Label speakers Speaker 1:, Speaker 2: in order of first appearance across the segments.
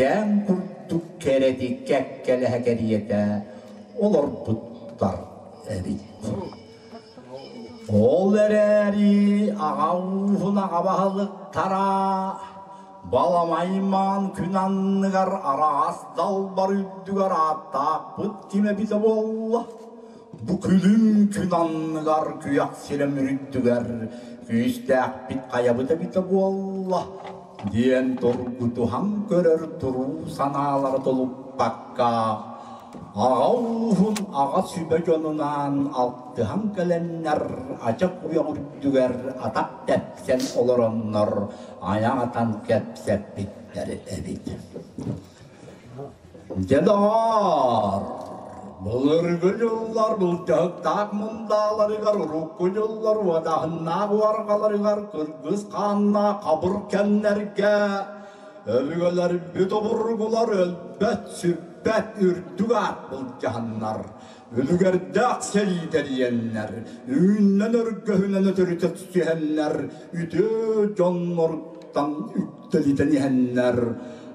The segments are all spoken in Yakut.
Speaker 1: Кэпсээн курдук кэрэтик кэккэлэһэ кэриэтэ олорбуттар эбит. Ол эрээри аҕа ууһун аҕа баһылыктара баламаймаан күн анныгар араас далбар үрдүгэр ааттаахпыт ким эбитэ буолла? Бу күлүм күн анныгар күөх сирэм үрдүгэр күүстээхпит хайабыт эбитэ буолла диэн тургутуһан көрөр туруу санаалара тулуппакка аҕа ууһун аҕа сүбэ дьонунаан алтыһан кэлэннэр ача куйах үрдүгэр атах тэпсэн олороннор айах атан кэпсэппиттэр эбит. Дьэ доҕоор, былыргы дьыллар былдьаһыктаах мундааларыгар, урукку дьыллар уодаһыннаах уорҕаларыгар кыргыс хааннаах хабыр кэмнэргэ өбүгэлэрбит обургулар өлбөт-сүппэт үрдүк аат былдьаһаннар, үлүгэрдээх сэрии тэрийэннэр, үүннэн өргөһүнэн өтөрүтэ түсүһэннэр, үтүө дьонноруттан үктэлитэн иһэннэр,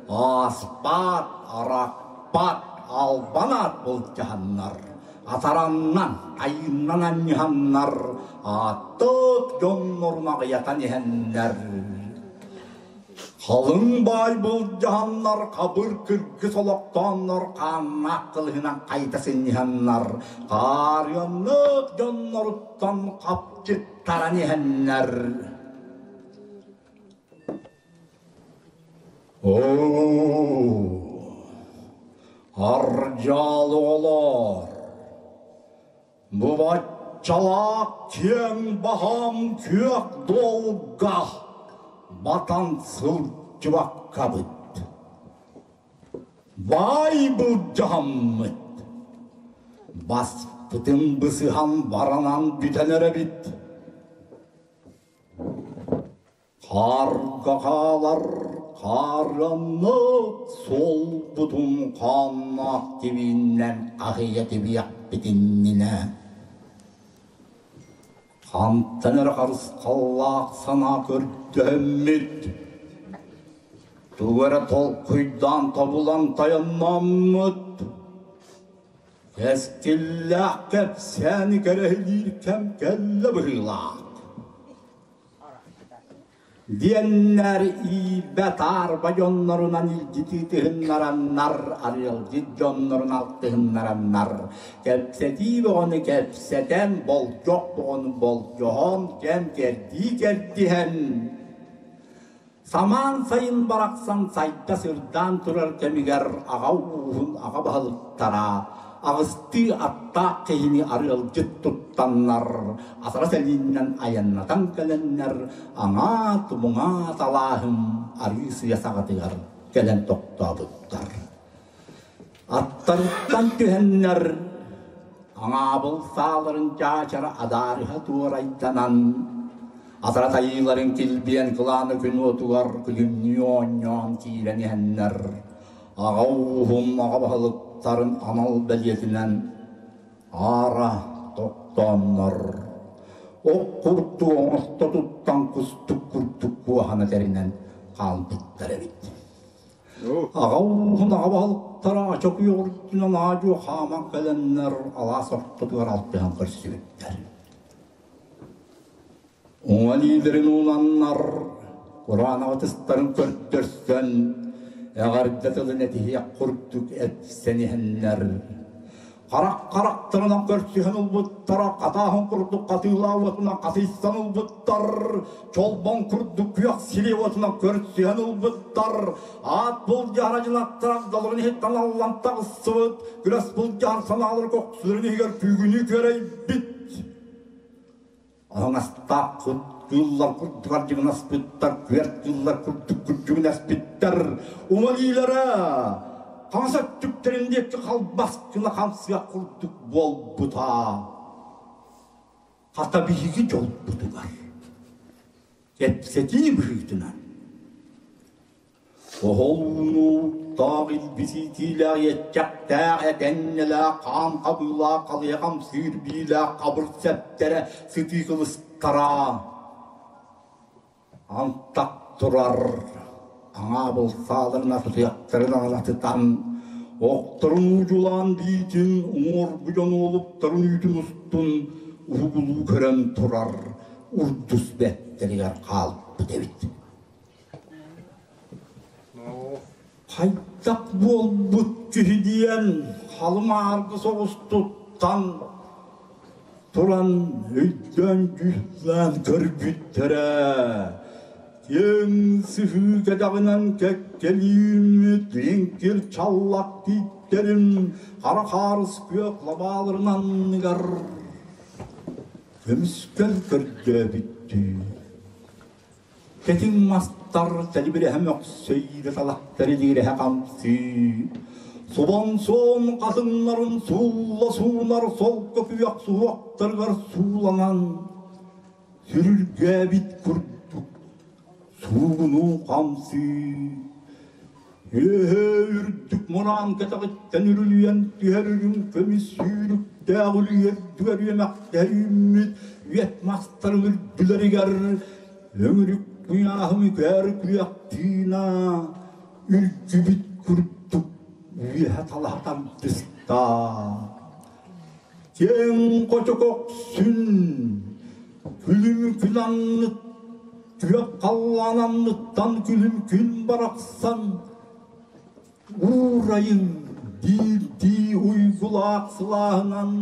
Speaker 1: ааспат, арахпат, албан аат былдьаһаннар, атараннан, айыыннан анньыһаннар, ааттык дьоннорун аҕыйатан иһэннэр, Халыҥ баай былдьаһаннар, хабыр кыргыс олохтооннор, хааннаах кылыһынан хайыта сынньыһаннар, хаарыаннык дьонноруттан хапчыттаран иһэннэр. Оо, ардьаал оҕолоор, Бу баччалаах киэҥ баһаам күөх дуолга батан сылдьыбаккабыт, баай былдьаһаммыт, баспытын бысыһан баранан бүтэн эрэбит. Хаарга хаалар хаарыаннык суолбутун хааннаах тибииннэн аһыйа тибиэхпит иннинэ хантан эрэ харысхаллаах санаа көрдөһөммүт, тугу эрэ толкуйдаан тобулан тайаннаммыт, кэскиллээх кэпсээни кэрэһилиир кэм кэллэ быһыылаах. Диэннэр иирбэ-таарба дьоннорунан илдьитии тыһыннараннар, арыалдьыт дьоннорун алтыһыннараннар, кэпсэтии бөҕөнү кэпсэтэн, болдьох бөҕөнү болдьоһон, кэм кэрдии кэрдиһэн, самаан сайын барахсан сайда сырдаан турар кэмигэр аҕа ууһун аҕа баһылыктара аҕыстыы аттаах киһини арыалдьыт туттаннар, атара сэлииннэн айаннатан кэлэннэр, аҥаа-тумуҥаа талааһын арыы сыа саҕатыгар кэлэн тохтообуттар. Аттарыттан түһэннэр, аҥаабыл сааларын чаачара адаарыһа туорайданан, атара тайыыларын килбиэн кылааны күн уотугар күлүмнүү оонньоон киирэн иһэннэр, аҕа ууһун аҕа баһылыктарын анал бэлиэтинэн аара тохтооннор, ох курдук оҥосто туттан кустук курдук куоһана тэринэн хаалбыттар эбит. Аҕа ууһун аҕа баһылыктара Ачокуй үрдүнэн аа-дьуо хааман кэлэннэр алаас ортотугар алтыһан көрсүбүттэр. Уҥа илиилэрин уунаннар, кураанах ытыстарын көрдөрсөн, эҕэрдэ тылын этиһиэх курдук этсэн иһэннэр, харах харахтарынан көрсүһэн ылбыттара, хатааһын курдук хатыылаах уотунан хатыйсан ылбыттар, чолбон курдук күөх сири уотунан көрсүһэн ылбыттар, аат былдьаһар адьынаттар агдаларын иһиттэн аллан таҕыссыбыт, күрэс былдьаһар санаалары көхсүлэрин иһигэр күүгүнүү күөрэйбит. Аһаҥастааххыт, кыыллар курдук ардьыгынаспыттар, күөрт кыыллар курдук күрдьүгүнэспиттэр, умалиилара хаҥас өттүктэрин диэки халбас гына хамсыах курдук буолбута. Хата биһиги дьолбутугар кэпсэтии быһыытынан Оһолунууттаах илбисиитиилээх иэччэхтээх этэннэлээх хаан хабыылаах халыйа хамсыыр биилээх хабыр сэптэрэ сытыы кылыстара антах турар. Аҥаабыл сааларын атытыахтарын аҕалатытан, охторун уудьулаан биитин уҥуоргу дьон уолуктарын үүтүн устун уһугулуу көрөн турар урдус бэттэригэр хаалбыт эбит. Хайдах буолбут киһи диэн халымааргы соҕус туттан туран өйдөөн-дьүүллээн көрбүттэрэ. Киэҥ сыһыы кэтэҕинэн кэккэлииммит лиҥкир чаллах тииттэрин хара хаарыс күөх лабааларын анныгар көмүскэл көрдөөбүттүү Кэтиҥ мастар тэлибирэһэ мөхсөйүүрэ талахтар илиирэһэ хамсыы, субан суон хатыҥнарын суулла суунар солко күөх суһуохтарыгар сууланан, сүрүргээбит курдук суугунуу хамсыы. Үөһээ үрдүк мураан кэтэҕиттэн үрүлүйэн түһэр үрүҥ көмүс сүүрүктээх үлүйэрдүгэр үөмэхтэһэ үүммүт үөт мастарын үрдүлэригэр өҥүрүк куйааһын үкээр күөх тыына үрдүбүт курдук үөһэ талаһа тардыста. Киэҥ хочококсүн күлүм күн анныт күөх халлаан анныттан күлүм күн барахсан уурайын диирдии уйгулаах сылааһынан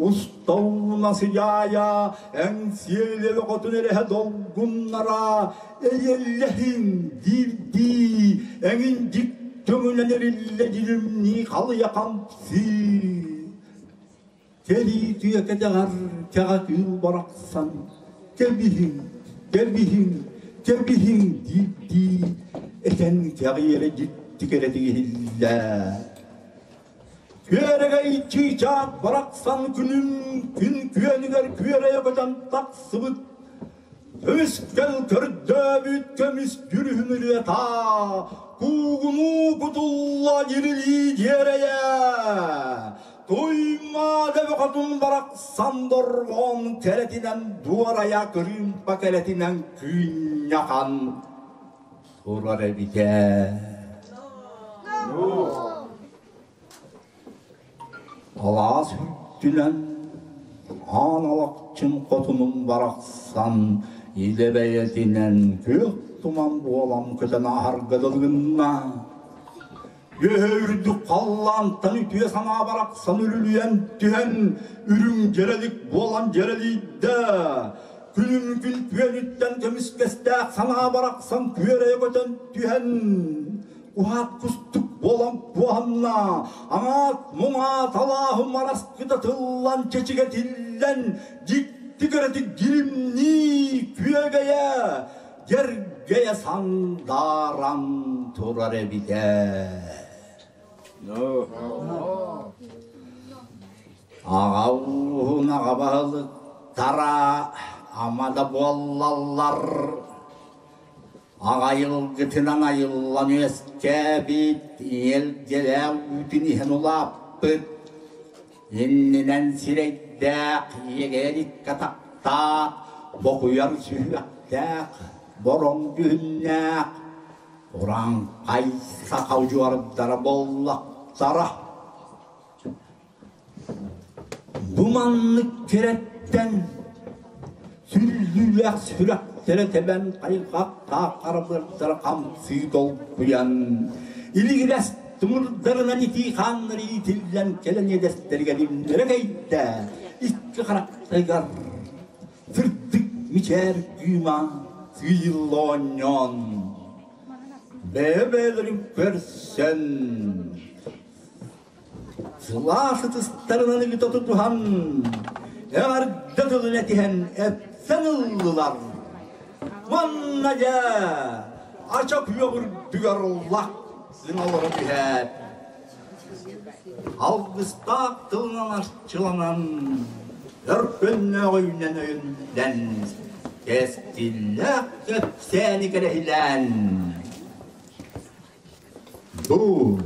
Speaker 1: устауна сыдьаайа эҥсиэлэ бөҕөтүн эрэһэ долгуннара эйэллэһин диирдии эҥин дьиктөҥүнэн эриллэ дьилимнии халыйа хамсыы Кэлии тыа кэтэҕэр кэҕэ кыыл барахсан кэбиһиҥ, кэбиһиҥ, кэбиһиҥ диирдии этэн кэҕиэрэ дьикти кэрэтик иһиллэ. Күөрэгэй чыычаах барахсан күнүм күн күөнүгэр күөрэйэ көтөн тахсыбыт Көмүскэл көрдөөбүт көмүс дьүрүһүн ырыата куугунуу кутулла дьирилии дьиэрэйэ Туймаада бөҕөтүн барахсан дорҕоон кэрэтинэн дуорайа кырыымпа кэрэтинэн кыынньахан турар эбитэ. Алаас үрдүнэн аан алахчын хотунум барахсан илэ бэйэтинэн күөх туман буолан көтөн ааһарга дылы гынна. Үөһэ үрдүк халлаантан үтүө санаа барахсан үрүлүйэн түһэн үрүҥ дьэрэлик буолан дьэрэлийдэ. Күнүм күн күөнүттэн көмүскэстээх санаа барахсан күөрэйэ көтөн түһэн уһаат кустук буолан куоһанна, аҥаат муҥаат алааһым араскыта тыллан чэчигэтиллэн, дьикти кэрэтик дьиримнии күөгэйэ, дьэргэйэ сандааран турар эбитэ. Аҕа ууһун аҕа баһылыктара ама да буоллаллар Аҕайылгытынан айыллан үөскээбит, иэлдьэлээх үүтүн иһэн улааппыт, иннинэн сирэйдээх, иэгэликкэ атахтаах, бокуйар сүһүөхтээх, бороҥ дьүһүннээх, урааҥхай саха удьуордара буоллахтара. Бу маннык кэрэттэн сүллүүлээх сүрэхтэрэ тэбэн хайҕахтаах харабыардара хамсыы долгуйан, илигирэс тымырдарынан итии хааннары иитиллэн кэлэн иэдэстэригэр имнэрэ кэйдэ, икки харахтарыгар сырдык мичээр кыыма сыыйылла оонньоон, бэйэ-бэйэлэрин көрсөн Сылаас ытыстарынан ыгыта тутуһан, эҕэрдэ тылын этиһэн эпсэн ыллылар. Манна дьэ, ача күөх үрдүгэр лах гына олоро түһээт, алгыстаах тылынан арчыланан, өркөннөөх өйүнэн өйүллэн, кэскиллээх кэпсээни кэрэһилээн, Бу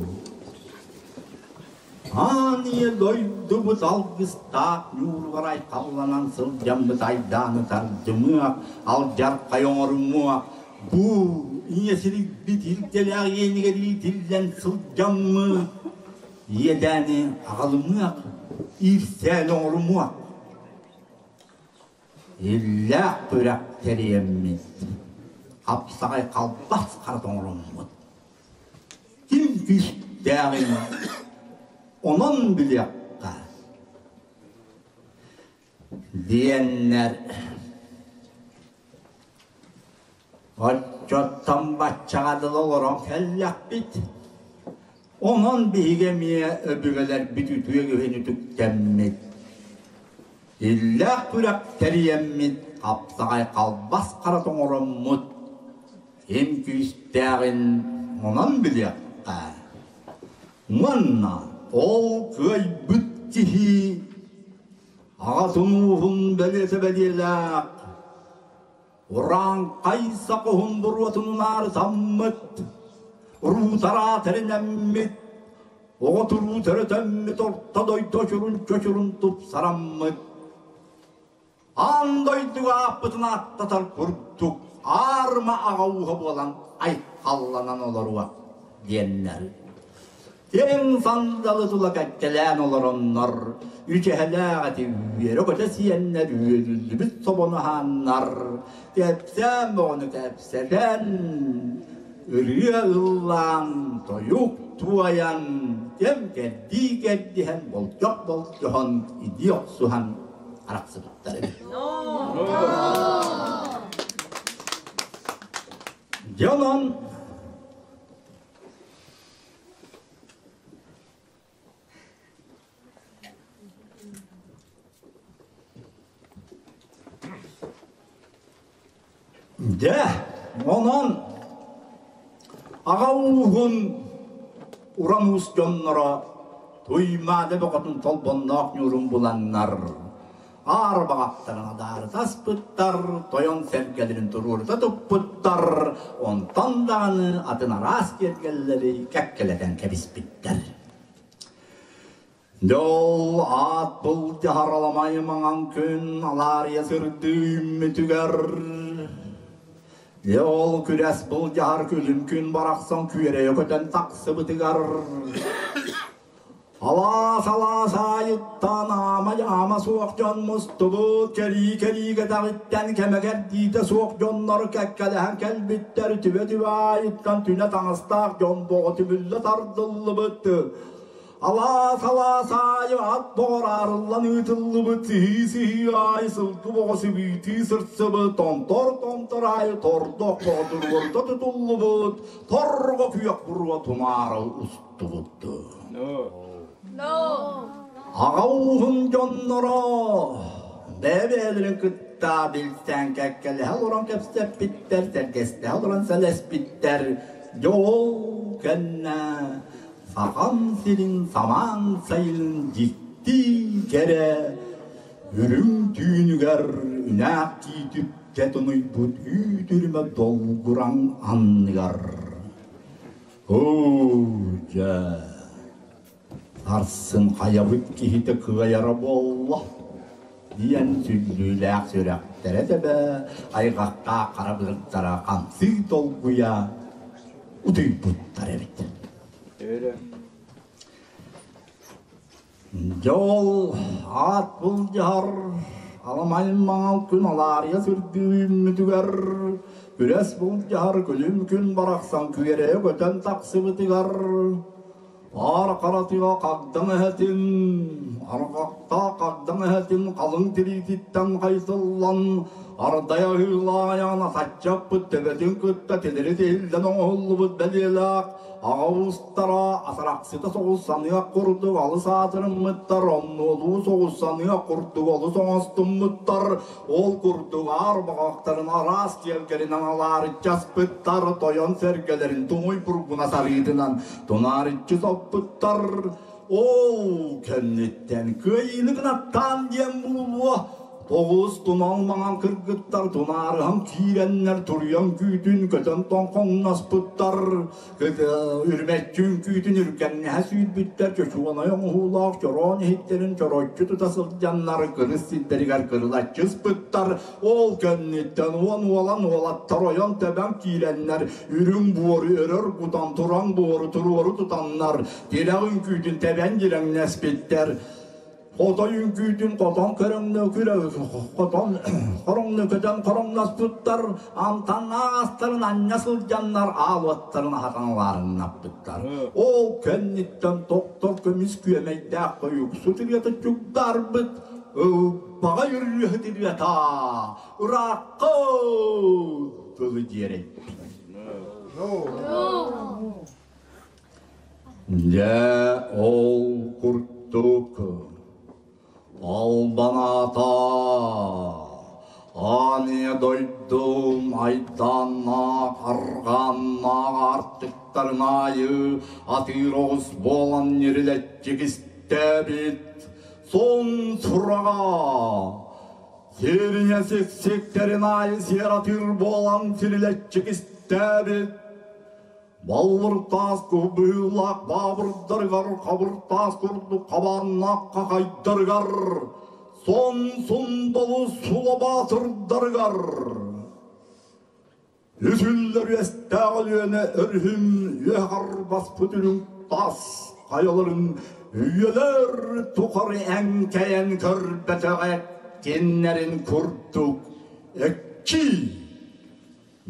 Speaker 1: Аан ийэ дойдубут алгыстаах ньууругар айхалланан сылдьаммыт айдааны тардымыах, алдьархай оҥорумуох, бу Ийэ сирийбит илгэлээх иэнигэр иитиллэн сылдьаммыт, иэдээни аҕалымыах, иирсээн оҥорумуох. Иллээх күрэх тэрийэммит, хапсаҕай халбас хара тоҥороммут. Ким күүстээҕин онон билиэххэ диэннэр Оччоттон баччаҕа дылы олорон кэллэхпит. Онон биһиги эмиэ өбүгэлэрбит үтүө үһүн үтүктэммит. Иллээх күрэх тэрийэммит, хапсаҕай халбас хара тоҥороммут, ким күүстээҕин онон билиэххэ. Уонна ол кыайбыт киһи аҕатын ууһун бэлиэтэ бэлиэлээх Урааҥхай сокуһун буруотун унаарытаммыт, уруутараа тэринэммит, оҕо туруу төрөтөммүт орто дойду очурун чочурун тупсараммыт, аан дойдуга ааппытын ааттатар курдук аарыма аҕа ууһа буолан айхалланан олоруо диэннэр Киэҥ сандалы тула кэккэлээн олороннор, үчэһэлээх эти үөрэ-көтө сиэннэр үөлүллүбүт собону аһааннар, кэпсээн бөҕөнү кэпсэтэн, ырыа ыллаан, тойук туойан, кэм кэрдии кэрдиһэн, болдьох болдьоһон, идии охсуһан арахсыбыттар эбит. Дьэ онон Дьэ, онон аҕа ууһун уран уус дьонноро Туймаада бөҕөтүн толбонноох ньуурун буланнар Аар баҕахтарын адаары таспыттар, тойон сэргэлэрин туруорута туппуттар, онтон даҕаны атын араас киэргэллэри кэккэлэтэн кэбиспиттэр. Дьол аат былдьаһар аламай маҥан күн алаарыйа сырдыы үүммүтүгэр Дьэ ол күрэс былдьаһар күлүм күн барахсан күөрэйэ көтөн тахсыбытыгар Алаас-алаас аайыттан аама-дьаама суох дьон мустубут, кэрии-кэрии кэтэҕиттэн кэмэ-кэрдиитэ суох дьоннор кэккэлэһэн кэлбиттэр, түбэ-түбэ аайыттан түнэ таҥастаах дьон боҕо түбүллэ тардыллыбыт. Алаас-алаас аайы ат боҕор аарыллан ыытыллыбыт, сыһыы-сыһыы аайы сылгы боҕо сыбыытыы сырсыбыт, томтор-томтор аайы тордох боҕо туруорда тутуллубут, торго күөх буруо тумаара устубут. Аҕа ууһун дьонноро бэйэ-бэйэлэрин кытта билсэн кэккэлэһэ олорон кэпсэппиттэр, сэргэстэһэ олорон сэлэспиттэр. Дьэ ол кэннэ Сахам сирин самаан сайын дьикти кэрэ үрүҥ түүнүгэр үнээх тиитүпкэ тунуйбут үүт үрүмэ долгураҥ анныгар Оо, дьэ, сарсын хайабыт киһитэ кыайара буолла диэн сүллүүлээх сүрэхтэрэ тэбэ, айҕахтаах хара былыттара хамсыы долгуйа утуйбуттар эбит. Дьэ ол аат былдьаһар аламай маҥал күн алаарыйа сырдыы үүммүтүгэр, күрэс былдьаһар күлүм күн барахсан күөрэйэ көтөн тахсыбытыгар, аар харатыга хагдаҥ эһэтин, арҕахтаах хагдаҥ эһэтин халыҥ тириититтэн хайсыллан, ардай аһыылаайаҕына саччаппыт төбөтүн кытта тилири тиһиллэн оҥоһуллубут бэлиэлээх Аҕа уустара атарахсыта соҕус саныах курдук алыс аатырыммыттар, оннуолуу соҕус саныах курдук олус оҥостуммуттар, ол курдук аар баҕахтарын араас киэргэлинэн алаарыччаспыттар, тойон сэргэлэрин туҥуй бургуна сарыытынан тунаарыччы соппуттар. Ол кэнниттэн кыайыыны кынаттаан диэн буолуо. Тоҕус тунал маҥан кыргыттар тунаарыһан киирэннэр туруйан күүтүн көтөн тоҥхоҥноспуттар, үрүмэччи үҥкүүтүн үргэҥнэһэ сүүрбүттэр, чочуонай оҥоһуулаах чороон иһиттэрин чороччу тута сылдьаннар кырыс сирдэригэр кырылаччы ыспыттар. Ол кэнниттэн уон уолан уолаттар ойон тэбэн киирэннэр үрүҥ буору өрөр кутан туран буору туруору тутаннар тирэх үҥкүүтүн тэбэн дьирэҥнэспиттэр. Хотой үҥкүүтүн хотон көрөҥнө хотон хороҥно көтөн хороҥноспуттар, амтаннаах астарын анньа сылдьаннар аал уоттарын аһатан алаарыҥнаппыттар. Ол кэнниттэн тохтор көмүс күөмэйдээх тойуксут ырыата чугдаарбыт, ылбаҕай ырыаһыт ырыата ыраахха дылы дьиэрэйбит. Дьэ, ол курдук албан аата аан дойдум айдааннаах арҕааннаах аартыктарын аайы атыыр оҕус буолан ньирилэччи кистээбит сон сураҕа сирине сиксиктэрин аайы сиэр атыыр буолан тирилэччи кистээбит Баллыр таас кубуһуулаах баабырдарыгар, хабыр таас курдук хабааннаах хахайдарыгар, сон сундалу сулабаатырдарыгар үтүллэр үөстээх Өлүөнэ өрүһүм үөһэр баспыт үрүҥ таас хайаларын үйэлэр тухары эҥкэйэн көрбөтөҕө киннэрин курдук экчи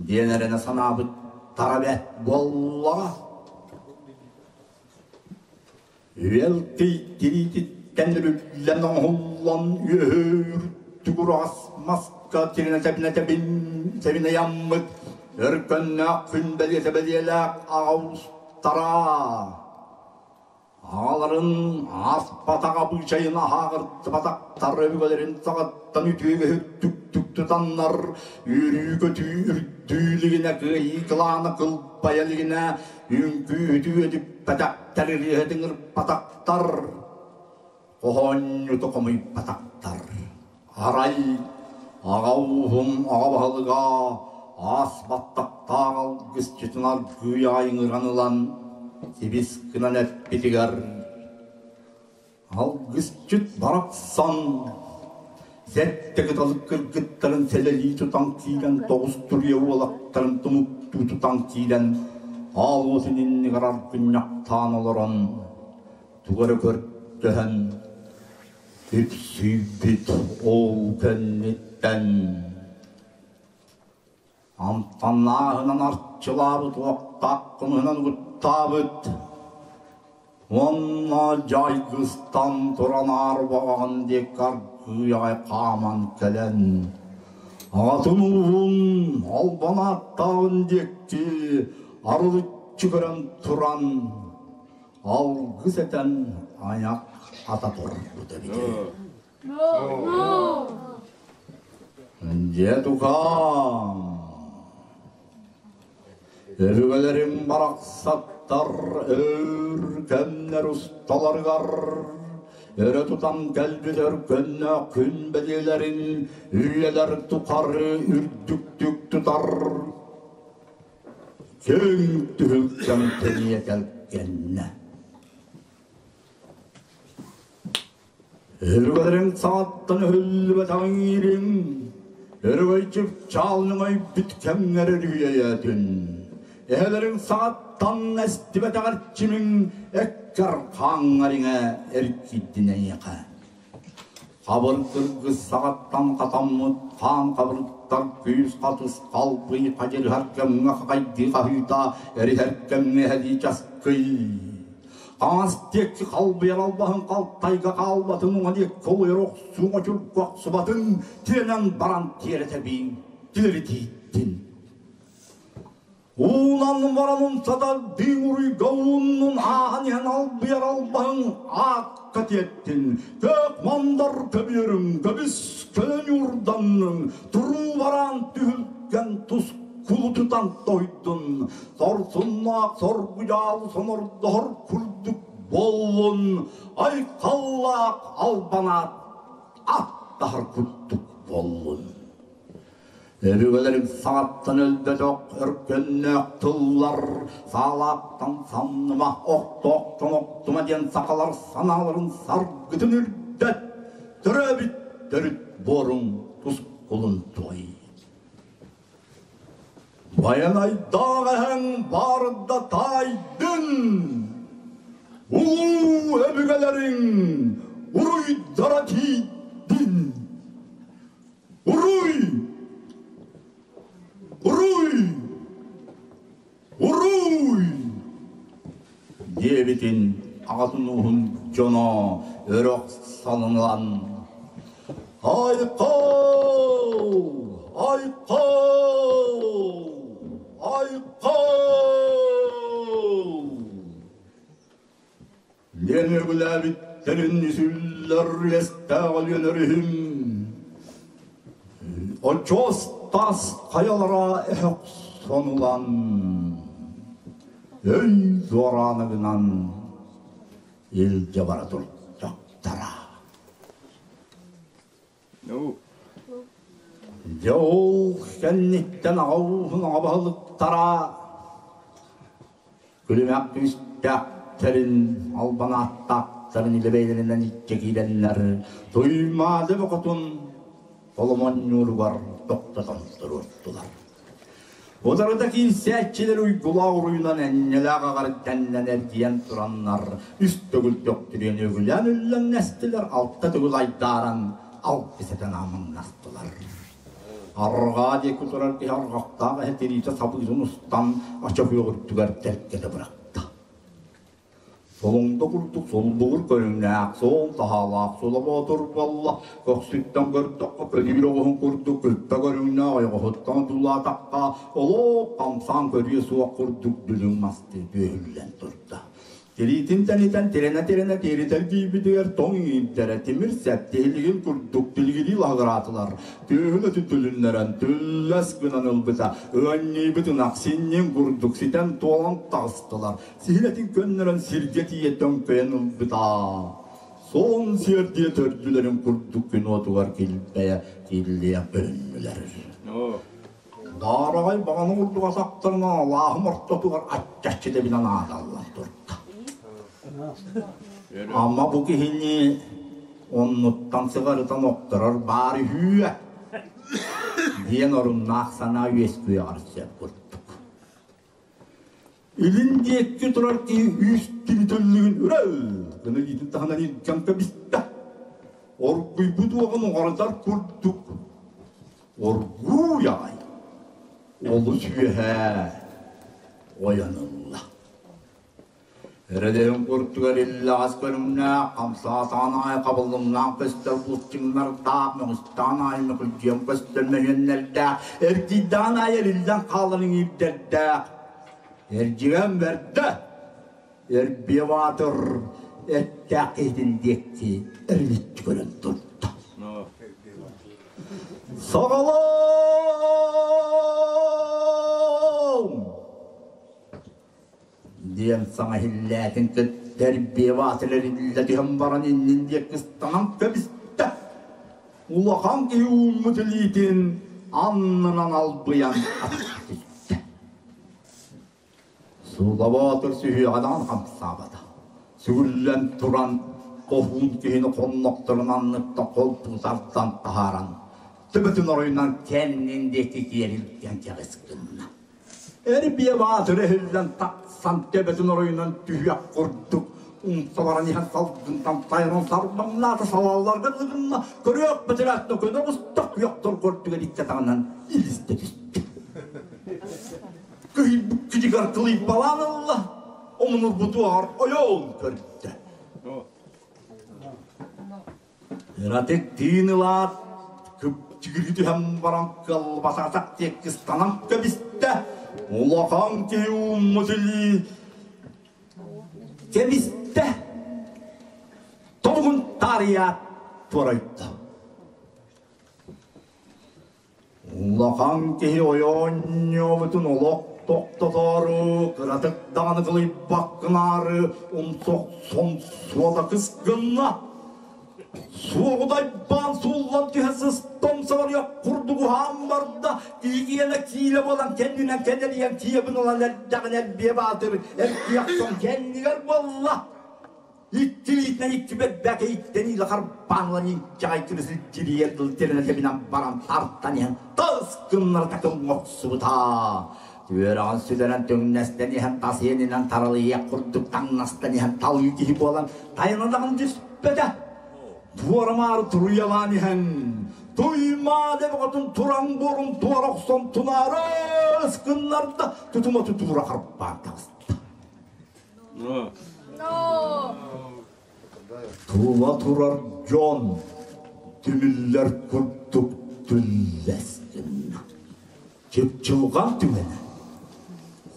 Speaker 1: диэн эрэнэ санаабыт тарабэт буоллаҕа. Үөл тириититтэн үрүллэн оҥоһуллан үөһүүр түгураҕас маска тиринэ тэбинэ тэбинэйаммыт өркөннөөх күн бэлиэтэ бэлиэлээх аҕа устара Аҕаларын ааспатах абыычайын аһааҕырдыбатахтар өбүгэлэрин саҕаттан үтүө түк-түк тутаннар, үөрүү-көтүү үрдүү илигинэ, кыайыы кылаана кылбайа илигинэ, үҥкүү үтүөтүппэтэхтэр, ырыаһытын ырпатахтар, хоһоонньуту хомуйбатахтар. Арай аҕа ууһум аҕа баһылыга аас баттахтаах алгысчытын аргыый аҕай ыҥыран ылан сибис гынан эппитигэр алгысчыт барахсан сэттэ кыталык кыргыттарын сэлэлии тутан киирэн тоҕус туруйа уолаттарын тумуктуу тутан киирэн аал уотун иннигэр аргынньахтаан олорон тугу эрэ көрдөһөн Үпсүйбүт ол кэнниттэн амтаннааһынан арчылаабыт уохтааххыныһынан угуттаабыт уонна дьайгыстан туран аарбаҕаҕын диэки аргыый аҕай хааман кэлэн аҕатын ууһун албан ааттааҕын диэки арылыччы көрөн туран алгыс этэн айах ата турбут эбитэ. Дьэ тукаам, өбүгэлэрим барахсаттар өр кэмнэр усталарыгар өрө тутан кэлбит өркөннөөх күн бэлиэлэрин үйэлэр тухары үрдүктүк тутар Киэҥ түһүлгэм тэниэ кэлгэннэ. Өрүгэлэриҥ саҕаттан өһүллүбэтэҕиҥ ириҥ, өрөгөй чыпчаал ньоҥойбүт кэмҥэр өрүйэйээтин. Эһэлэриҥ саҕаттан эстибэтэҕэр эрчимиҥ эккэр хааҥҥар иҥэ эргийдин эйиэхэ. Хабыр кыргыс саҕаттан хатаммыт хаан хабырыттар күүс хатыс халбый хадьырыһар кэмҥэ хахайдыы хаһыыта эриһэр кэмҥэ эһэлии часкый. Хаҥас диэки халбыйар албаһын халтайга хаалбатын уҥа диэки олуйар охсууҥ очурга охсубатын тиэнэн баран тиэрэ тэбииҥ тилиритииттин. Уунан баран умсатар дыҥ уруйга ууннун ааһан иһэн албыйар албаһыҥ аакка тиэттин. Көк мандар көбүөрүҥ, көбүс көнө ньуурданныҥ, туруу бараан түһүлгэн тус кулутутан тойдун. Сорсуннаах соргуйаал сонордоһор курдук буоллун, айхаллаах албанаат аттаһар курдук. буоллун. Өбүгэлэрим саҕаттан өлбөтөх өркөннөөх тыллар, саалаахтан самныма, охтоохтон охтума диэн сахалар санааларын саргытын үрдэт, төрөөбүт төрүт буоруҥ тускулун туой. Байанайдаах эһэҥ баарда таайдын! Улуу өбүгэлэриҥ уруйдара тиийдин! Уруй! Уруй! Уруй! Диэбитин аҕатын ууһун дьоно өрө охсон «Айхал! Айхал! Айхал!» Диэн үөгүлээбиттэрин үсүллэр үөстээх Өлүөнөрүһүм очуос таас хайалара эһэх сонулан өй дуораанагынан илдьэ бара турдахтара. Дьэ ол кэнниттэн аҕа ууһун аҕа баһылыктара күлүмэх күүстээхтэрин, албан ааттаахтарын илэбэйлэринэн икки киирэннэр Туймаада бөҕөтүн Толомонньууругар тохтотон туруортулар. Утарыта киирсээччилэр уйгулаах уруйунан энньэлээх аҕар тэннэн эргийэн тураннар, үс төгүл төхтүрүйэн үөгүлээн үллэҥнэстилэр, алта төгүл айдааран алгыс этэн аамаҥнастылар. Арҕаа диэки турар киһи арҕахтаах эһэ тириитэ сабыытын устан ача күөх үрдүгэр тэлгэтэ бырахта. Солоҥдо курдук солбугур көрүҥнээх, суол таһаалаах сула боотур буолла, көхсүттэн көрдөххө көдүүр оҕуһун курдук кытта көрүҥнээх ойоҕоһуттан одуулаатахха, олох хамсаан көрүө суох курдук дүлүҥ мастыы түөһүллэн турда. Тириитин тэнитэн тирэнэ-тирэнэ тиэритэр киирбитигэр тоҥ иҥиирдэрэ тимир сэп тиһилигин курдук тилигирии лаһыгыраатылар. Түөһүн өтүн түлүннэрэн түллэс гынан ылбыта. Ыанньыйбыт ынах синньин курдук ситэн туолан таҕыстылар. Сиһилэтин көннөрөн сиргэ тиийэ төҥкөйөн ылбыта. Суон сиэрдийэ төрдүлэрин курдук күн уотугар килбэйэ киллиэн көһүннүлэр. Даараҕай баҕаны курдук атахтарынан алааһым ортотугар аччаччы тэбинэн ааталлан турда. Ама бу киһини оннуттан сыҕарытан охторор баар үһүө диэн оруннаах санаа үөскүөҕэр сөп курдук. Илин диэки турар киһи үс тимитөллүгүн үрэл гына илиитин таһынан илдьэн кэбистэ. Оргуйбут уоҕун уҕарытар курдук оргууй аҕай олус үөһээ ойон ылла. Эрэдэһин курдугар иллэҕэс көрүҥнээх, хамсаатаан аайы хабыллымнаах көстөр булчуҥнардаах, мөҕүстээн аайы мөкүлдьүйэн көстөр мөһүөннэрдээх, эргийдээн аайы эриллэн хаалар иҥиирдэрдээх. Эрдьигэн бэрдэ, Эрбиэ Баатыр эттээх киһитин диэки эриличчи көрөн турда. Саҕалаан! Диэн саҥа иһиллээтин кытта Эрбиэ Баатыр эриллэ түһэн баран иннин диэки ыстанан кэбистэ. Улахан киһи ууммут илиитин аннынан албыйан атах түстэ. Суула Боотур сүһүөҕүнэн хамсаабата. Сүгүллэн туран, хоһуун киһини хоннохторун анныттан холбуу тардан таһааран, төбөтүн оройунан кэннин диэки киэрилгэн кэҕис гынна. Эрбиэ Баатыр өһүллэн тахсан төбөтүн оройунан түһүөх курдук умса баран иһэн салгынтан тайрон сарбаҥнаата салалларга дылы көрүөх бэтэрээттэн көнө оҕустах күйөхтөр көрдүгэр икки атаҕынан илистэ түстэ. Кыһыйбыт кидигэр кылыйбалаан ылла, омунурбутугар ойоон көрдө. Ыратык тыын ылаат, кыпчыгырыы түһэн баран кылбасатах диэки ыстанан кэбистэ. Улахан киһи ууммут илии кэбистэ. Тобугун таарыйаат туорайда. Улахан киһи ойоонньуобутун олох тохтотоору, кыратык даҕаны кылыйбаккынаары умса охсон суола кыс гынна. Суоҕудайбаан сууллан түһэ сыстом сабарыйах курдук уһаан барда, киһигиэнэ киилэ буолан кэннинэн кэнэлийэн киэбин ылан эрдэҕинэ Эрбиэ Баатыр эргийэ охсон кэннигэр буолла. Икки илиитинэн икки бэрбээкэй иттэн иилэ харбаан ылан инчэҕэй кырыс илдьирийэр дылы тирэнэ тэбинэн баран тартан иһэн тас гыннара такым охсубута. Түөрэҕин сүтэрэн түҥнэстэн иһэн тас иэнинэн таралыйыах курдук таҥнастан иһэн талыы киһи буолан тайанадаҕын түспэтэ. Туора-маары туруйалаан иһэн туймаада бөҕөтүн тураҥ буорун туора охсон тунаары ыскыннарда тутума тутуура харбаан таҕыста. Тула турар дьон түмүллэр курдук түллэстин. Чыпчылҕан түгэнэ.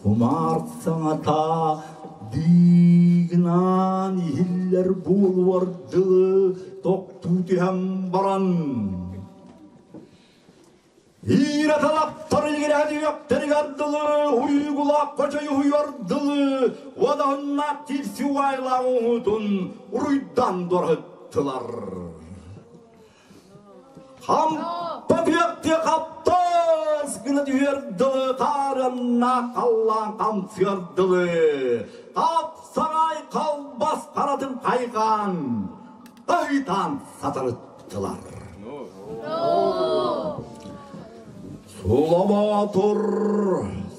Speaker 1: Кумаар саҥата дыыгынаан иһиллэр буолуор дылы тохтуу түһэн баран Иирэ талахтар илгирэһэн үөктэригэр дылы, уйгулаах хочой уһуйар дылы, уодаһыннаах киирси угаайылаах уҥуутун уруйдан дуораһыттылар. Хампа түөктүө хаптас гына түһүөр дылы, хаарыаннаах халлаан хамсыар дылы, хапсаҕай халбас харатын хайҕаан, таһыытаан сатарыттылар. Сулабаатыр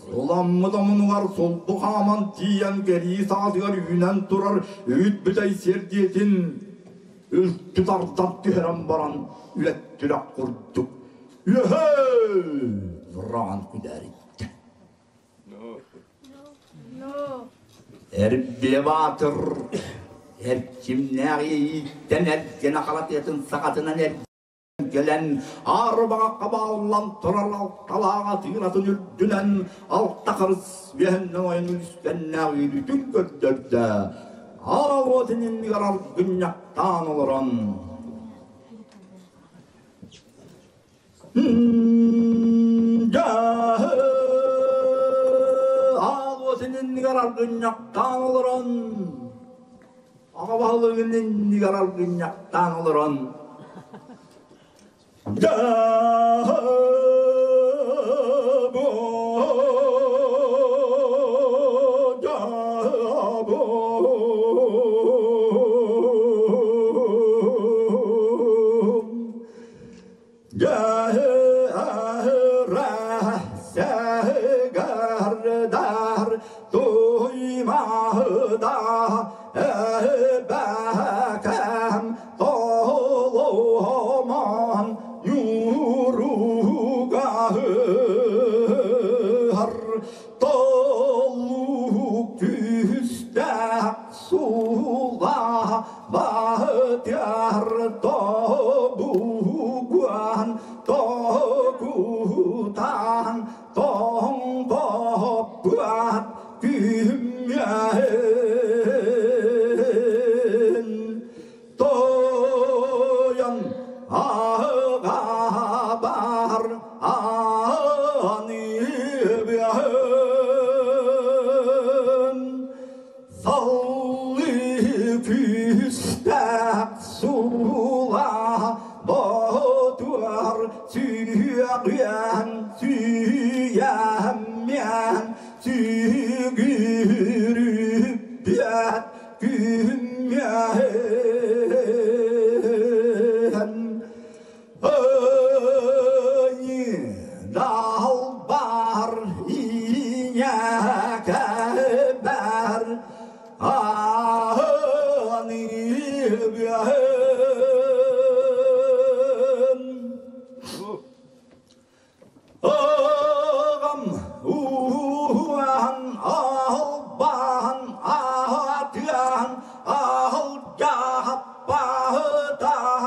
Speaker 1: суламмыт омунугар сулбу хааман тиийэн кэрии саҕатыгар үүнэн турар үүт бүтэй сиэрдиэтин үлтү тардан түһэрэн баран үлэттүрэх курдук үөһэ быраҕан күдээриттэ. Эрбиэ Баатыр эрчимнээх иэйииттэн эргэнэ халатыатын саҕатынан кэлэн аарыбаҕа хабааллан турар алталаах атыыратын үрдүнэн алта харыс үөһэннэн ойон үлүскэннээх үөрүүтүн көрдөрдө. Аал уотун иннигэр аргынньахтаан олорон Аал уотун иннигэр аргынньахтаан олорон аҕа баһылыгын иннигэр аргынньахтаан олорон Сэгэрдэр туймаһыда эбэкэм толомон ньуругаһар толук түстээх сула Баһытыар тобугуан токутан тоҥпоппуат күммүөн тойон аҕабар аныыбыан Саллыы күүстээх суула ботуар сүһүөҕүөн сүүйэммиэн сүгүрүппүөт күммүөн Далбар ийэкэбэр аныыбыан Аҕам ууһуан албаһан аатыан аһылдьаһаппаһытаах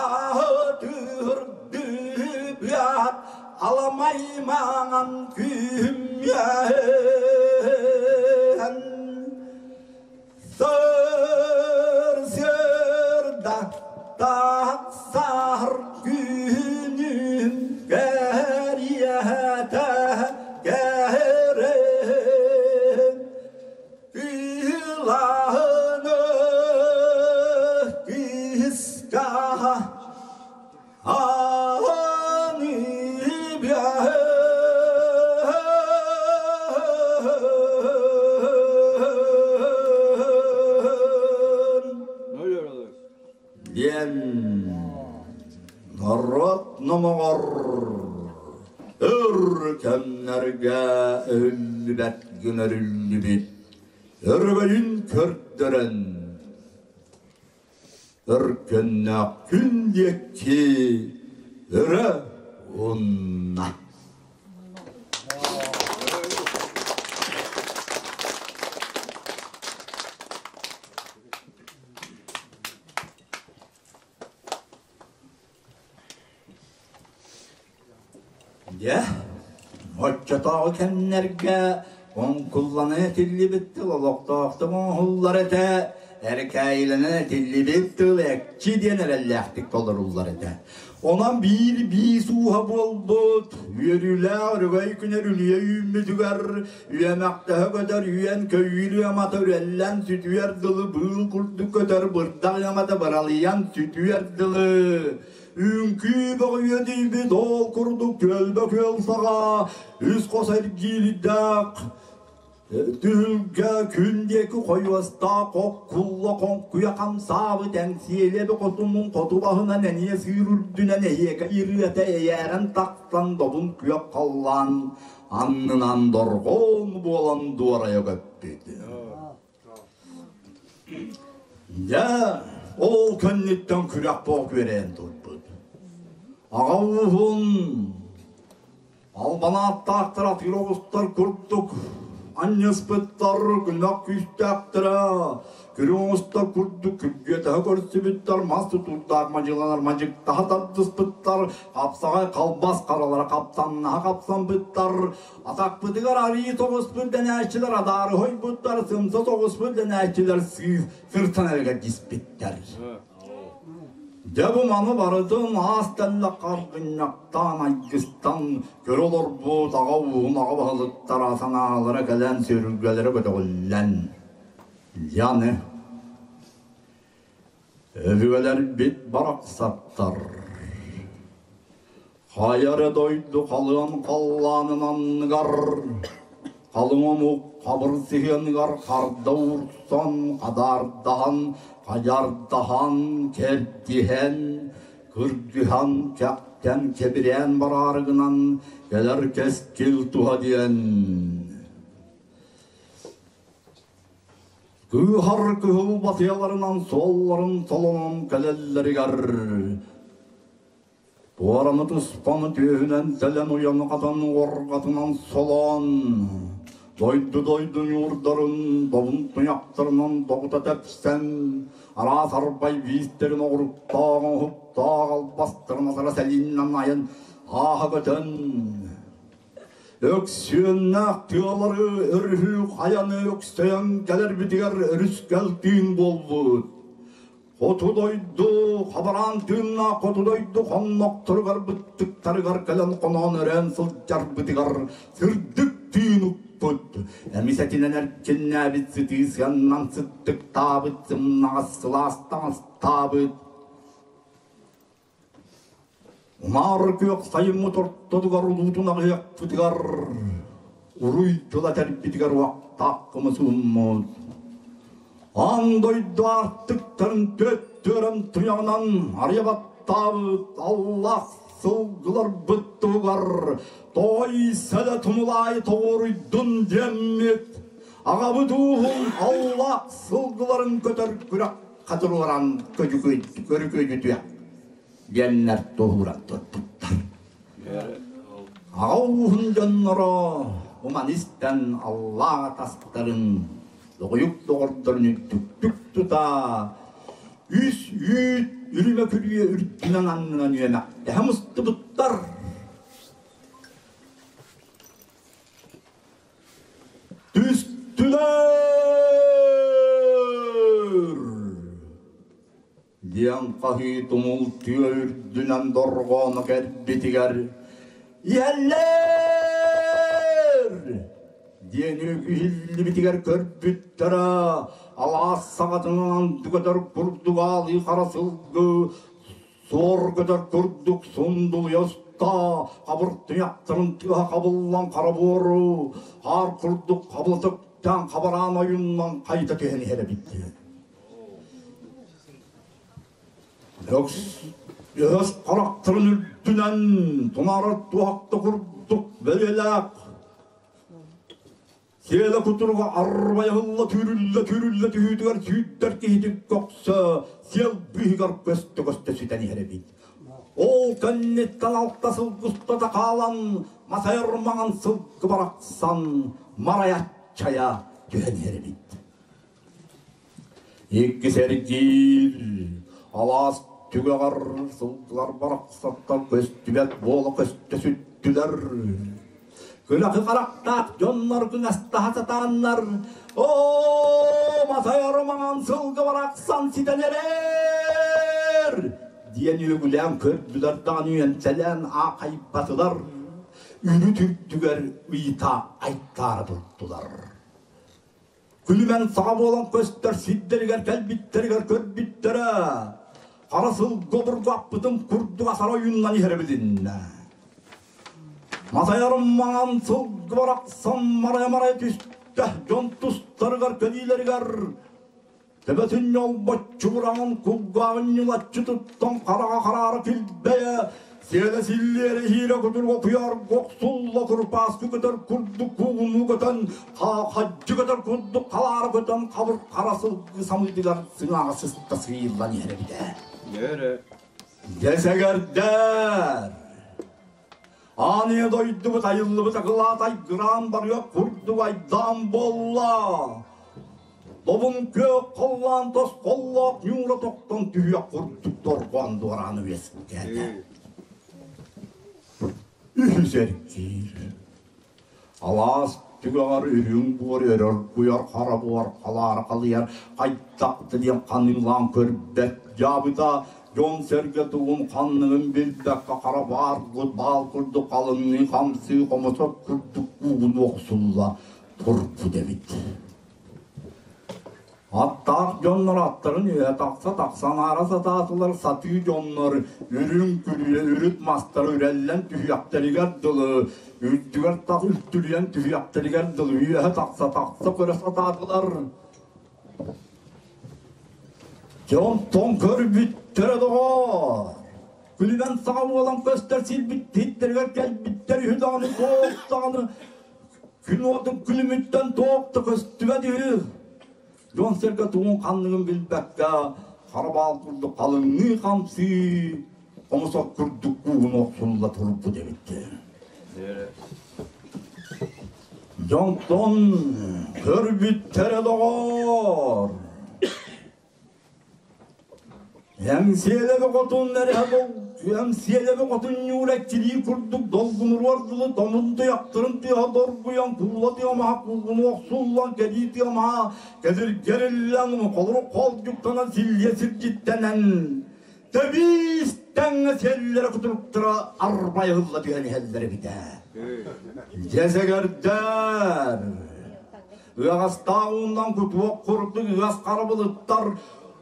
Speaker 1: аһытыырдыыбыат аламай маҥан күммүөн Сыр-сырда тахсар күнүм кэриэтэ кэрэ Илаһыны киска Диэн норуот номоҕор өр кэмнэргэ өһүллүбэт гына өрүллүбүт өрөгөйүн көрдөрөн өркөннөөх күн диэки өрө уунна. Дьэ, оччотооҕу кэмнэргэ оҥкуллана этиллибит тыл олохтоохтук оҥоһуллар этэ, эркээйилэнэн этиллибит тыл экчи диэн эрэллээхтик толоруллар этэ. Онон биир биис ууһа буолбут, үөрүүлээх өрөгөй күнэ үрүлүйэ үүммүтүгэр Үөмэхтэһэ көтөр үөн көйүүр ыамата үрэллэн сүтүөр дылы быыл курдук көтөр бырдах ыамата быралыйан сүтүөр дылы үҥкүү бөҕө үөдүйбүт ол курдук түөлбэ күөл саҕа үс хос эргиирдээх түһүлгэ күн диэки хойуостаах хоккулла хоҥкуйа хамсаабыт эҥсиэлэби хотунун хоту баһынан эниэ сыыр үрдүнэн эһиэкэ ырыата эйээрэн тахсан добун күөх халлаан аннынан дорҕоон буолан дуорайа көппүт. Дьэ, ол кэнниттэн күрэх буох үөрээн турбут. Аҕа ууһун албанааттаахтар атыыр оҕустар курдук анньыспыттар, күнэх күүстээхтэрэ, Күрүҥ оҥостор курдук күргүөтэһэ көрсүбүттэр, мас тутуурдаах мадьыланар мадьыктаһа тардыспыттар, хапсаҕай халбас харалара хаптаннаһа хапсаммыттар, атахпытыгар арыы тоҕуспут дэнээччилэр адаары хойбуттар, сымса тоҕуспут дэнээччилэр сыыс сырсан эргэрдиспиттэр. Дьэ бу маны барытын аас тэллэх харгынньахтаан айгыстан көрө олорбут аҕа ууһун аҕа баһылыктара санаалара кэлэн сүргэлэрэ көтөҕүллэн Яны өбүгэлэрбит барахсаттар хайа эрэ дойду халыан халлаанын анныгар халыҥ омук хабыр сыһыаныгар харда уурсан хадаардаһан хадьардаһан кэрдиһэн кыргыһан кэхтэн кэбирээн бараары гынан кэлэр кэскил туһа диэн Кыыһар кыһыл батыйаларынан суолларын солонон кэлэллэригэр туораны туспаны түөһүнэн сэлэн уйаны хатан уорҕатынан солоон дойду-дойду ньуурдарын добун туйахтарынан доҕута тэпсэн араас арбай биистэрин оҕуруктаах оҥоһуктаах албастарын асара сэлииннэн айан ааһа көтөн Өксүөннээх тыалары өрүһү хайаны өксөйөн кэлэрбитигэр өрүскэл тыын буолбут. Хоту дойду хабараан тыыннаах хоту дойду хоннохторугар быттыктарыгар кэлэн хоноон өрөөн сылдьарбытыгар сырдык тыын укпут. Эмис этинэн эрчиннээбит сытыы сыаннан сыттыктаабыт сымнаҕас сылаас таҥастаабыт. Умаар күөх сайыммыт ортотугар улуутун аҕыйахпытыгар уруй тыла тэрбитигэр уохтаах кымыс ууммут. Аан дойду аартыктарын төттөрөн туйаҕынан арыйа баттаабыт Аллах сылгыларбыт туһугар той сэлэ тумулаайы тоҕуоруйдун диэммит аҕабыт ууһун Аллах сылгыларын көтөр күрэх хатыруоран көрүкүйдүтүөх диэннэр туһууран турбуттар. Аҕа ууһун дьонноро уман истэн Аллаах атастарын, доҕуйук доҕордорун үрдүктүк тута, үс үүт үрүмэ күрүө үрдүнэн аннынан үөмэхтэһэ мустубуттар. Түстүлэр! Диэн хаһыы тумул тыа үрдүнэн дорҕооно кэлбитигэр «Иһэллэр!» диэн үһүллүбүтүгэр көрбүттэрэ алаас саҕатынан анды көтөр курдук аалыы хара сылгы суор көтөр курдук сундулуйа уста хабыр туйахтарын тыаһа хабыллан хара буору хаар курдук хабылытыктаан хабараан ойуннан хайыта түһэн иһэр эбит. Өһөс харахтарын үрдүнэн тунаарар туһахта курдук бэлиэлээх Сиэлэ кутуруга арбайылла түүрүллэ-түүрүллэ түһүүтүгэр сүүрдэр киһитин көхсө сиэл быыһыгар көстө-көстө сүтэн иһэр эбит. Ол кэнниттэн алта сыл устата хаалан масайар маҥан сылгы барахсан марайаччайа түһэн иһэр эбит. Иккис эргиир алаас түгэҕэр сылгылар барахсаттар көстүбэт буола көстө сүттүлэр. Кылахы харахтаах дьоннор кыҥастаһа сатааннар, «Оо, масайар маҥан сылгы барахсан ситэн эрэр!» диэн үөгүлээн көрдүлэр даҕаны үөнсэлээн аахайбатылар, үрүт үрдүгэр ыйыта айтаара турдулар. Күлүмэн саҕа буолан көстөр сирдэригэр кэлбиттэригэр көрбүттэрэ, хара сылгы обургу аппытын курдук асара ойууннан иһэрэ билиннэ. Масайарым маҥан сылгы барахсан марайа-марайа түстэ, дьон тустарыгар кэлиилэригэр Төбөтүн ньолбоччу бураҥын кулгааҕын ньылаччы туттан хараҕа хараара килбэйэ, сиэлэ силлиэрэ иһиирэ кутуруга куйаар охсулла курупааскы көтөр курдук куугунуу көтөн, хаадьы көтөр курдук халаара көтөн хабыр хара сылгы самыытыгар сыҥааҕа сыста сыыйыллан иһэр эбитэ. Дьэ сэгэрдэр! Аан ийэ дойдубут айыллыбыт акылаат айгыраан барыах курдук айдаан буолла. Добун күөх халлаан тосхоллоох ньуура тохтон түһүөх курдук дорҕоон дуорааны үөскээтэ. Үһүс эргиир. Алаас түгэҕэр үрүҥ буор өрөр куйар хара буор халаара халыйар хайдах да диэн ханыылаан көрбөт дьаабыта дьон-сэргэ тугун ханныгын билбэккэ хара баар баал курдук халыҥныы хамсыы хомусот курдук уугун охсулла турбут эбит. Аттаах дьоннор аттарын үөһэ тахса-тахса аҥаара сатаатылар, сатыы дьоннор үрүҥ күрүө үрүт мастары үрэллэн түһүөхтэригэр дылы, үрдүгэр тах үлтүрүйэн түһүөхтэригэр дылы үөһэ тахса-тахса көрө сатаатылар. Дьонтон көрбүттэрэ доҕоор, күлүмэн саҕа буолан көстөр сирбит тииттэригэр кэлбиттэр үһү даҕаны, туох даҕаны Күн уотун күлүмүттэн туох да көстүбэт үһү. Дьон-сэргэ тугун ханныгын билбэккэ, хара баал курдук халыҥныы хамсыы, хомусок курдук куугун охсулла турбут эбит. Дьонтон көрбүттэрэ доҕоор, Эҥсиэлэби хотун Эҥсиэлэби хотун ньуурэччилии курдук долгунуруор дылы томун туйахтарын тыаһа доргуйан куула тыамаһа куугуну охсуллан кэлии тыамаһа кэдиргэриллэн холорук холдьуктанан силлиэ сирдьиттэнэн тэбиис тэҥҥэ сиэллэрэ кутуруктара арбайыһылла түһэн иһэллэр эбитэ. Дьэ сэгэрдэр! Ыаҕастаах уунан кутуох курдук ыас хара былыттар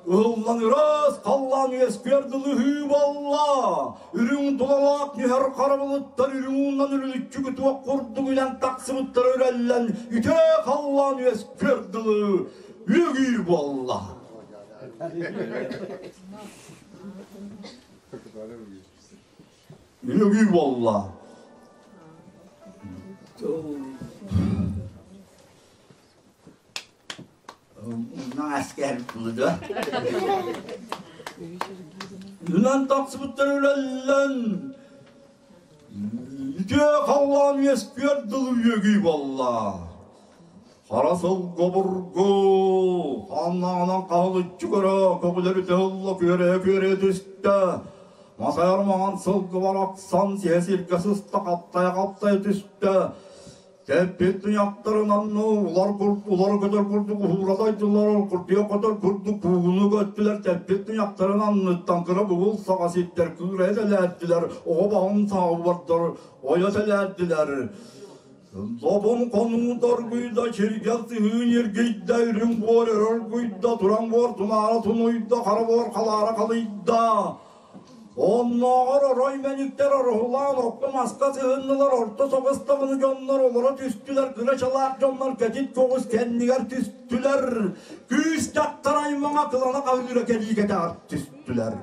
Speaker 1: ыһыллан ыраас халлаан үөскүөр дылы ыһыы буолла. Үрүҥ тулалаах нүһэр хара былыттар үрүҥ уунан үрүлүччү кутуох курдук үлэн тахсыбыттара үрэллэн үтүө халлаан үөскүөр дылы үөгүү буолла. Үөгүү буолла. Үнэн тахсыбыттар үлэллэн үтүө халлаан үөскүөр дылы үөгүй буолла. Хара сылгы обургу хааннааҕынан хаһылыччы көрө көҕүлэр үтэ күөрэ-күөрэ түстэ. Масайар маҥан сылгы барахсан сиһэ сиргэ сыста хаптайа-хаптайа түстэ. Тэппит туйахтарынан улар, улар көтөр курдук уһуура дойдулар, курдуйа көтөр курдук куугуну көттүлэр, тэппит туйахтарын анныттан кыра бугул саҕа ситтэр кыыра тэлээрдилэр, оҕо баһын саҕа ойо тэлээрдилэр. Добун хонуу доргуйда, чиргэл сыһыы ньиргийдэ, үрүҥ буор өрө оргуйда, тураҥ буор тунаара тунуйда, хара буор халаара халыйда. Оннооҕор орой мэниктэр ороһулаан окко-маска сыһыннылар, орто соҕус даҕаны дьоннор олоро түстүлэр, кыра чалаах дьоннор кэтит көҕүс кэннигэр түстүлэр, күүс дьахтар аймаҕа кылана хаһыыра кэлиикэтэҕэр түстүлэр.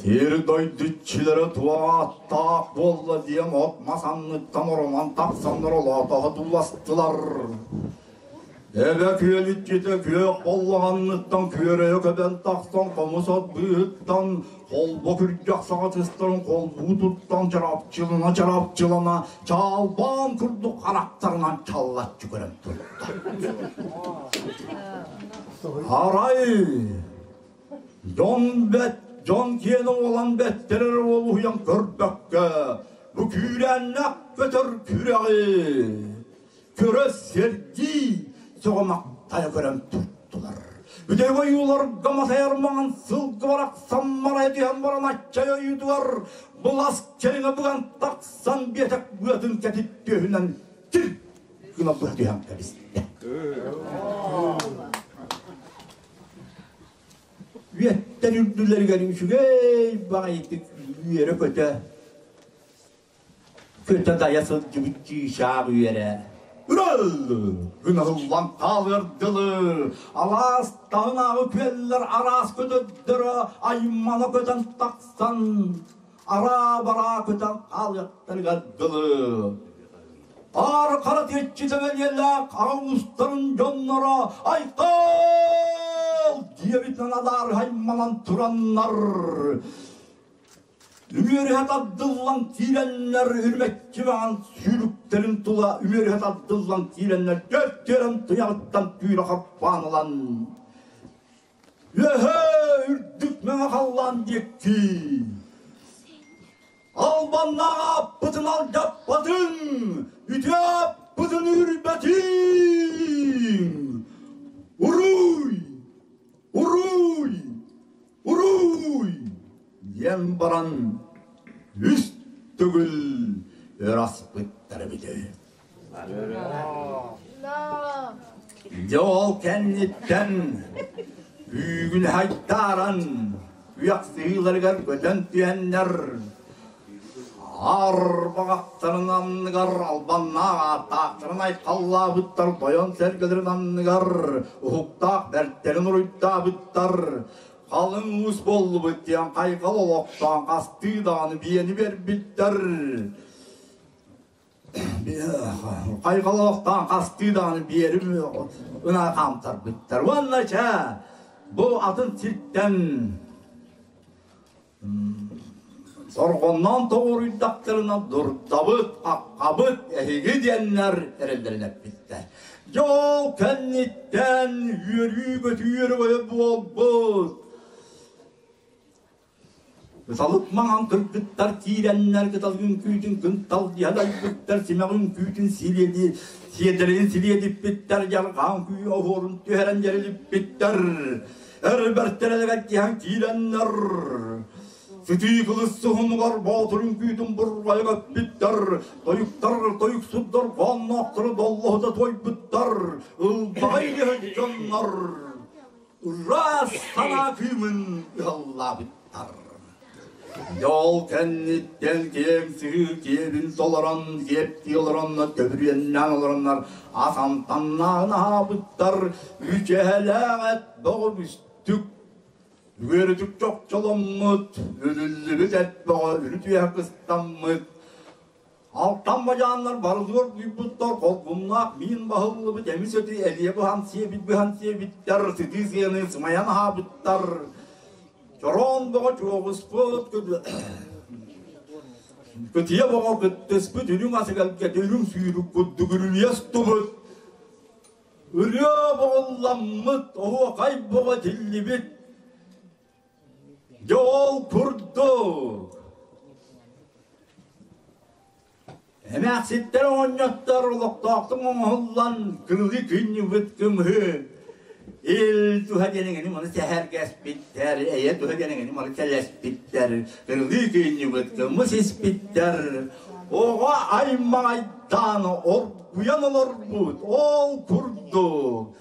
Speaker 1: Сир-дойду иччилэрэ туох ааттаах буолла диэн от-мас анныттан оромон тахсаннар олоотоһо тулластылар. Эбэ күөл иччитэ күөх боллох анныттан күөрэйэ көбөн тахсан хомус от быыһыттан холбо күрдьэх саҕа тыстарын холбуу туттан чарапчылана-чарапчылана чаалбаан курдук харахтарынан чаллаччы көрөн турда. Арай Дьон бэт, дьон киэнэ уолан бэттэрэр уолуһуйан көрбөккө, бу күүрээннээх көтөр күрэҕи көрө сэргии сөҕө-махтайа көрөн турдулар. Бүтэһик ойууларга масайар маҥан сылгы барахсан марайа түһэн баран аччай ойуутугар былас кэриҥэ быган тахсан биэтэк быатын кэтит түөһүнэн тир гына быһа түһэн кэбистэ. Үөттэр үрдүлэригэр үчүгэй баҕайытык үөрэ-көтө көтө дайа сылдьыбыт чыычаах үөрэ Үрэл! Гынаһыллан хаалыар дылы алаас таһынааҕы күөллэр араас көтөрдөрө аймана көтөн тахсан араа-бараа көтөн хаалыахтарыгар дылы Аар хара тиэччи сэбэлиэлээх аҕа уустарын дьонноро «Айхал!» диэбитинэн адаарыһайманан тураннар үмүөрүһэ тардыллан киирэннэр үрүмэччи маҥан сүүрүктэрин тула үмүөрүһэ тардыллан киирэннэр төрт түөрэн туйаҕыттан түүрэ харпаан ылан Үөһэ үрдүк мэҥэ халлаан диэки Албаннаах ааппытын алдьаппатын, үтүө ааппытын үүрбэтин! Уруй! Уруй! Уруй! диэн баран үс төгүл өр аспыттар эбитэ. Дьэ ол кэнниттэн күүгүн хайдааран үөхсүһүүлэригэр көтөн түһэннэр арбаҕахтарын анныгар албаннаах ааттаахтарын айхаллаабыттар, тойон сэргэлэрин анныгар уһуктаах бэртэрин уруйдаабыттар, халыҥ уус буоллубут диэн хайҕал олохтоон хастыы даҕаны биэни биэрбиттэр. Хайҕалоохтоон хастыы даҕаны биэрим ына хаамтарбыттар. Уонна чэ, бу атын сиртэн сорҕонноон тоҕуоруйдахтарына дурдабыт, хаххабыт, эһиги диэннэр эрэллэрин эппиттэр. Дьэ ол кэнниттэн үөрүү-көтүү өрөгөйө буолбут. Ыталык маҥан кыргыттар киирэннэр кытал үҥкүүтүн кынталдьыһа дайбыттар, симэх үҥкүүтүн силиэди сиэдэрин силиэдиппиттэр, дьарҕаан күү оһуорун түһэрэн дьэрилиппиттэр, эр бэртэрэлэрэ киһэн киирэннэр, сытыы кылыс суһумугар боотур үҥкүүтүн бурҕайа көппүттэр, тойуктар тойуксуддар хоонноохтору доллоһута туойбуттар, ылбаҕай дьоннор Ыраас санаа кыымын ыһаллаабыттар. Дьол кэнниттэн киэҥ сыһыы киэбин толорон, киэптии олороннор, төбүрүөннээн олороннор ас амтаннааҕын аһаабыттар, үчэһэлээх эт бөҕө бүстүк, үөрүтүк чохчоломмут, үлүллүбүт эт бөҕө үрүт үөһэ кыстаммыт, Алтан бадьааннар барылыгар уйбуттар, холбуннаах миин баһыллыбыт, эмис өтү элиэ быһан сиэбит быһан сиэбиттэр, сытыы сыаны сымайан аһаабыттар. Чороон бөҕө чуоҕуспут, кытыйа бөҕө кыттыспыт, үрүҥ асыгалга үрүҥ сүүрүк курдук үрүлүйэ устубут. Ырыа боҕулламмыт, оһуохай бөҕө тиллибит, Дьэ ол курдук эмээхситтэр оҕонньоттор олохтоохтук оҥоһуллан кырылыы күнньүбүт кымыһы ил туһа диэн эҥини маны сэһэргэспиттэр, эйэ туһа диэн эҥини маны сэлэспиттэр, кырылыы күнньүбүт кымыс испиттэр, оҕо аймаҕайдаан оргуйан олорбут ол курдук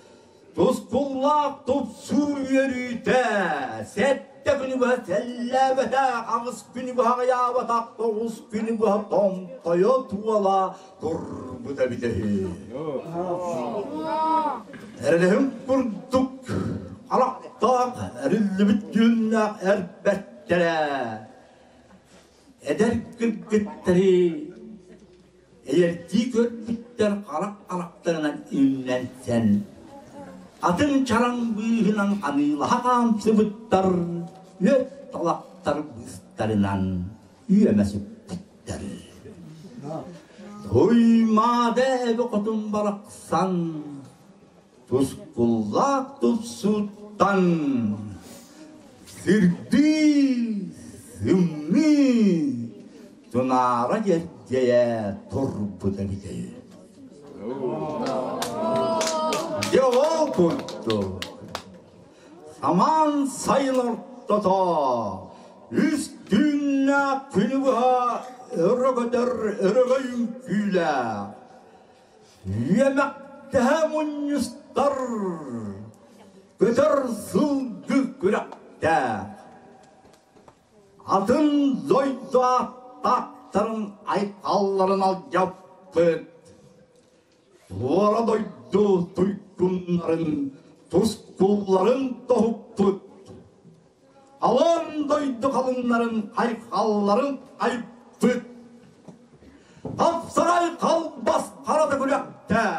Speaker 1: Тускуллаах тупсуу үөрүүтэ сэттэ күнү быһа сэллээбэтэх, аҕыс күнү быһа аҕыйаабатах, тоҕус күнү быһа томтойо туола турбута эбитэ үһү. Эрэлэһин курдук харахтаах, эриллибит дьүһүннээх эр бэрт. Бэртэрэ эдэр кыргыттары эйэрдии көрбүттэр харах харахтарынан имнэнсэн, атын чараҥ быыһынан ханыылаһа хаамсыбыттар, үөт талахтар быыстарынан үөмэ сүппүттэр. Туймаада эбэ хотун барахсан тускуллаах тупсууттан сирдии сымныы тунаара дьэрдьэйэ турбут эбитэ. Дьэ ол курдук самаан сайын ортото үс түүннээх күнү быһа өрө көтөр өрөгөй үҥкүүлээх Үөмэхтэһэ мунньустар, көтөр сылгы күрэхтээх. Атын дойду ааттаахтарын айхалларын алдьаппыт, туора дойду туйгуннарын тускулларын тоһуппут, Алын дойду халыҥнарын айхалларын айбыт. Хапсаҕай халбас харата күрэхтээх.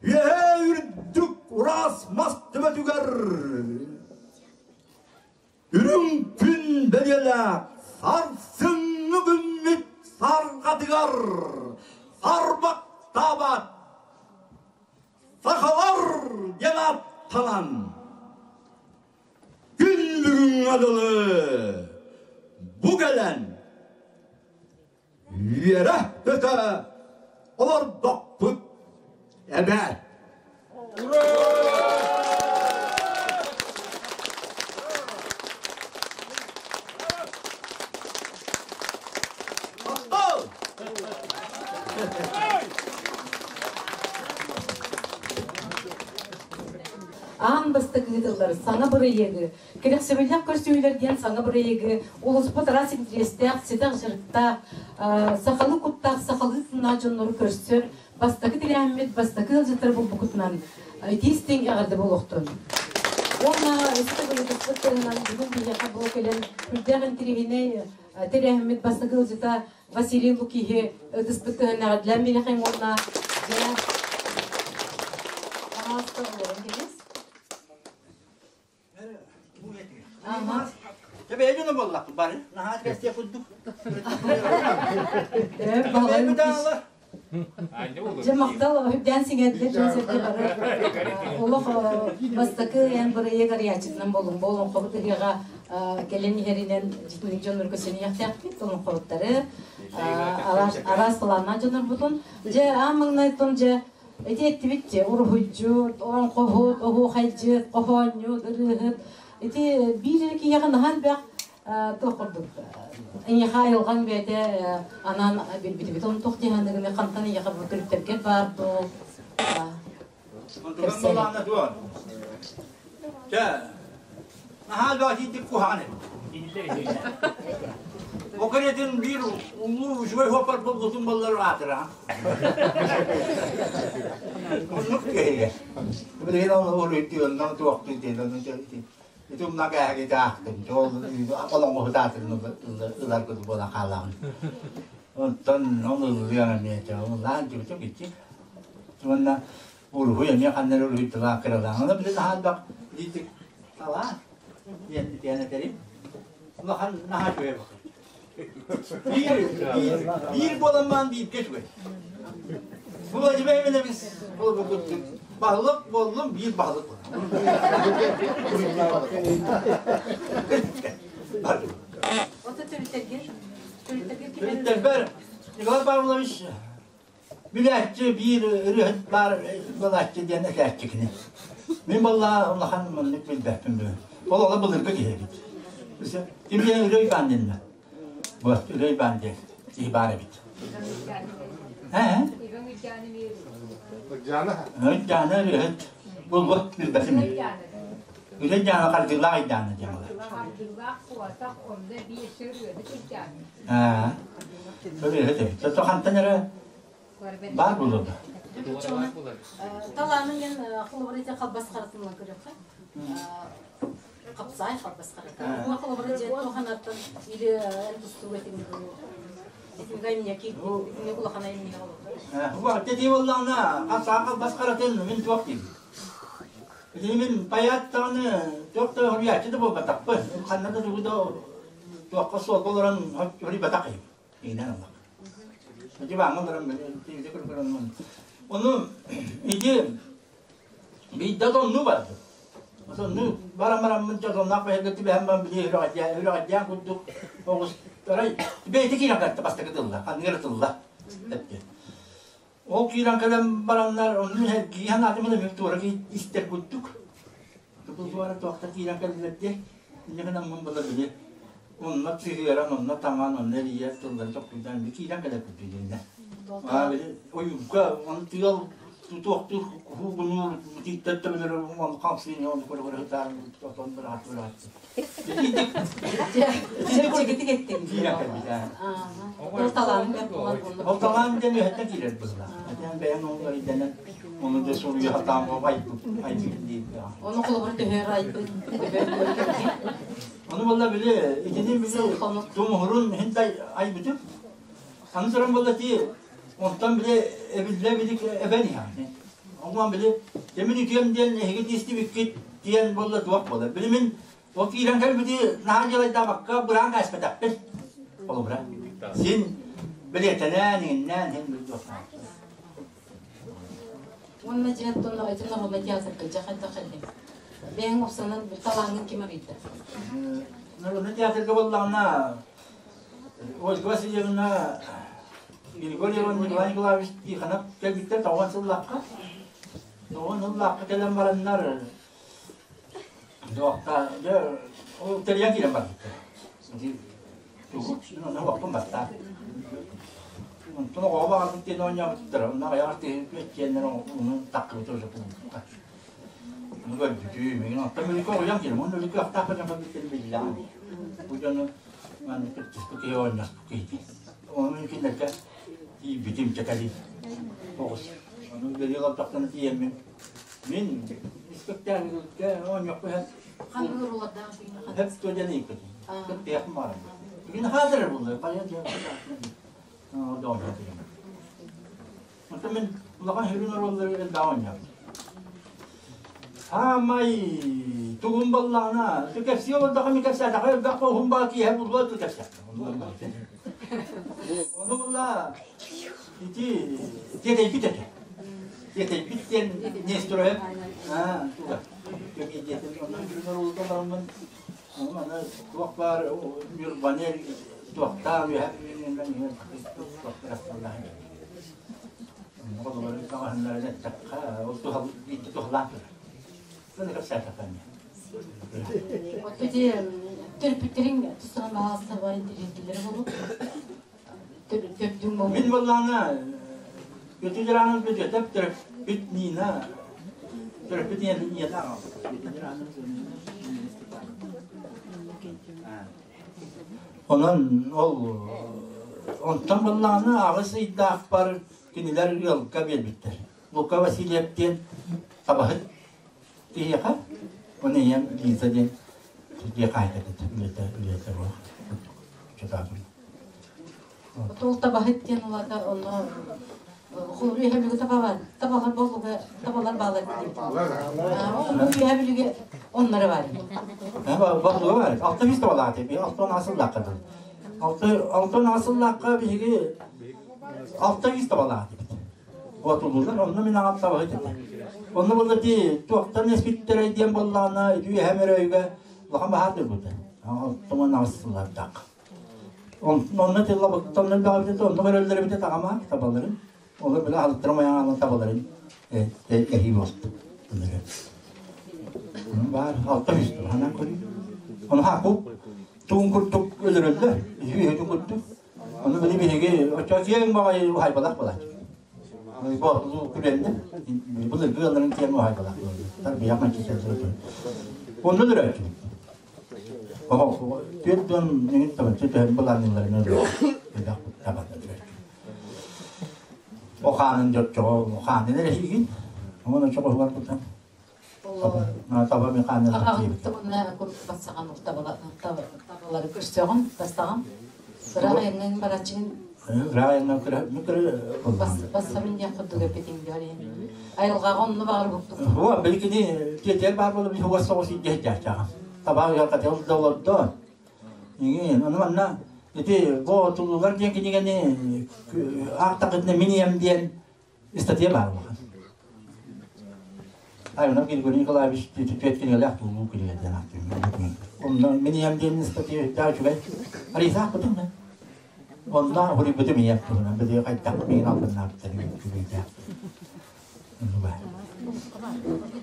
Speaker 1: Үөһээ үрдүк ураас мас төбөтүгэр үрүҥ күн бэлиэлээх сарсыҥҥы күммүт сарҕатыгар сарбахтаабат Сахалар диэн ааттанан күн бүгүҥҥэ дылы бу кэлэн үөрэ-көтө олордохпут эбээт.
Speaker 2: Аан бастакы ыытыллар саҥа бырайыагы, кэрэхсэбиллээх көрсүһүүлэр диэн саҥа бырайыагы улууспут араас интэриэстээх, ситэх дьарыктаах, сахалыы куттаах, сахалыы тыллаах дьоннору көрсөр бастакы тирээммит, бастакы ыалдьыттары булбукутунан итии-истиҥ эҕэрдэ буолуохтун. Уонна өссө төгүл тылынан бүгүн биһиэхэ бу кэлэн сүрдээх интэриэһинэй тэрээһиммит бастакы ыалдьыта Василий Лукиһи ытыспыт тыһын эҕэрдэлээн биэриэхиҥ уонна дьэ пожалуйста олорон кэбис.
Speaker 1: Бэйден боллақ бары. Наһаа кэстиэ курдук.
Speaker 2: Дьэ махтал үрдээн сиҥэрдэ дьон сэргэ бары олох бастакы эн бырайыак арыйааччытынан болуҥ бу олоҥхобут ыһыаҕа кэлэн иһэринэн дьитинник дьоннорго сэниэхтээхпит олоҥхоһуттары араас талааннаах дьоннорбутун дьэ аан маҥнайтон дьэ ити эттибит дьэ уруһуйдьут олоҥхоһут оһуохайдьыт хоһоонньут ырыаһыт ити биир эрэ киһиэхэ наһаа элбэх туох курдук эйиэхэ айылҕаҥ бэйэтэ анаан билбитибит он туох диэханыгыны хантан эйиэхэ бу төрүттэргэр баар дуу
Speaker 1: Чэ, наһаа да куһаҕан эбит. Ол кэриэтин биир улуу үчүгэй хуоппар булбутун боллар аатыра. Оннук киһигэ. Билигин ол уруйдуоннан туохтун диэн Ити умна кээһэги аахтым. Ол олоҥхоһутаатын ыларгыт буола хаалаҕын. Онтон ол ыллыан эмиэ ыллаан дьүбүтүк иччи. Уонна уруһуй эмиэ ханна эрэ уруһуйдалаах кыралаан. Аны билин аһаан диитик талаан диэн итиэн этэрим. Улахан наһаа үчүгэй бакыр. Биир, биир, биир буолан маан бииргэ үчүгэй. Владимир Иванович баһылык буоллум, биир баһылык Төрүттэрбэр Николай Павлович билээччи биир ырыаһыт баар балааччы диэн этээччи кини. Мин баллаа улахан маннык билбэппин бүгүн. Ол ола былыргы киһи эбит. Ким диэн Үрөй баан диэннэ. Вот Үрөй баан диэн киһи баар эбит. Ээ? Ыйдаана ырыаһыт. Булбут билбэтим. Үрөй Дьаана Хардыылаах Ыйдаана диэн буолар.
Speaker 3: Хардыылаах куотах онно биир ырыаһыт Ыйдаана.
Speaker 1: Аа. Ырыаһыт эбит. Сото хантан эрэ баар буолуо.
Speaker 2: Талаанын мен холобур ити халбас харатымла көрөххө. Уопсай халбас харата. Бу холобура дьэ туоханаттан или эн тустууга этиҥ Итингэ эмнеки итингэ улахан эмнеге олордо.
Speaker 1: Бу аттети боллаана хас халбас харатын мин туох диим. Ити мин паят даҕаны туох да хоруйааччы да буолбатахпын. Ханна да тугу да туохха суолга олорон хоруйбатах иһим. Иинэн аллах. Диваҥҥа олорон тиийдэ көрөн Ону ити биирдэ тоннуу бардым. Тоннуу баран бараммын дьоннох бэһэргэ түбэһэн баран били үрэҕэдьээн курдук оҕустарай бэйэтэ киирэн кэлтэ бастакы тылла, ханныгы тылла эппит. Ол киирэн кэлэн бараннар онну эргийэн аатым эмиэ туора истэр курдук. Бу туора туохта киирэн кэллилэр дии. Инньэ гынан була били онно сыһыаран, онно таҥан, онно эрийэр тыллары тохтуйдаан били киирэн кэлэр курдук дьиннэ. Аа били ойуурга он тыал тутуохтуур куһуугунуур тииттэр төбөлөрө он хамсыын он көрө-көрө сытаан отон быраат быраат.
Speaker 2: Чэпчэкитик эттиҥ.
Speaker 1: Киирэн кэлбит аа.
Speaker 2: Ол талаан бэрт буолан
Speaker 1: Ол талаан диэн үһэттэн киирэр быһыылаах. Этэн бэйэҥ оҥор идэнэн ону да суруйа сатаан бу айбыт айбыт диир.
Speaker 2: Ону холобур төһөр айбыт
Speaker 1: Ону буолла били итини били тумуһурун иһин да айбытым. Аны туран буолла ти онтон били эбиллэ били эбэн иһэҕин. Оҥон били темин үтүөм диэн эһиги тиистибиккит диэн буолла туох буолар. Били мин ол киирэн кэлбити наһаа дьалайдаабакка быраан кээспэтэхпин. Холобура. Син билиэтэнээн иҥиннээн иһин били туохтаах.
Speaker 2: Уонна дьэ оттон ити норуодунай театрга дьэ хайдах кэллиҥ? Бэйэҥ уопсанан талааҥҥын ким арыйда?
Speaker 1: Народнай театрга буоллаҕына Ольга Васильевна Григорьева Николай Николаевич Тихонов кэлбиттэр тоҕон сыллаахха. Тоҕон сыллаахха кэлэн бараннар туохта дьэ ол тэрийэн киирэн барбыттар. Тугу уоппун бастаан. Онтон оҕоҕо баҕарбыт диэн оонньообуттара. Онно аҕыйах артыыһы күөччиэннэр ону таккыбыт уже Ону көрбүтүм. Оттон мүлүкү оҕуйан киирим. Онно мүлүкү ахтаах дьон көрбүттэрин биллэҕим. Бу дьону маннык кырдьыспыт киһи оонньоспут киһи. Ону кинилэргэ тиийбитим чэкэлин. Оҕус. Ону били олордохтон тиийэммин. Мин испэктээкилгэ оонньуохпун
Speaker 2: Ханнык уруулардаах
Speaker 1: Хеп студияны ииппитим. Кыттыахпын баҕарабын. Бүгүн хаатырар булла. Баян Онтон мин улахан сүрүн оруоллары элбэҕи оонньообутум. Саамай тугум буоллаҕына, кэпсии олордоххо мин кэпсээтэххэ элбэх уһун баа киэһэ булуо дуу кэпсээххэ. Ону буолла ити тиэтэйбит этэ. Тиэтэйбит диэн Нестеровев аа туга комедиятын онон сүрүн оруолга бараммын Аны туох баар Ньурбаны туохтаах үөһэ таҥаһыннарын эттэххэ, ол туһал биирдэ туһалаан турар. Аны кэпсээтэххэ эмиэ.
Speaker 2: Ити төрөппүттэриҥ тустаран баҕаластар бар интэриэһиргииллэрэ буолуо. Төрдүҥ буолуо.
Speaker 1: Мин буоллаҕына Петр Дьараанов Петр төрөппүт Нина төрөппүт ийэтэ аҕабыт. Петр Дьараанов Онон ол онтон буоллаҕына аҕыс ыйдаахпар кинилэр ыалга биэрбиттэр. Лука Васильев диэн табаһыт киһиэхэ, оны ийэм Лиза диэн дьиэ хаһаайката үлэтэ үлэтэ буолар. Чутаабын.
Speaker 2: Ол табаһыт диэн улата онно холобур үөһэ бүлүгү табалар табалар боллуга табалар баалар диэн. Онно үөһэ бүлүгү оннора бар.
Speaker 1: Боллуга бар. Алта биис табалааты. Би алтан асыллаахха дыл. Алты алтан асыллаахха биһиги алта биис табалааты. Отулулар онно мин аҕам табаһыт этэ. Онно буолла ди туохтан эспиттэрэй диэн буоллаҕына үһэ мөрөйгө улахан баһаар турбута. Алтан асыллардаах. Онно тыллабыттан элбэҕи онно көрөллөр эбитэ таҕама табаларын. Олор бile аһылыктарын майаҥаалан табаларын эһии буолту. Баар алта үс ханан көрүү. Ону хаакуп туун курдук өлөрөллөр, үһү курдук. Ону били биһиги оччо киэҥ баҕайы уһайбалах буолааччы. Бу күрэллэр. Былыргы ыалларын киэҥ уһайбалах буолар. Тарбыйах манчы Онно өлөрөөччү. Түөрт дьон эҥин табаччы түһэн былаанныылларынан элбэх табата О хаанын дьоччоҕо хаанын эрэ иһигин. Ону очоҕо уһугар кутан. Таба механизм.
Speaker 2: Аҕабыт курдук бассаҕан табалары көрсөҕүн бастаҕын. Ыраах айаннан барааччыгын
Speaker 1: Ыраах айаннан көрө
Speaker 2: бассабын диэн курдук эппитиҥ диэн. Айылҕаҕа онно баҕар буктук.
Speaker 1: Хуа биликини тиэтэр баар буолан хугас соҕус иитиһэ чаачаҕа. Табаҕ ыархатыл да олордо. Иҥин ону манна ити бу тулулар диэн кинигэни аахтахытына мин ийэм диэн Статья баар улахан. Иванов Григорий Николаевич түөт кинигэлээх тулуу кинигэ диэн ааттыыр. Онно мин ийэм диэн статья үрдээх үчүгэй. Арыйсаах бутун да. Онно хуруйбутум ийэм туһунан били хайдах миин албыннаабыттар күлүүдээх.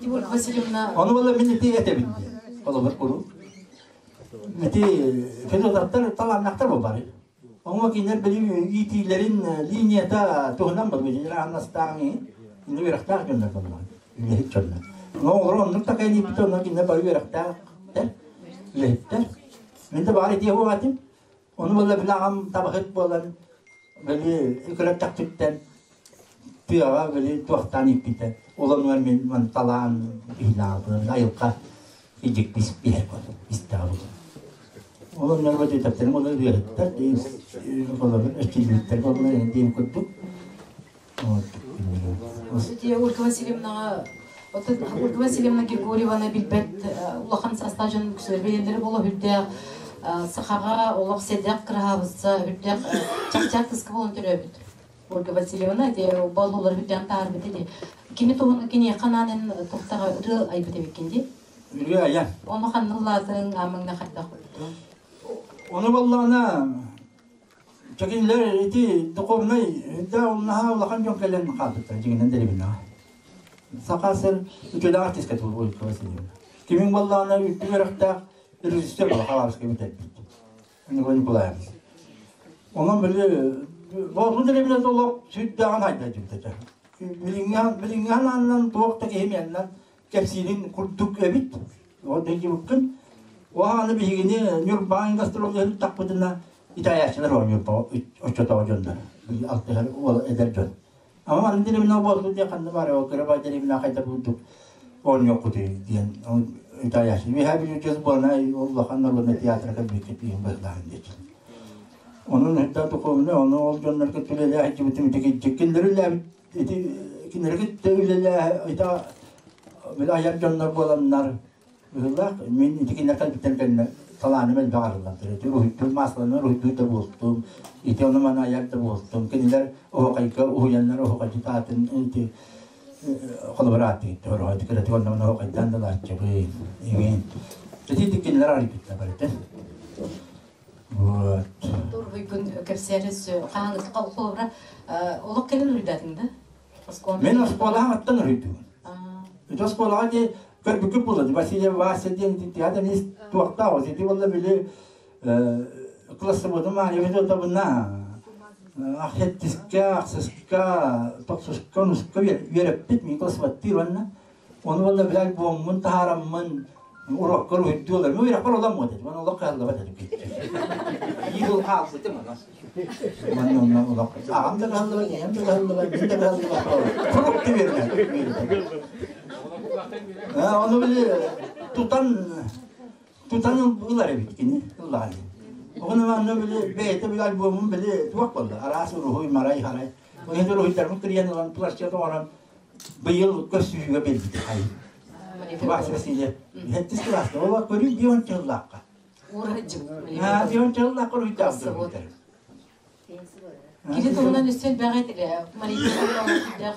Speaker 2: Ольга Васильевна.
Speaker 1: Ону буолла мин ити этэбин диэн. Холобур куруук. Ити федотовтар талааннаахтар буолбары. Оҥо кинилэр били иитиилэрин линията туһунан буолбут. Кинилэр ааннастааҕын инни үөрэхтээх дьоннор буоллаҕа. Үлэһит дьоннор. Но олору оннук такайан ииппит онно кинилэр бары үөрэхтээхтэр, үлэһиттэр. Мин да баар итиэ буолаатым. Ону буолла били аҕам табаһыт буолан били үкүрэттэхпиттэн тыаҕа били туохтаан ииппитэ. Ол онугар мин маны талаан биһилээҕи айылҕа илдьикпис биһэр буолла, истэҕэ буолла. Ол оннорго диэтэхтэрин олор үөһэттэр, олорун өччүллүттэр буоллар диэн курдук.
Speaker 2: Ольга Васильевнаҕа Ольга Васильевна Григорьеваны билбэт улахан саастаах дьон үксүлэр бэйэлэрэ буола үрдээх сахаҕа олох сэдэх кыраһаабысса үрдээх чахчаах кыска буолан төрөөбүт. Ольга Васильевна ити боллулар үрдээн таарбыт ити. Кини туһун киниэхэ анаан тухтаҕа ырыа айбыт эбиккин дии.
Speaker 1: Ырыа айан.
Speaker 2: Ону ханныллаатыҥ, аамыҥна хайдах буолтуҥ?
Speaker 1: Ону баллаана чэкинилэр ити духовнай да наһаа улахан дьон кэлэн хаалбыттар дьиҥинэн дэриэбинэҕэ. Саха сир үтүөлээх артистка Ольга Васильевна. Кимиҥ баллаана үрдүк үөрэхтээх режиссер буола Хабаровскай бүтэрбит. Николай Николаевич. Онон били Боотур дэриэбинэтэ олох сүрдээҕин хайда дьибитэ. Билиҥҥи ханаанынан туох да киһи миэннэн кэпсиирин курдук эбит. Ол дойдубуккун. Оһааны биһигини Ньурбаан гастролларын тахпытына итаайааччылар оонньуурба оччотоҕу дьоннор. Алтыһар уол эдэр дьон. Ама манна дэриэбинэ буолбут диэн ханна баар ол кыра бай дэриэбинэ хайда курдук оонньуоххутуй диэн итаайааччы. Үөһээ Бүлүү буолана улахан народнай театрга кэлбиккит диэн быһылаан диэччи. Онон эрдэ духовный ону ол дьоннорго үлэлээһи дьибитим ити кинилэр үлэлээбит ити кинилэр кытта үлэлээ ити били айар дьоннор буоланнар быһыылаах мин ити кинилэр кэлбиттэн кэннэ талааным элбэх арыллан турар ити уһуйдур масланар уһуйдуур да буолтум ити ону маны айар да буолтум кинилэр оһуохайга уһуйаннар оһуохайдьыт аатын ити холобур ааттыгыт оһуохайдык кыратык онно маны оһуохайдаан да лааччыбын иҥин ити кинилэр арыйбыттар барыта вот
Speaker 2: Турбуйгун кэпсээрис хаһан холобура олох кэлин уруйдаатыҥ да?
Speaker 1: Мен оскуолаҕа аттан уруйдугун. Ити оскуолаҕа дии көрбүккүт буолла Василий Вася диэн театр туохтаах ити буолла били классоводум Мария Федотовна ахеттиска, ахсыска, тохсуска, онуска үөрэппит мин классоваттыыр уонна Ону уонна били альбоммун таһаараммын уроккар уһуйдуолар. Мен үөрэхпэр оламмыт этим. Оны олох кыһаллыбат этим. Биир жыл хаалбытым онон. Манна онно олох. Аҕам да кыһаллыбат, ийэм да кыһаллыбат, мин да кыһаллыбат. Куруук түбүөрүнэн. Ону били тутан тутан ылар эбит кини ыллаҕа. Ону манна били бэйэтэ били альбомун били туох буолла? Араас уруһуй, марай, харай. Ол уруһуйдарбын кырыйан ылан плаща оҥорон Быйыл көрсүһүүгэ биэрбит хай. Вася Васильев. Сэттис кылааска. Ол көрүү дион чыллаахха. Аа, дион чыллаахха уруйдаах
Speaker 2: Кини туһунан өссө элбэҕи этилэ. Мария Федоровна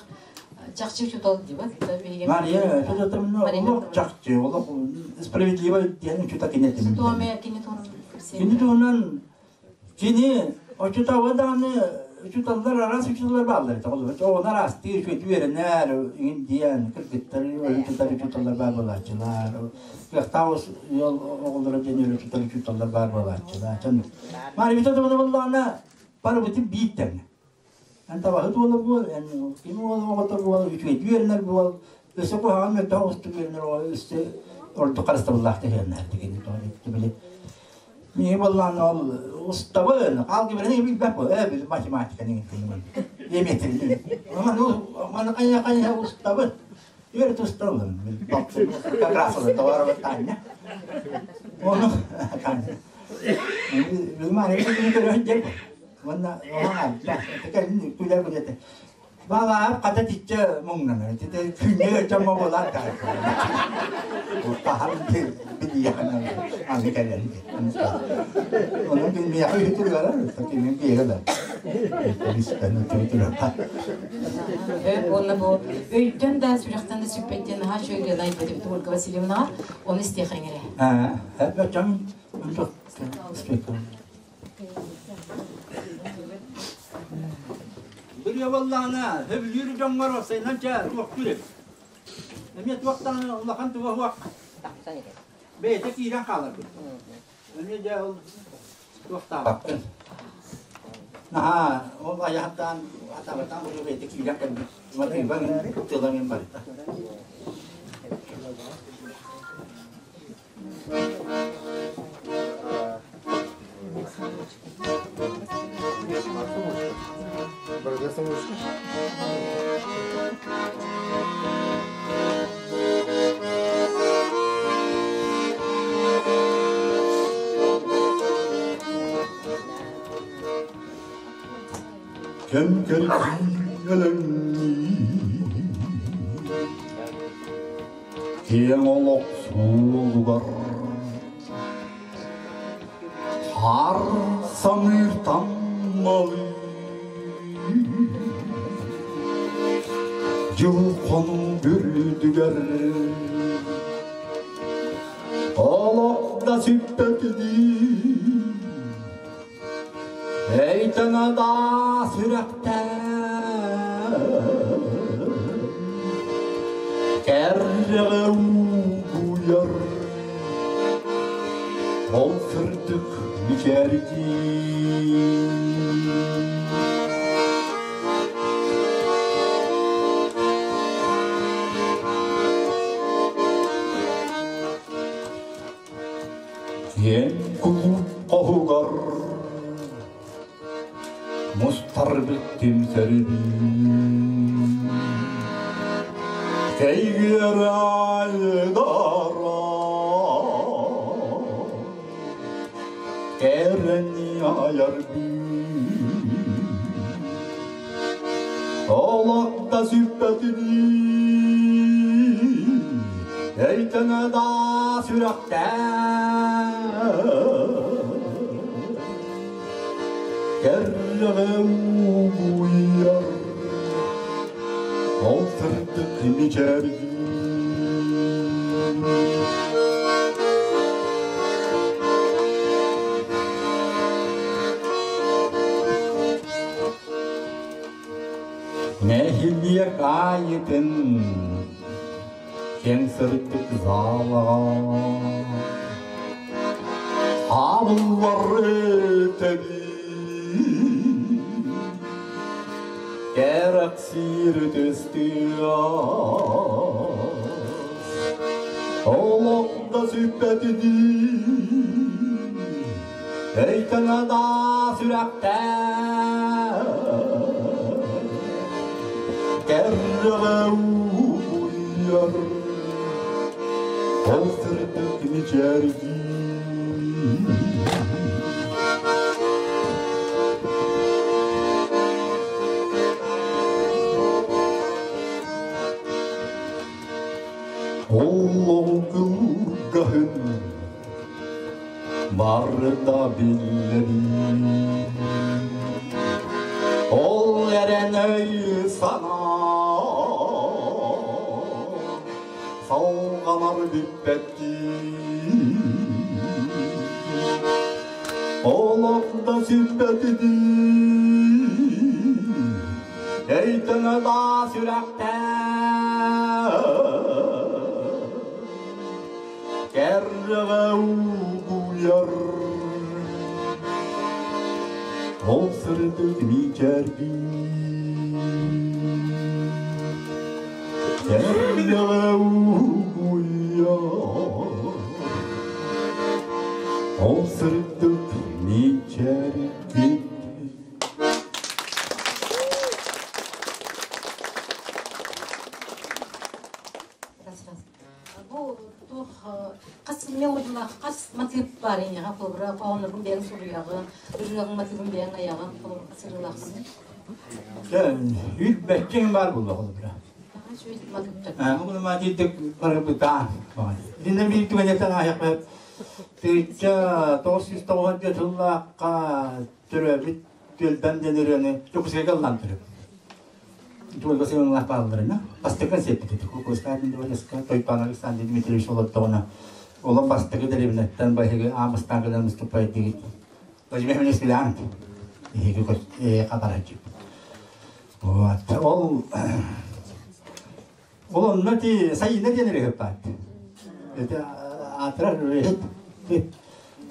Speaker 2: чахчы учуутал дибат.
Speaker 1: Мария Федоровна олох чахчы, олох справедливо диэн учуутал кини этим.
Speaker 2: Кини туһунан
Speaker 1: Кини туһунан Кини оччотооҕу даҕаны учууталлар араас учууталлар бааллар этэ. Оҕону араастыы үчүгэйдик үөрэнэр, иҥин диэн кыргыттар өлө тутар учууталлар баар буолааччылар. Кыахтаах ыал оҕолоро диэн өлө тутар учууталлар баар буолааччылар. Мария Петровна буоллаҕына барыбытын биир тэҥэ. Эн табаһыт уола буол, эн ким уол оҕото буол, үчүгэйдик үөрэнэр буол, өссө куһаҕан мөлтөх оҕустук үөрэнэр оҕо өссө ордук харыстабыллаах тэһиэннэр дигин били Миги буоллаан ол устабын, алгебраны билбэт буол, били математиканы геометрияны. Маны маны хайа хайа устабын. Түөрэ тусталлар. Как раз ол товар Таня. Оны Таня. Билмааны көрөн дьэ. Уонна оҕо кэлин күлэр күлэтэ. Балаап хата тиччэ муҥнанар. Тите күннэ чамма болар та. Таһар билияхана аны кэлэн. Onun bir мияхы үтүрүгэр, такими биэрэлэр.
Speaker 2: Уонна бу өйтөн да сүрэхтэн да сүппэттэн наһаа үчүгэй айбыт эбит Ольга Васильевнаҕа. Оны истиэхэҥ эрэ.
Speaker 1: Бачам Бүрүө буоллаҕына, сөбүлүүр дьоҥҥор сайынан чэ туохтуур эбит. Эмиэ туохтан улахан туга суох бэйэтэ киирэн хаалар Эмиэ дьэ ол туохтаабаппын. Наһаа ол айаһаттаан атабатаан бу бэйэтэ киирэн кэлбит. Матыыбан тылаҥын барыта. Кэм кэлгиэлэҥнии Киэҥ олох суолугар Хаар самыыр таммалыы Дьыл хонуу үрдүгэр Олох да сүппэтинии Эйтэн да сүрэхтэн Кэррэҕэ уугуйар Ол сырдык мичээрдии Киэҥ кулууп хоһугар мустарбыт түмсэрбит Кэйгиэр айдара кэрэни айарбыт Олох да сүппэтинии Эйтэнэ да сүрэхтээх Кэррэҕэ уугуйар Ол сырдык мичээрдии Нэһилиэк аайытын киэҥ сырдык залаҕа Хааллар этэбин кэрэхсиир түстүө Олох да сүппэтинии Эйтэнэ да сүрэхтээх Кэррэҕэ ууйар Ол сырдык мичээрдии Оллоҕу кылгаһын барыта биллэрин Ол эрэн өй-санаа салҕанар бүппэттии Олох да сүппэтинии Эйтэнэ да сүрэхтээх Кэррэҕэ уугуйар Ол сырдык мичээрдии Кэррэҕэ уугуйар Ол сырдык мичээрдии.
Speaker 2: Хас мелодиялаах, хас матыып баар эйиэхэ, холобура, хоһоонноргун бэйэҥ суруйаҕын, ырыаҕыҥ матыыбын бэйэҥ айаҕын, холобура, хас ырыалааххын?
Speaker 1: Үрбэччиҥ баар буолла холобура. Ол маатиидик барыбытаан. Итиннэ биир түгэнэтэн аайахпа тыыча 994 сыллаахха төрөөбүт түөлбэм диэн ырыаны Дьокуускайга ыллаан төрөбүт. Ольга Семеновна баалларына бастакы сиэппит Кукурская Дворецка Тойпан Александр Дмитриевич олордоҕуна олом бастакы дэриэбинэттэн баһыгы аамыстаан кэлэн выступайдыгыт Владимир Иванович билэҕин эһиги хабараччы. Вот. Ол ол онно ти сайына диэн эрэ баат. Это аатырар үлэһит.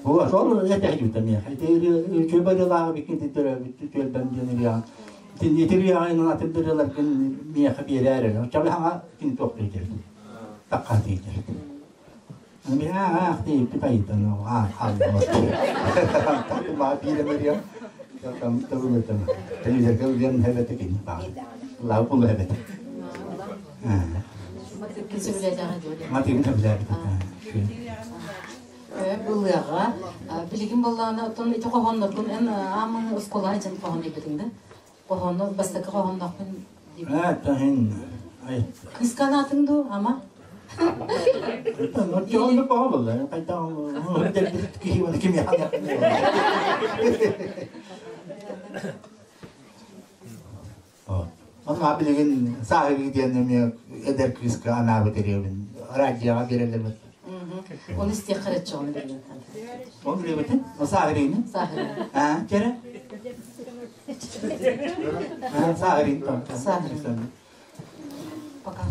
Speaker 1: Вот, ол этэ миэхэ. Ити үчүгэй барылааҕы биккин төрөөбүт түөлбэм диэн ырыаҕын. Ити ырыаҕын атын ырыаларгын миэхэ биэрээр эрэ. Чабы хаҥа кини туох диэтэр. Такка диэтэр. Миэхэ диэппит айытан аа хаалла. Ма биир эмэрия. Там табылытым. Телевизорга үлэн хэбэтэ кини баар. Лаа пулу хэбэтэ.
Speaker 2: Матыыпкын сөбүлээтэҕэ диэн.
Speaker 1: Матыыбын сөбүлээбит.
Speaker 2: Былыаҕа билигин буоллаҕына оттон ити хоһоонноргун эн аамын оскуолаҕа дьэн хоһоон диэбитиҥ да? Хоһоону бастакы хоһоонноохпун диэбит.
Speaker 1: Аа, таһын. Ай.
Speaker 2: Кыыска анаатыҥ дуу, ама?
Speaker 1: Онно баҕа буолла. Хайдах киһи оны ким яхана. Онно билигин сааһы диэн эмиэ эдэр кыыска анаабыт эребин радиоҕа биэрэллэр.
Speaker 2: Оны истиэх хараччоҕун билигин.
Speaker 1: Ол билебитин? Сааһырыыны?
Speaker 2: Сааһырыы.
Speaker 1: Аа, кере? Аа, сааһырыын.
Speaker 2: Сааһырыы. Пока.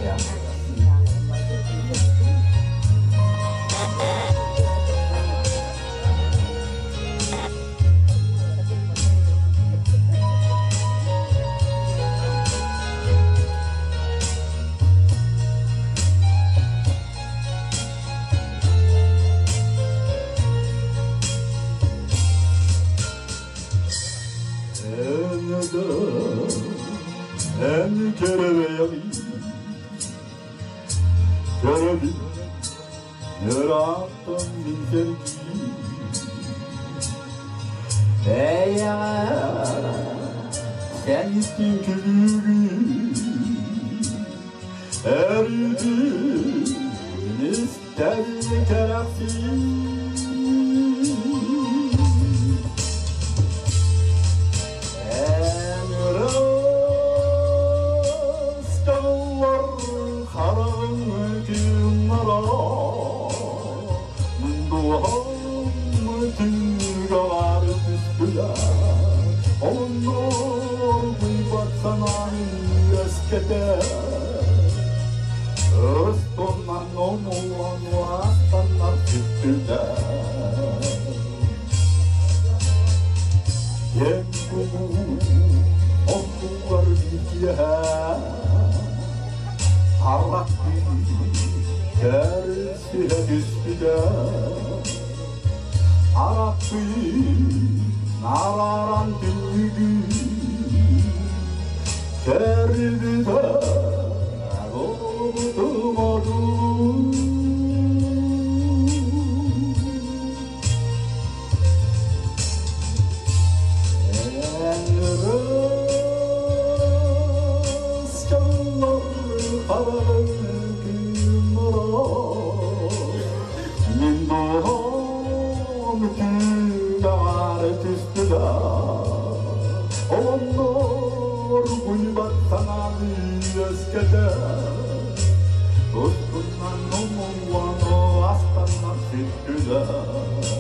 Speaker 1: Я. En kereveyi Görebil Yarattın bin sergi Ey sen gittin külürü Erdin ister kerafsin En rastlar харағың күймара Дуһам түнгаар түстүлэр Оннор буйбат санааны үөскэтэр Ыстоннан омулан уастаннар сүттүлэр Кем куму окугар битиэхэ Характы кәрсиһэ түспүтэ Аракты нараран түннүгү Кәрбүтэ олбутум Onlar kuybattan eskede Ustundan umullan aslanlar süttüler.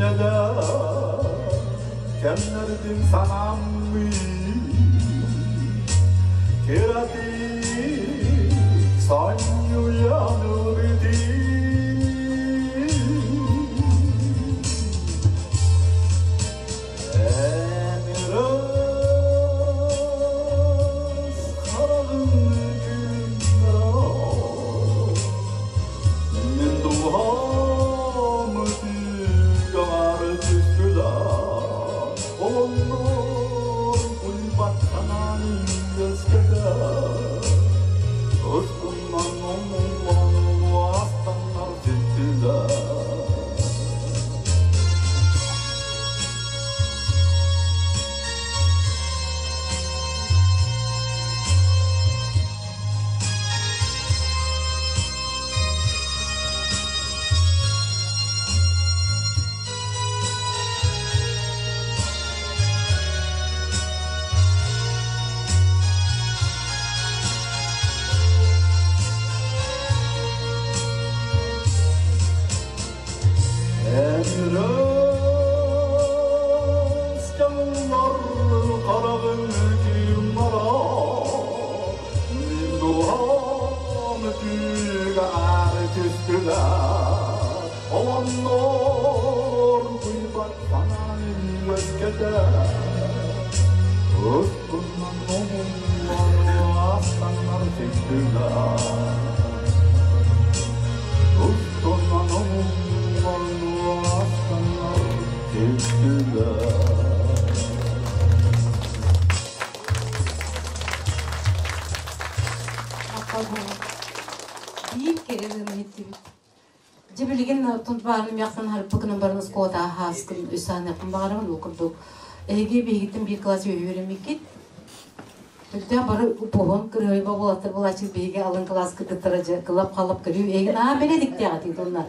Speaker 1: Кинилэр кэмнэрдин санаммыт Кыратык сонньуйан ылбытым. Эн ыраас хараҕыҥ күлүмнэрэ Мин дууһам түгэҕэр түстүлэр, Олоннор уйбаттанан үөскэтэр, Устунан умуллан уостаннар сүттүлэр. Emrez kallar хараҕын кыымнара, Мин дууһам түгэҕэр түстүлэр, Олоннор буйбат санааны үөскэтэр, Устунан омуллан астаннар сүттүлэр. Устунан омуллан астаннар сүттүлэр.
Speaker 2: Биир кэрэ ырыаны иһиттибит. Дьэ билигин тунтбаарын миэхсэн харыппыкынан баран оскуолата ааскын үс сааныахпын баҕарабын ол курдук эһиги биһигиттэн биир класс үөрэммиккит. Түрдээх бары упуһун кырыһыйба буолаттар булааччы биһиги алын класс кытыттара дьэ кылап-халап көрүү эһиги наһаа бэлэдиктээх этигит онно.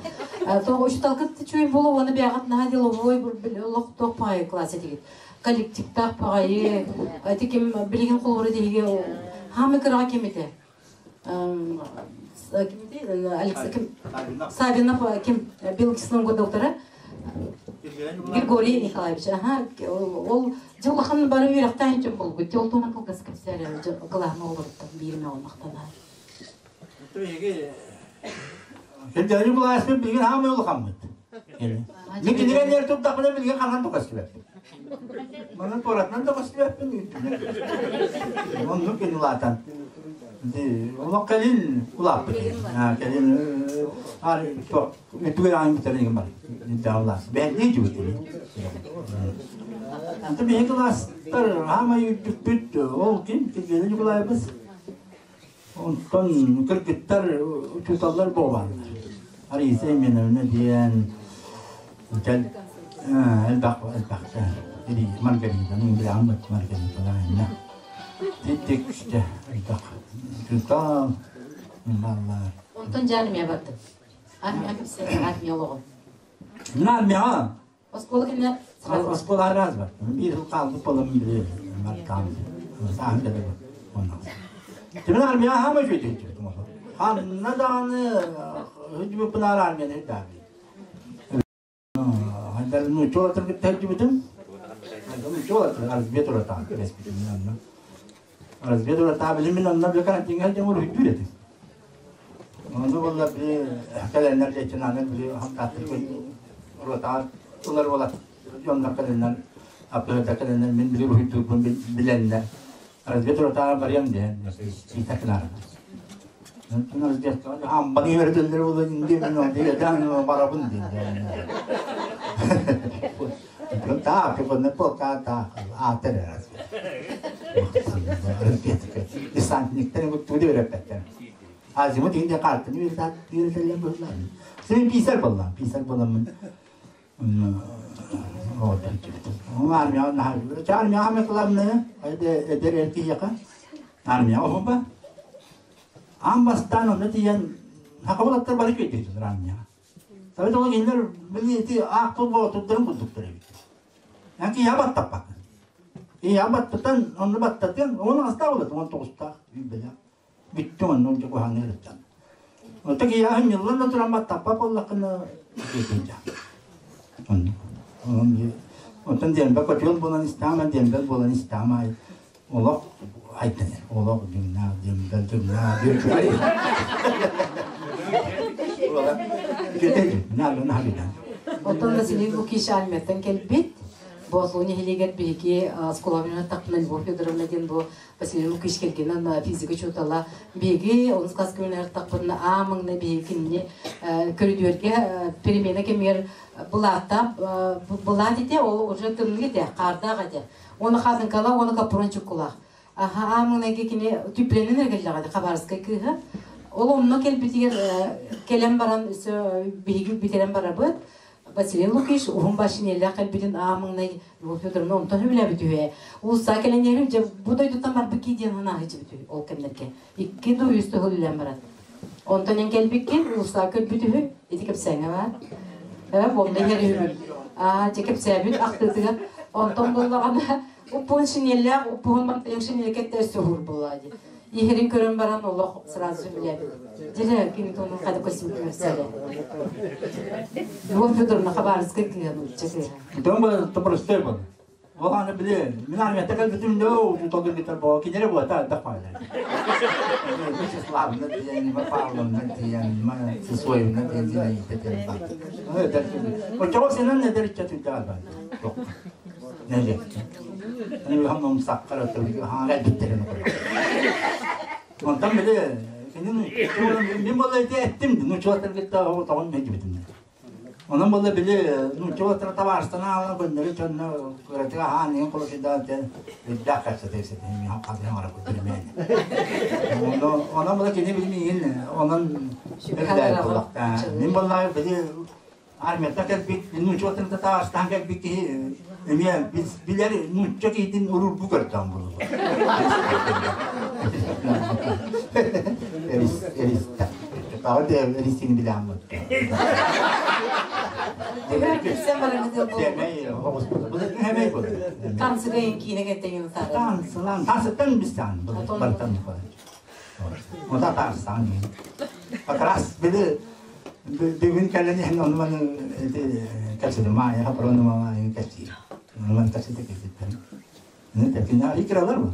Speaker 2: Тоҕо учуталгыт үчүгэй буолуо уонна бэйэҕит наһаа деловой олох туох баҕайы класс этигит. Коллективтаах баҕайы ити ким билигин холобура биһиги хаамы кыраҕа ким этэ? Савинов ким биологический доктора Григорий Николаевич аха ол дьэ улахан бары үөрэхтээх дьон буолбут дьэ ол туһунан кылгас кэпсээр кылааһыма олоруттан биирмэ олмахтана
Speaker 1: Кирдээни булааспын билигин хаамай улахаммыт. Мин кинигэ нэр турдахпына билигин ханан токостубэппин. Манан туоратынан токостубэппин. Оннук кини улаатан. Олох кэлин улааппыт. Кэлин түгэн аан бүтэрин бар. Дааллаас. Бэйэтин жүгүт. Anta биһи кылаастар хаамай үрдүкпүт ол ким Киргиэлэй Ньукулаайабыс Онтон кыргыттар учууталлар буолбаннар. Ариса Именовна диэн кэл элбэх элбэхтэ Маргарита, билэҕин Маргарита Титтик элбэх учуутал баллар.
Speaker 2: Онтон дьэ армия бардым. Армия кэпсээн армия олоҕун.
Speaker 1: Мин армияҕа
Speaker 2: Оскуола кэннэ
Speaker 1: Оскуола араас бар. Биир сыл хаалбыт буолан били баркаам. Сааһым кэлэ онно. Тимин армия хаама үчүгэй Ханна даҕаны үдүбүппүн аар армияны үрдээбит. Хайдар нууччалар кытта үдүбүтүм. Нууччалар разведрота кэлэспитим онно. Разведрота билим мин онно били карантиҥҥа сылдьан уруһуйдуур этим. Ону буолла били кэлэннэр лейтенаннар били хантааттар ротаҕа ылар буолат дьоннор кэлэннэр аппыһырдар кэлэннэр мин били уруһуйдуурбун билэннэр разведротаҕа барыам диэн иитэ кынаарым. Разведкаҕа амбаны үөрэтэллэр буолан диэн барабын диэн. Так, полка так, разведка. Десантниктер тугу үөрэппэттэр. Азимут инде картаны үөрэтэллэр буоллар. Сен писарь болла, писарь боламмын. Армия армия хамекламны, эдер эрки яка. Армия оһуба. Аан бастаан онно тиийэн хакабылаттар бары көйдөйтүлэр армияҕа. Совет ол кинилэр били ити аахпыт боотурдарын курдуктар эбит. Эн киһи баттаппаккын. Киһи баттатан, онно баттатыан, он астаах болот, он тоҕустаах, бэлэ. Бүттүң онно онча куһаҥҥа ырыттан. Онто киһи ньыллан да туран баттаппат буоллаххына, диэтин. Онно. Онтон диэмбэ көтүөл буолан истэҕим, диэмбэл буолан истэҕим аайы олох айданар. Олох дьиҥнээх диэмбэл дьиҥнээх үчүгэй.
Speaker 2: Оттон Василий Лукич армияттан кэлбит. Боотулуу нэһилиэгэр биһиги оскуолабынан тахпына Любовь Федоровна диэн бу Василий Лукич кэргэнин физика учуутала. Биһиги онус класс күнүнэр тахпытына аа маҥнай биһиги кинини көрүдүөргэ перемена кэмигэр былааттаах былаат ити ол уже тымныы этэ, хаардаах этэ. Уонна хаатыҥкалаах уонна капрон чуккулаах. Аха аа маҥнайгы кини түппүлэнэн эргэллэҕэ Хабаровскай кыыһа. Ол онно кэлбитигэр кэлэн баран өссө биһиги бүтэрэн барабыт. Василий Лукич уһун башнеллээх кэлбитин аа маҥнай Любовь Федоровна онтон сөбүлээбит үһү. Улуустаа кэлэн иһэрим дьэ бу дойдуттан барбыт кии диэн санаа сылдьыбыт үһү ол кэмнэргэ. Икки дуу үс тыһыл үлэм баран. Онтон эн кэлбиккин улуустаа көрбүт үһү. Ити кэпсээҥҥэ баар. Буолла иһэр үһүбүн. Аа дьэ кэпсээбит ахтыытыгар онтон буоллаҕына уппуһун шинеллээх уппуһун мантайын шинелькэтте өссө уһуур буоллаа дии. Иһэрин көрөн баран олох сразу сөбүлээбит. Дьэ кини туһунан хайда көстүбүт мөксөлө. Любовь Федоровна Хабаровскай кыыһа нуучча кыыһа.
Speaker 1: Дом был простой был. Ол аны били мин армията кэлбитим да учуутал китер боо кинere буота ардах баалар. Вячеславна диэн, Павловна диэн, Сысоевна диэн Зинаида диэн баар. Оччоҕо сенен эдэр ыччат үрдэҕэр баар. Нэле. Аны хамном саккара хаара биттэрин Онтон били кинин мин буолла ити эттим, ну чуотар кытта тоҕон мэлдьибитим. Онон буолла били нуучча уолаттара табаарыстана аалан көннөрү дьонно кыратык аһаан иһин холосуйдаан тэн үрдээх кэпсэтэ сэтин хатыһан барар кутурмээн. Онон була кини били миигин онон үрдээт буоллахта. Мин буолла били армията кэлбит нуучча уолаттарын табаарыстаан кэлбит киһи эмиэ билэр нуучча киһитин уруургу көрдөөн буолуо. Эрис эристэ. Эристини билээн
Speaker 2: Танцыгайын киинэ кэттеген
Speaker 1: Танцылан, танцыттан бистан, бартан Ота тарсан. Как раз били бүгүн кэлэн иһэн ону маны кэпсэтим маайа хапыраны маайын кэпсиир. Ону маны кэпсэтэ кэлбиттэн. Оны тәкин икралар бу.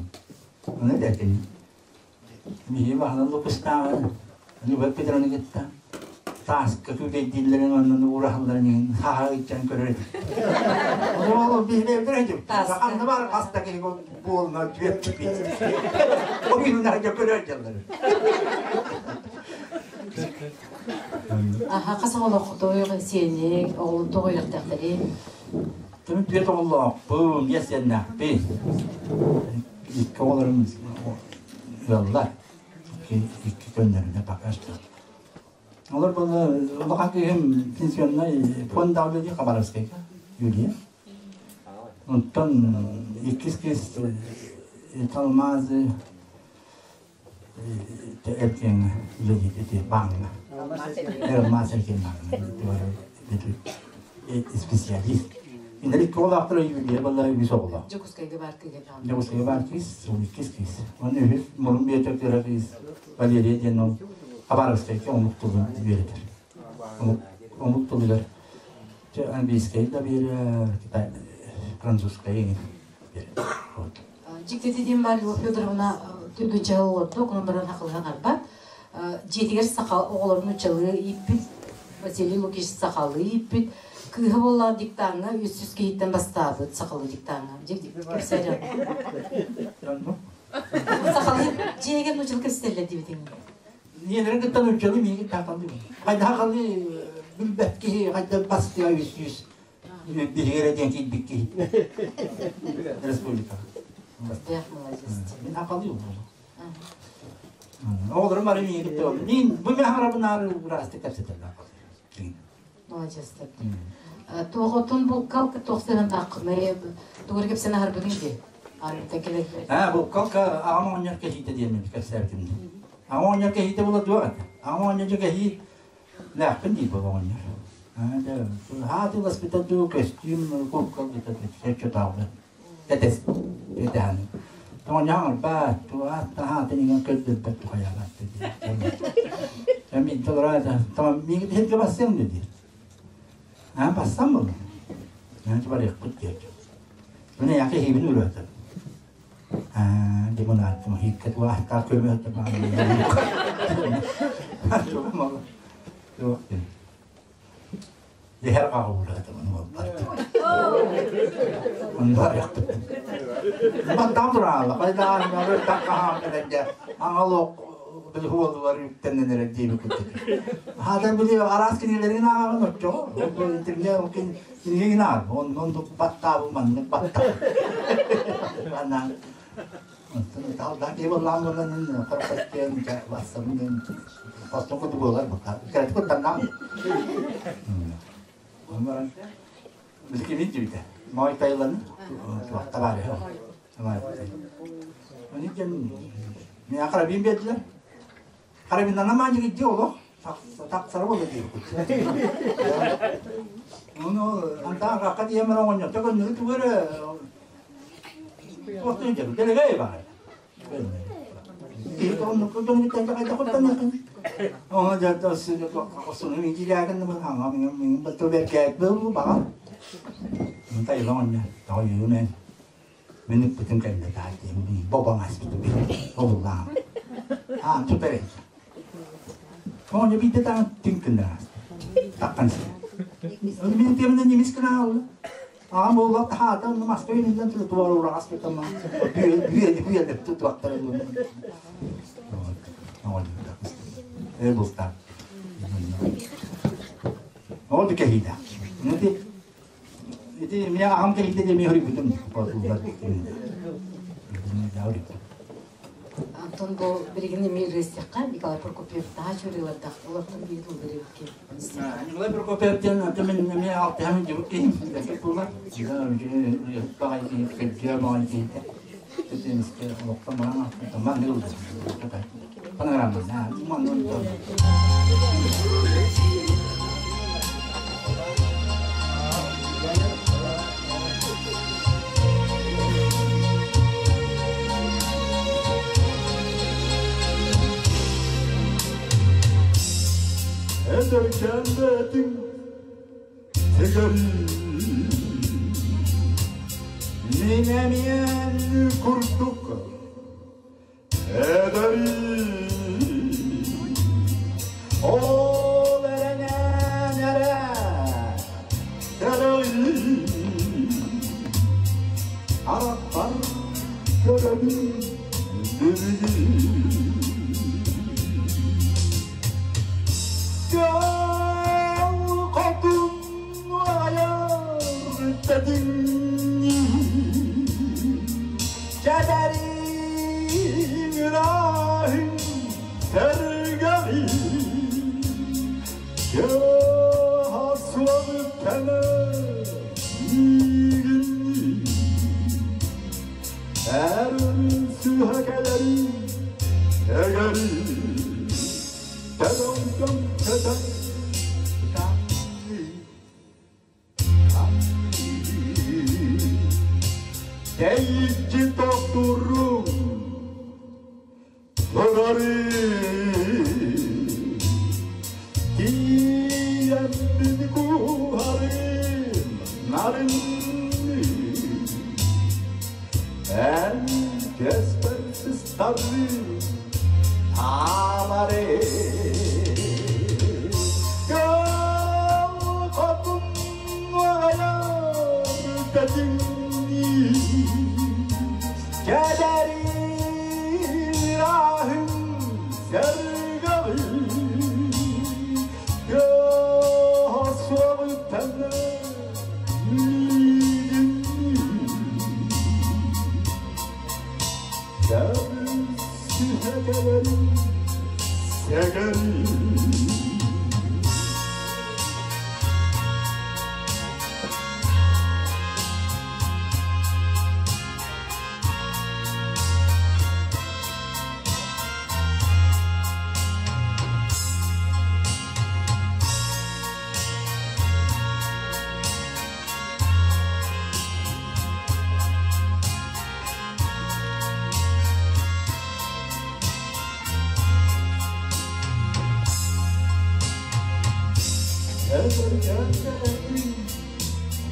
Speaker 1: Оны тәкин. Миһи баһынан лупустааҕын, Любовь Петровна кытта тааска күүгэйдииллэрин уонна уураһалларын иһин хаһа ыйчан көрөр этим. Ол биһилэбитэр этим. Ханна бар хаста киһи буолна түөт түпит. Ол күннэргэ көрөр дьаллар.
Speaker 2: Аха хас оҕолооххутуй сиэник, оҕолун тоҕо үөрэхтээхтэрий?
Speaker 1: Түмүк түөт оҕолоохпун, биэс сиэннээхпин. Икки оҕолорум ыаллар. Икки көннөрүнэ пока что. Олор была улахан кыыһым пенсионный фонд үлэлии Хабаровскайга Юлия. Онтон иккис кыыс Талмазы эркиэҥҥэ үлэлиир ити бааҥҥа. Алмаз эркиэн бааҥҥа специалист. Иннэр икки оҕолоохтор Юлия была үс оҕолоох.
Speaker 2: Дьокуускайга баар кыыһа
Speaker 1: Дьокуускайга баар кыыс, ол иккис кыыс. Уонна үһүс мурун биэтэ кыра кыыс Валерия диэн ол Хабаровскайга омук тылын үөрэтэр. Омук тылыгар английскай да биэрэр, китай, французскай биэрэр. Вот.
Speaker 2: Дьиктити диэн баар Любовь Федоровна түргүнчэһэ олордук, онон баран хахылыһан арбат. Дьиэтигэр саха оҕолорун учалыы ииппит, Василий Лукич сахалыы ииппит. Кыыһа буоллаҕа диктаҥҥа 300 киһиттэн бастаабыт сахалыы диктаҥҥа. Кэпсээн. Сахалыы дьиэгэр нууччалыы кэпсэтэллэр диэбитиҥ.
Speaker 1: Ийэлэрин кытта нууччалыы миигин тааталыы. Хайдах халы билбэт киһи хайдах бастыа үс үс биһигэрэ диэн киирбит киһи. Республика.
Speaker 2: Эх, молодец.
Speaker 1: Мин хакалыы буолу. Оҕолорум бары миигин кытта мин бу мен харабынаар ыраастык кэпсэтэллэр.
Speaker 2: Молодец. Туоҕотун булкал туохсынан тааххынай тугу кэпсэн аһарбытыҥ дии. Арыта кэлэр.
Speaker 1: Аа, булкалка аҕам оҕонньор кэһиитэ диэн кэпсээбитим. Аҕам оҕонньор кэһиитэ була дуо? Аҕам оҕонньор кэһии лээхпин дии була оҕонньор. Аа, тыласпыта дуу, көстүүм, куркал быта сөччө таалды. Тэтэс, тэтэһэн. Тоҕонньоһон албаат, туаат, таһаатын иҥэн көрдөрбөт тухайаабат дии. Мин толору миигин иһиргэ бассыам дии. Аа, бассам буолла. Барыахпыт диэччи. Мин эйиэхэ иһиибин үрүөтүм. Аа, димонааттым хииккэ туаахтаах көмөтө баан. Дехер қағулатымын болбарты. Ондар яқтып. Баттам турала, қайдан мөрө таққаһам кэлэнде аңалок бил хуоллар үктеннен эрэ диэби кутту. Хата били арас кинилерин ааҕын оччо. Интернет окин кинигин аар. Оннон баттаабы маннык батта. Анан Онтон талда кебаллаан болан хорпастен вассамын хостон куту болар бакка. Кэрэ куттаннам. Онмаран билкини дибите. Мой тайлан туактабары. Они кен мен карабин бердилер. Карабиндан аман жигит олох. Тақсары болды дейт. Оны анда раққа диемер оңоньо. Төгөн түгөрө Отын жер, делегей бар. Оны жата осуну мин хаңа мин бат берке бу бага. Мынта илон тойумен. Мен бүтүн кэлле таати бобоң аспыт би. Обулла. А, тупере. Оны битте таң тинкинде. Таккан. Мен темне немис канал. А болла хаата маскайнынан туар урагас бетама. Бүйе бүйе бүйе деп туактар. Э булта. Ол кehida. Нити ити меня ахам кehida де мехри бүтүн.
Speaker 2: Антон бу билигин мир рестекка Николай Прокопьев таha чурилардах олортон бир тылдырыбыт.
Speaker 1: Николай Прокопьев ден атымен неме алты хам жибут кейм. Дәкек була. Багай кеп багай кейм. Тетемиске олоқта мана таман нил. Панаграмма. Ман Ederken tegari Ninemien kurduk ederi Ol erenen ere tereri Araplar görevi Kederim rahim sergeri Ya haslanı tene Erün sühekeleri Egeri Tedom tedom Deyinci doktorum Durarı Diyen beni kuharım Narın En kespersiz tarrı Amare Gel kadın ayar dedin Kederim rahim sergari Ya haslavı tene Segeri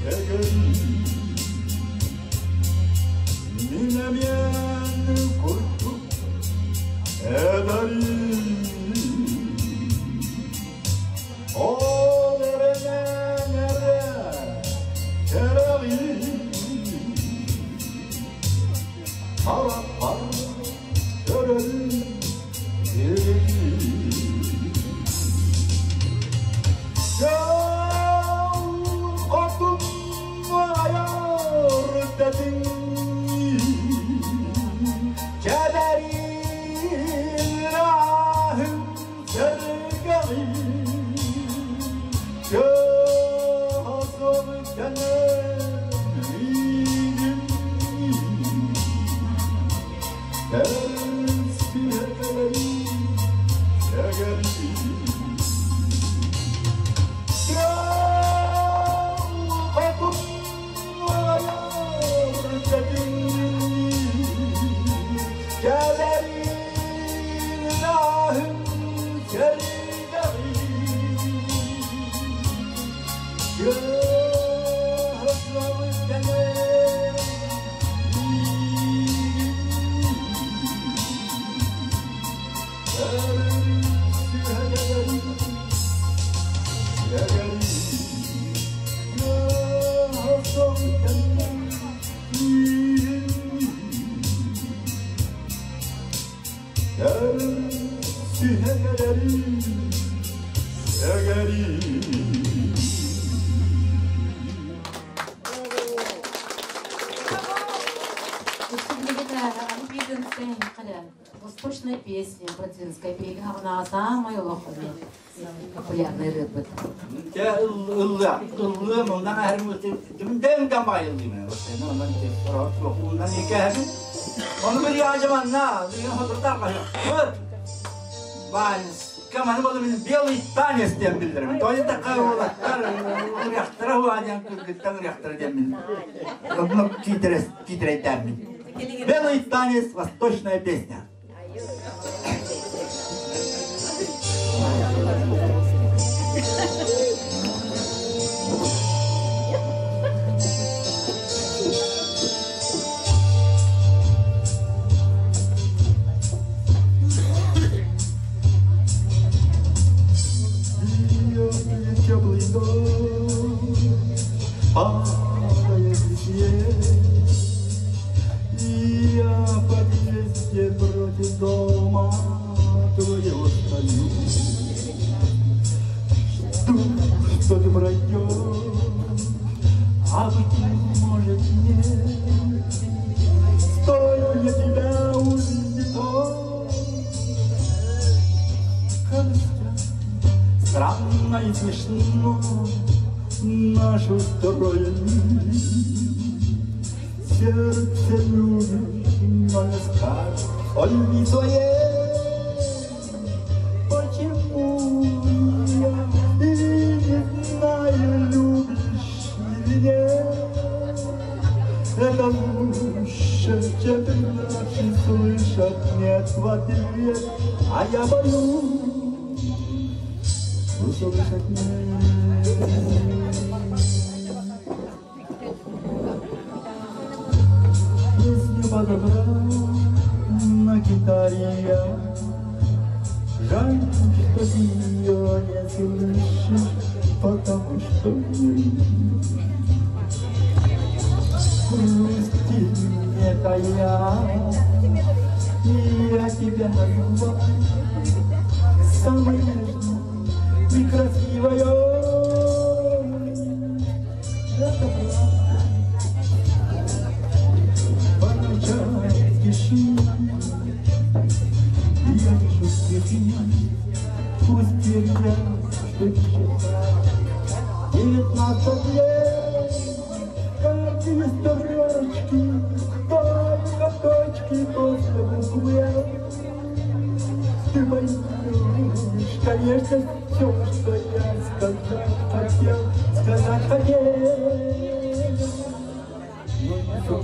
Speaker 1: Сэгэрим Мин эмиэн курдук эдэрим Ол эрэнэн эрэ кэрэҕин Харахпар көрөрүм билигин Хотун айар дэтиҥ Кэбэрин ырааһын сэргэҕин Кыһасым кэнэн Кэлсиһэ кэлэрин
Speaker 2: Восточная песня, бразильская песня, она самая лоховая, популярная рыба.
Speaker 1: Ылла, ылла, ондан әһәрим дем дамайылдым. Ондан ондан ике Оны bir яжаманна, деген хотурдар кая. Вальс. Каманы болу мен белый танец диэн билдирем. Той такай олаттар, ырыахтара хуанян кыргыттан ырыахтара диэн мин. Одно китерес китерейдәмин. Белый танец, восточная песня. Теплый дождь падает снег, И я в подъезде против дома твоего стою. Жду, что ты пройдешь, а быть может нет. Стоит мне тебя увидеть, только странно и смешно наш устроен мир. Сердце любит, но не скажет о любви своей. Почему я и не знаю, любишь или нет? Это лучше, чем иначе слышать нет в ответ, а я боюсь услышать нет. Песню подобрал на гитаре я. Жаль, что ты ее не слышишь, потому что не Грустин это я, и я тебя назвал самой нежной и красивой. Это правда. По ночам в тиши я пишу стихи, пусть верят, что пишет 19 лет, каждые строчки, только точки после буквы «Р». Ты поймешь, конечно, все, что я сказать хотел, сказать хотел. Но не сумел.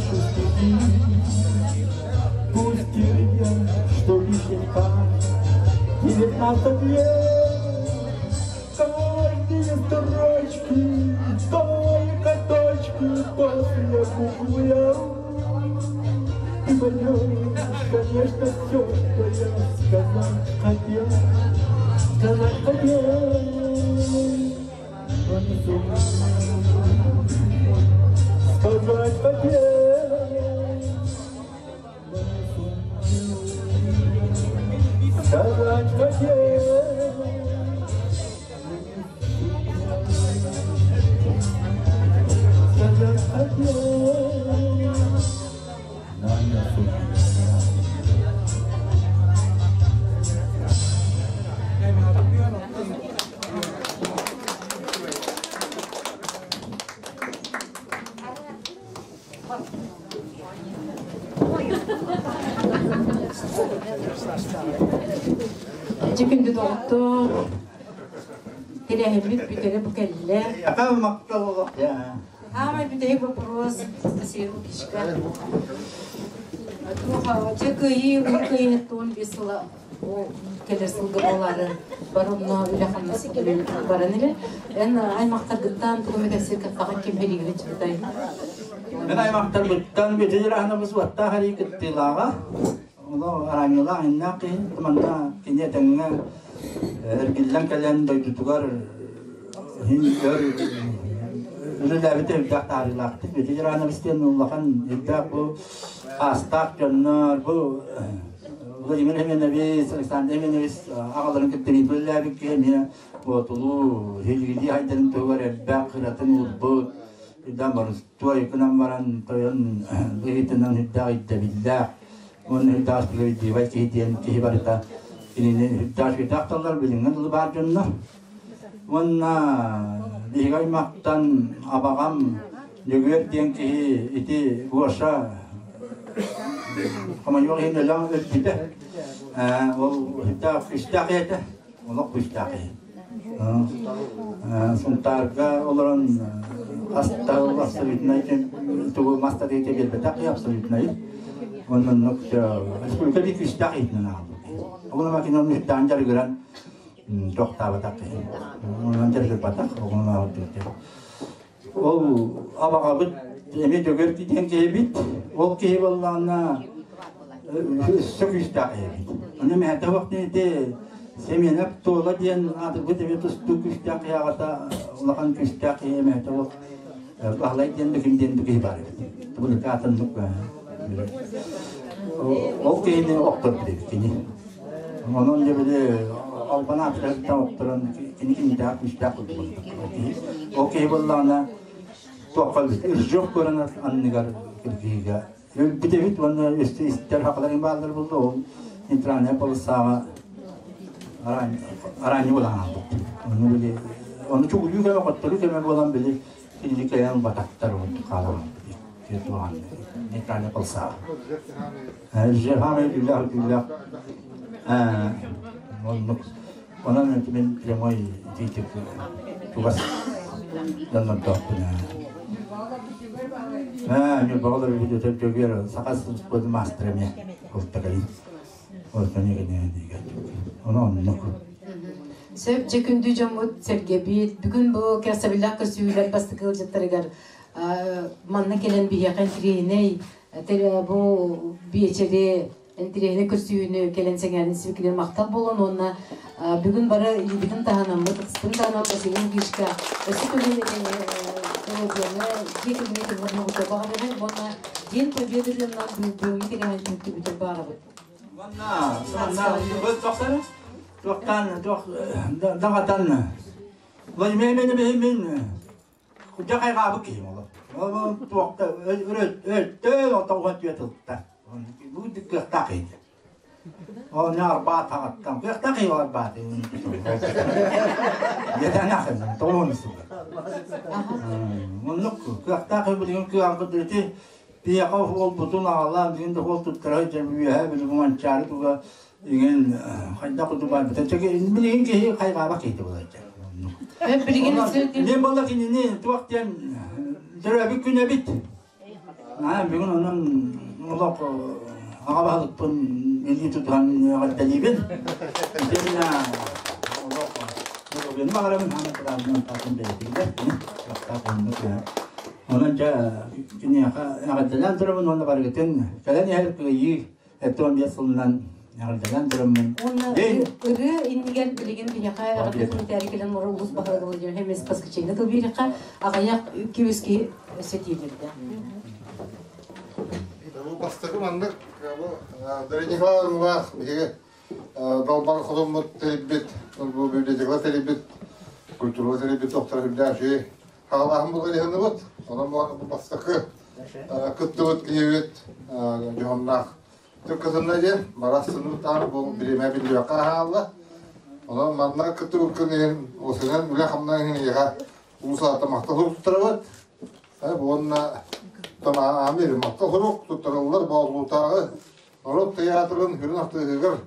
Speaker 1: пишу стихи. Пусть верю я, что вишенька 19 лет. Каждые строчки, только точки после буквы «Я». Ты поймешь, конечно, все, что я сказать хотел, сказать хотел, но не сумел. Сказать хотел, но не сумел. Сказать хотел, но не сумел. Сказать хотел, но не сумел.
Speaker 2: Дьэ күндү доҕоттор, тэрээһиммит бүтэрэ бу кэллэ. Аамай бүтэһик вопрос Василий Лукичка. Туох дьэ кыайыы улуу кыайыыттан 15 сыла кэлэр сылга буолаары бар онно үлэ-хамнас баран эрэ. Эн аймахтаргыттан тугу эмэ кэпсиир кыахтааххын ким билигин чытай?
Speaker 1: Мен аймахтарбыттан Бүтэйир аһынабыс уоттаах эрии кыттыылааҕа. Ону араанньылаах иннээх киһи манна кини этэҥҥэ эргиллэн кэлэн дойдутугар иһин өр үлэлээбитэ үрдээх таһаарыылаахтык. Бүтэйир аһынабыс диэн улахан үрдээх бу хаастаах дьоннор бу Владимир Семенович, Александр Семенович аҕаларын кытта бииргэ үлэлээбит киһи эмиэ Боотулуу Хилгилии хайдарын туһугар элбэх кыратын уурбут, үрдээн борустуой гынан баран тойон быһыытынан үрдээх ирдэбиллээх уонна үрдээх справедливай киһи диэн киһи барыта кинини үрдээх үчүгэйдик ахталлар билиҥҥи дылы баар дьоннор. Уонна биһиги аймахтан абаҕам Дьөгүөр диэн киһи ити Гоша хомойуох иһин өлөн өлбүтэ. Ол үрдээх үстээх этэ. Олох күүстээх киһи. Сунтаарга олорон астал абсолютнай тугу мастарыйта биэрбэтэх киһи абсолютнай. Онон оннук республика биир күүстээх иһитинэн аҕалбыт. Оҕолор макинаны үрдээн дьарыгыран тохтаабатах киһи. Онон дьарыгырбатах, оҕолор Ол абаҕабыт эмиэ Дьөгүөр диэн киһибит. Ол киһи буоллаҕына өссө күүстээх киһибит. Ону мэһэтэ ити Семенов Туола диэн аатырбыт эмиэ тустуу күүстээх киһи аҕата улахан күүстээх киһи эмэһэтэ ол Баһылай диэн да ким диэн да киһи баар эбит. Бу аатыннык ол киһини охторбут эбит кини. Онон дьэ били албан аатырыттан охторон кини кинитээх күүстээх курдук Ол киһи буоллаҕына туохха өлбүт ыржок көрөн анныгар киргиигэ өлбүт эбит уонна өстө истэр хахаларын бааллар булду ол нейтральная полосаҕа араанньы буолан хаалбыт. Ону били ону чугуйуу кэмэ хотторуу кэмэ буолан били кинини кыайан бататтар хаалан нейтральная полосаҕа. Жефамай үллэх үллэх оннук онон мин прямой итиитик чугас дьоннордоохпун ээ Ньурбаҕа олорор Дьөгүөр саха спорт маастара эмиэ ылтагай ону оннук
Speaker 2: Сөп дьэ күндү дьоммут сэргэбит бүгүн бу кэрэхсэбиллээх көрсүһүүлэр бастакы ыалдьыттарыгар манна кэлэн биһиэхэ интириэһинэй бу биэчэри интириэһинэй көрсүһүүнү кэлэн сэҥээрин сибикилэр махтал буолун уонна бүгүн бары илиибитин таһынаммыт ытыспытын таһынан Василий Лукичка өссө төгүл доруобуйаны дьиэ кэргэҥҥэ көмөр оҥорто баҕарыһай уонна День Победы дьонунан бүгүҥҥү тэрээһин түмүктүүбүтүн баҕарабыт.
Speaker 1: Уонна туохтан туох даҕатан Владимир мин Дьэ хайҕаабыт киһим олор. Ол туохта өлтөөл отоҕо түө тылта. Бу кыахтаах киһи. Ол не арбаат хаҕаттан кыахтаах киһи ол арбаат. Дьэтэнахын тоҕуон суга. Оннук кыахтаах киһи билигин кыаҕын ити биһиэхэ уолбутун аҕалаан билигин да уол туттара сылдьар үөһэ билигин манчаары туга Иҥэн хайдах курдук барбыта. Билигин киһи хайҕаабат киһитэ буолар.
Speaker 2: Билигин
Speaker 1: Мен буолла кинини туох диэн төрөөбүт күн эбит. Наһаа бүгүн онон олох аҕа баһылыкпын илии тутуһан эҕэрдэлиибин. Итиэннэ олох доруобуйаны баҕарабын, хаана кылаабынан таатын бэйэтигэр кыахтаах оннук. Онон дьэ киниэхэ эҕэрдэлээн турабын уонна барыгытын кэлэн иһэр кыайыы 75 сылынан эҕэрдэлээн тураммын.
Speaker 2: Уонна ырыа иннигэр билигин биһиэхэ эҕэрдэ тылытаары кэлэн улуус баһылыга Владимир Хемес Паскачайга тыл биэриэххэ аҕыйах киөскэ өссө тиийбитэ.
Speaker 4: Бу бастакы маннык бу Дария Николаевна биһиги Далбар хотоммут тэрийбит, бу библиотекалар тэрийбит, культура тэрийбит доктор үрдээх үчүгэй хаалааһын буолан иһэннибит. Онон бу бастакы кыттыбыт киһибит дьоһуннаах Түккытынна диэн барахсынытаан бу бириэмэ биллибэккэ хаалла. Онон манна кыттыбыккын иһин осынан үлэ хамнаһын иһин эйиэхэ уус аата махтал сурук туттарабыт. Уонна Амир махтал сурук туттарыллар Боотулуутааҕы норуот тыйаатырын сүрүн артыыһыгар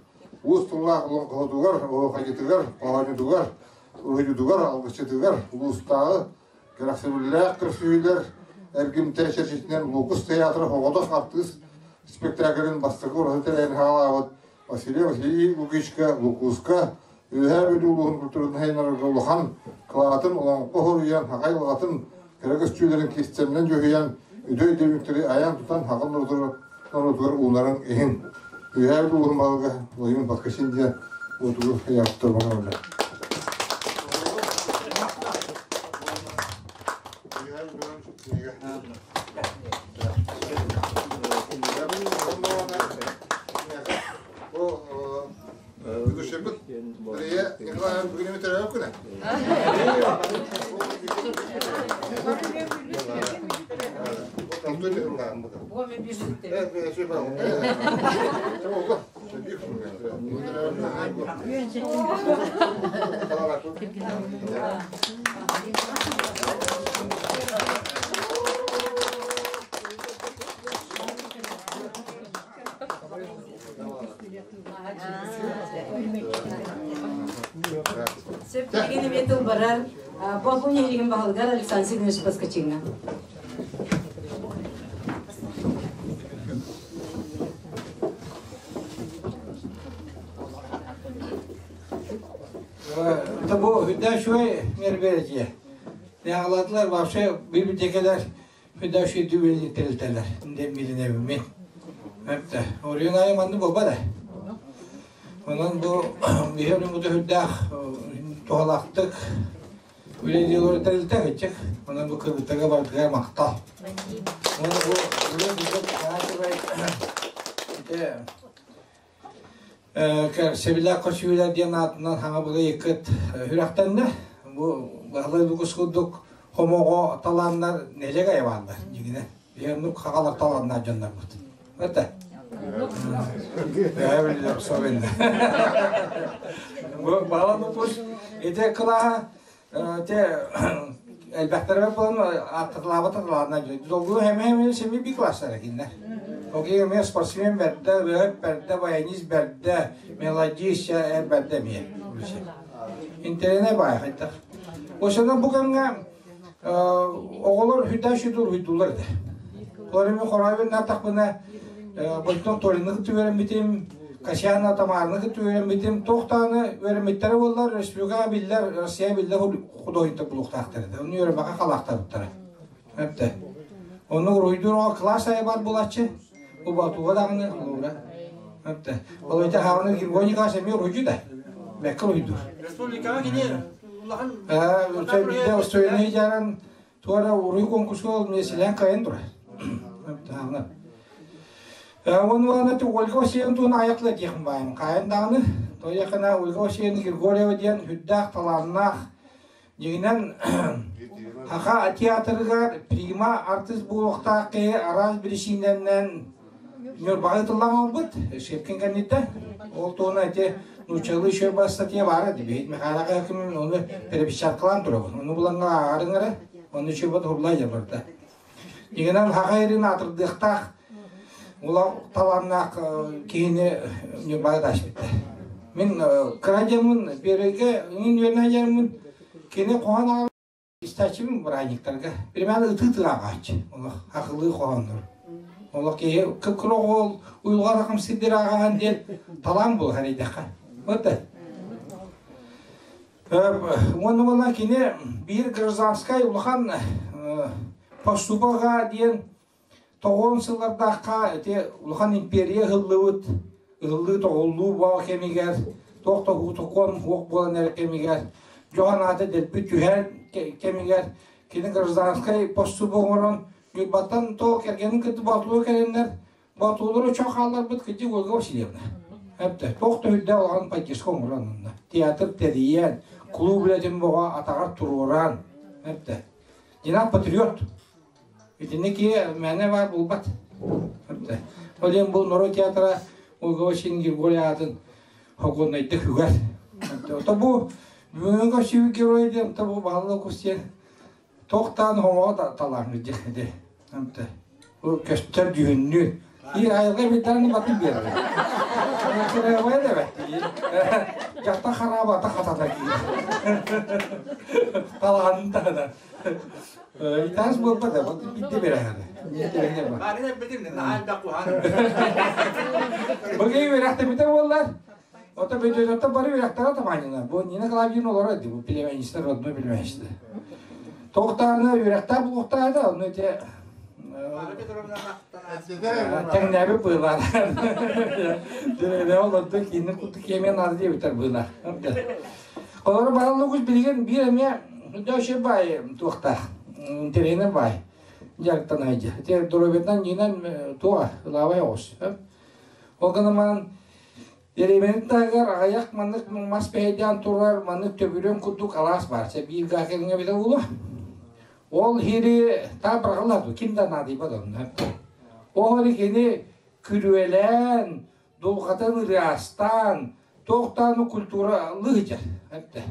Speaker 4: уус тыллаах олоҥхоһутугар, оһуохайдьытыгар, хоһоонньутугар, уруһуйдьутугар, алгысчытыгар улуустааҕы Кэрэхсэбиллээх көрсүһүүлэр эргимтэ чэрчитинэн Луукус тыйаатыра соҕотох артыыс спектаклын бастакы ураты тэрээһин саҕалаабыт Василий Васильевич Лукичка Лукуска Үөһээ Бүлүү улууһун культуратын сайыннарарга улахан кылаатын олоҥхо хоруйан, хахай ылҕатын кэрэ көстүүлэрин кистэлэнэн дьүһүйэн, үтүө өйдөбүнньүктэри айан-тутан хаҕын норуотугар уунарын иһин Үөһээ Бүлүү улууһун баһылыга Владимир Поскачин диэн уотугу ыйаабыттар баҕараллар.
Speaker 2: Сөп билигин эмиэ тыл барар. Бу нэһилигин баһылыгар Александр Сергеевич Поскачиҥҥа.
Speaker 5: Это бу хүндэ үчүгэй мероприятие. Неағылатылар вообще библиотекалар хүндэ үчүгэй дүбүлү тэрилтэлэр. Деп билинэбин. Өптө. Оройун айы манны болба да. Онон бу биһи өрүмүтэ үрдээх туһалаахтык үлэлиир тэрилтэ ыччак. Онон бу кыргыттарга барытыгар махтал. Онон бу үлэ ити Сэбилээх көрсүһүүлэр диэн аатынан хаҥа бырайыккыт үрэхтэннэ. Бу Баһылай Лукус курдук хомоҕо талааннар нэлэг айабааннар дьигинэ. Биһиэннук хагалар талааннаах дьоннорбут. Это? Баһылай Лукус ити кылааһа те элбэхтэрэ буолан аттатылаабат атылаанна долгу хэмэ семи би класстара кинилэр. Окей, эмиэ спортсмен бэрдэ, ырыаһыт бэрдэ, баянист бэрдэ, мелодист бэрдэ эмиэ. Интэриэнэ баай хайдах. Осонон бу кэмҥэ оҕолор хүдэ сүдүр уйдулар этэ. Олор эми хоройбун натахпына Бойтон Толины кытта үөрэммитим, Касьяна Тамараны кытта үөрэммитим, туох даҕаны үөрэммиттэрэ буоллар, республика биллэр, Россия биллэр художниктар булуохтаахтар этэ. Ону үөрэмэхэ халаахтабыттара. Эптэ. Ону уруһуйдуур оҕо класс айы бар булаччы. Убатуга даҕаны холобура. Эптэ. Ол эти хаҕаны Григорий Николаевич эмиэ уруһуйдуу да. Бэккэ уруһуйдуур.
Speaker 6: Республикаҕа кини улахан
Speaker 5: Биирдэ устуойунай дьааран туора уруй конкурска ол миэсэлээн кайан турар. Таһаҕына. Уонна Ольга Васильевна туһун айахла диэхин баайым. Хаайан даҕаны, тояхына Ольга Васильевна Григорьева диэн үрдээх талааннаах дьиҥинэн Саха театрыгар прима артыыс буолуохтаах киһи араас биричиинэнэн Ньурбаҕа ыытыллан хаалбыт, Шепкин кэнниттэн. Ол туһунан ити нууччалыы еще статья баара дии. Михайлаҕа ким ону перепечаткалаан турабын. Ону буланга ааҕарыҥ эрэ, ону чуйбат уһурлай дьэ барда. Дьиҥинэн Саха ирин аатырдыахтаах ула талааннаах киһини Ньурбаҕа таашпыттар. Мин кыра дьоммун Береге мин үөрэнэ дьоммун кини хоһоон ааҕар истээччибин бырааһынньыктарга. Примерно ытыы тыаҕааччы. Олох хахылыы хоһооннор. Олох киһи кып-кыра оҕол уйулҕа рахым сирдир ааҕаһан диэн талаан буолар эйдэххэ. Вот Уонна буолла кини биир гражданскай улахан поступога диэн тоҕуон сыллардаахха ити улахан империя ыһыллыбыт, ыһыллыы тоҕуллуу боо кэмигэр, туох да уутукуон хуох буолан эрэр кэмигэр, дьоһун аата дэлби түһэр кэмигэр кини гражданскай поступок оҥорон Ньурбаттан то кэргэнин кытта Боотулуга кэлэннэр Боотулулары чох хаалларбыт кырдьык Ольга Васильевна. Эптэ, туох да үрдээх улахан поддержка оҥорон онно. Театр тэрийэн, клуб үлэтин боҕо атаҕар туруоран, эптэ. Динар патриот. Итинник киһи мээнэ баар булбат. Эптэ. Ол иһин бу норуот театра Ольга Васильевна Григорий аатын хогоннайдык үгэр. Ото бу бүгүҥҥү көрсүбүт герой диэн бу Баһылык Кустин Тохтаан хоҥоҕо талааҥҥыт дьиэххити. Көстөр дьүһүннүүр. И айылҕа битарын батын биэрэр. Кырыабай да бэт. Дьахта хараабата хатата кии. Талаанын таһына. Итаас буолбата, бидде берэһэр.
Speaker 6: Барын эппитим, наһаа элбэх куһаан.
Speaker 5: Быгый үөрэхтэммитэ буоллар, Ото бөдөтөттө бары үрэхтэрэ таманина. Бу Нина Клавдиевна олорор ди, бу племянница, родной племянница. Тоқтарына үрэхтэр булуқтаада, оны те тэҥнээби быылар. Дөрөбө олорду кини куту кемен ады диэбитер быылар. Олору бараллыгыз билигин биир эмиэ дөшө бай туохтаах, интэриэһинэй бай дьарыктанайдьа. Те доробетнан нинан туа ылаабай оҕус. Ол гынан Дэриэбинэ таһыгар аҕыйах маннык мас бэһэйдээн турар маннык төбүрүөн курдук алаас баар. Чэ биир гаа кэриҥэ эбитэ буолуо. Ол иһири таа быраҕыллар дуо? Ким да наадыйбат онно. Ол кини күрүөлээн, дулҕатын ырыастаан, туохтааны культура лыһыдьар. Эптэ.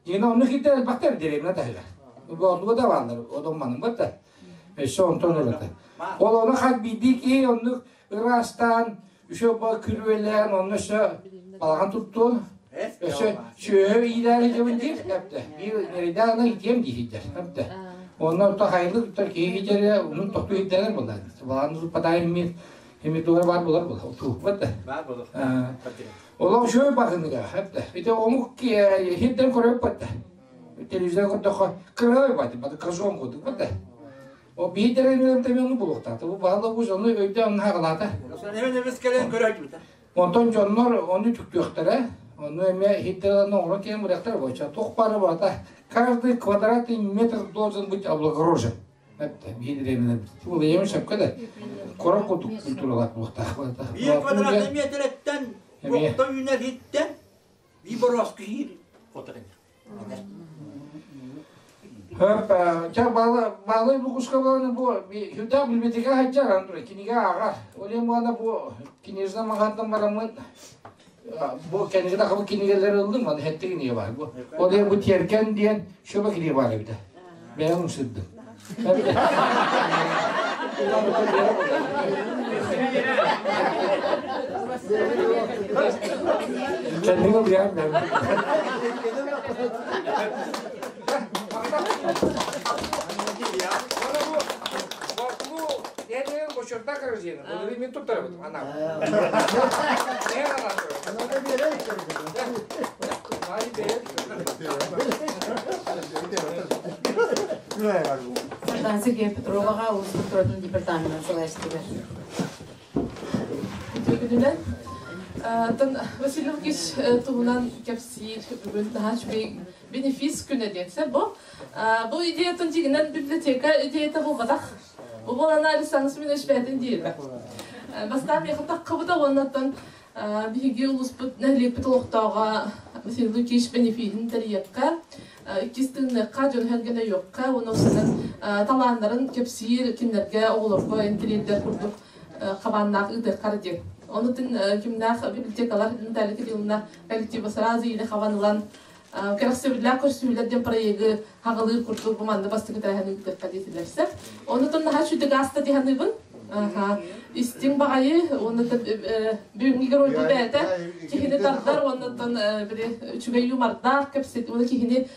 Speaker 5: Дьиҥэ онно киирдэ элбэхтэр дэриэбинэ таһыгар. Боотуга да бааллар, одон маныммыт да. Өссө онтон ылата. Ол ону хас биирдии киһи оннук ыраастаан, үчүгэй күрүөлээн, онно өссө балаҕан туттуон, өссө сүөһү иилээри дьабын диир, эптэ. Биир нэрийдээх ана итиэм дииһийдэр, эптэ. Онно то хайылык то киһи киһи унун тохту иһдэрэр буолла. Балаҕан туппатаайым мир эмит бар булар була тууппат да.
Speaker 6: Бар булар.
Speaker 5: Олох үчүгэй баһыныга, эптэ. Ити омук хирден көрөппөт да. Телевизор көрдөххө кыралай бати, баты кожон курдук бата. О биһидэрин тэми ону булуохтаата. Бу баһылык бу дьону өйдөөн хагалаата.
Speaker 6: Эбэн кэлэн көрөөчүбүтэ.
Speaker 5: Онтон дьоннор ону түктүөхтэрэ, ону эмиэ хиттерларын оҥорон кэлэн бырахтар бойча. Туох бары барыта каждый квадратный метр должен быть облагорожен. Это биһидэрин Бу бэйэм сөпкө да корон курдук культуралаах буолуохтаах.
Speaker 6: Биир квадратный метреттен охто үүнэр хиттен биир борооску хиир отарын.
Speaker 5: Ча баалы лукуска баланы бу хүдә билбетиге хаҗар андыр киниге ага. Олем бу бу кинижна магаттан барамын бу кениге да бу кинигелер ылдым, аны хетте киниге бар бу. Олем бу теркен диэн шөбө киниге бар эбит. Бэйэм усырдым. Kendine bir ben.
Speaker 2: Сардаана Сергея Петроваҕа улуус культуратын департаменын салайааччытыгар.
Speaker 7: Үтүө Тон Василий Лукич туһунан кэпсиир бүгүн наһаа үчүгэй бенефис күнэ диэн сөп бу. Бу идеятын дьиҥинэн библиотека идеята буолбатах. Бу буолана Александр Семенович бэйэтин диирбэ. Бастаан миэхэ таххыбыта уоннаттан биһиги улууспут нэһилиэкпит олохтооҕо Василий Лукич бенефиһин тэрийиэххэ, иккис тыынныахха, дьон сэргэни өйүөххэ уонна устунан талааннарын кэпсиир кинилэргэ оҕолорго интириэрдэр курдук хабааннаах ыытыаххар диэн. Ону кимнээх библиотекалар Наталья Кирилловна коллектива сразу или хабан ылан кэрэхсэбиллээх көрсүһүүлэр диэн проегы хаҕалыыр курдук бу манна бастакы тэрээһини ыытыахха диэтилэр. Ону наһаа үчүгэй ааста дии саныыбын. Аха. Истиҥ баҕайы, уонна бүгүҥҥү геройбут бэйэтэ киһини тардар, уоннаттан били үчүгэй юмордаах кэпсэт, уонна киһини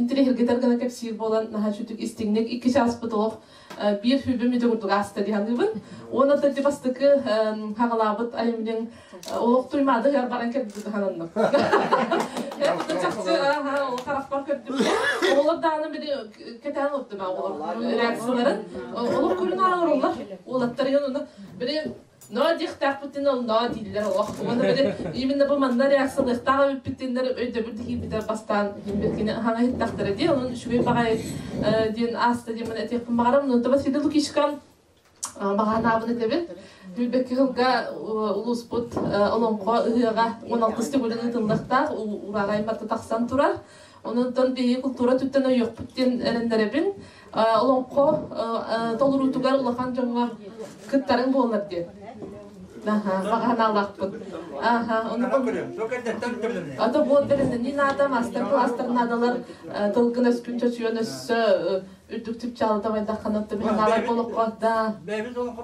Speaker 7: интириэһиргэтэр гына кэпсиир буолан наһаа чүтүк истиҥник икки чааспыт олох биир хүбүм ити курдук ааста дии саныыбын. Уонна ти бастакы хаҕалаабыт айымньыҥ олох туймаадыгар баран кэлбит хананным. Чахчы харахпар көрдүм. Оҕолор даҕаны били кэтээн олордум оҕолор реакцияларын. Олох көрүн оҥороллор. Уолаттар ону били но диэхтээхпитин ол но дииллэр олох. Уонна били именно бу манна реакциялыахтаах эбиппитиннэр өйдөбүл киирбитэ бастаан кини хаҥа иһиттэхтэрэ дии. Онон үчүгэй баҕайы диэн ааста диэн этиэхпин баҕарам. Онон Василий Лукичка баҕанаабын этэбин. Билбэкки сылга улууспут олоҥхо ыһыаҕа 16 төгүлүн ыытыллыахтаах урааҕай барыта тахсан турар. Онон биһиги култуура түттэн өйүөхпүт диэн эрэннэрэбин. Олоҥхо толоруутугар улахан дьоҥҥо кыттарыҥ буоллар диэн. Баҕанаалаахпыт. Ата буол бэлэмнэнии наада, мастер-класстар наадалар, тылгын өскүн чочуйан өссө үрдүк чыпчаалы табайдаххына биһиналар болоххо да.
Speaker 6: Бэйэбит олоҥхо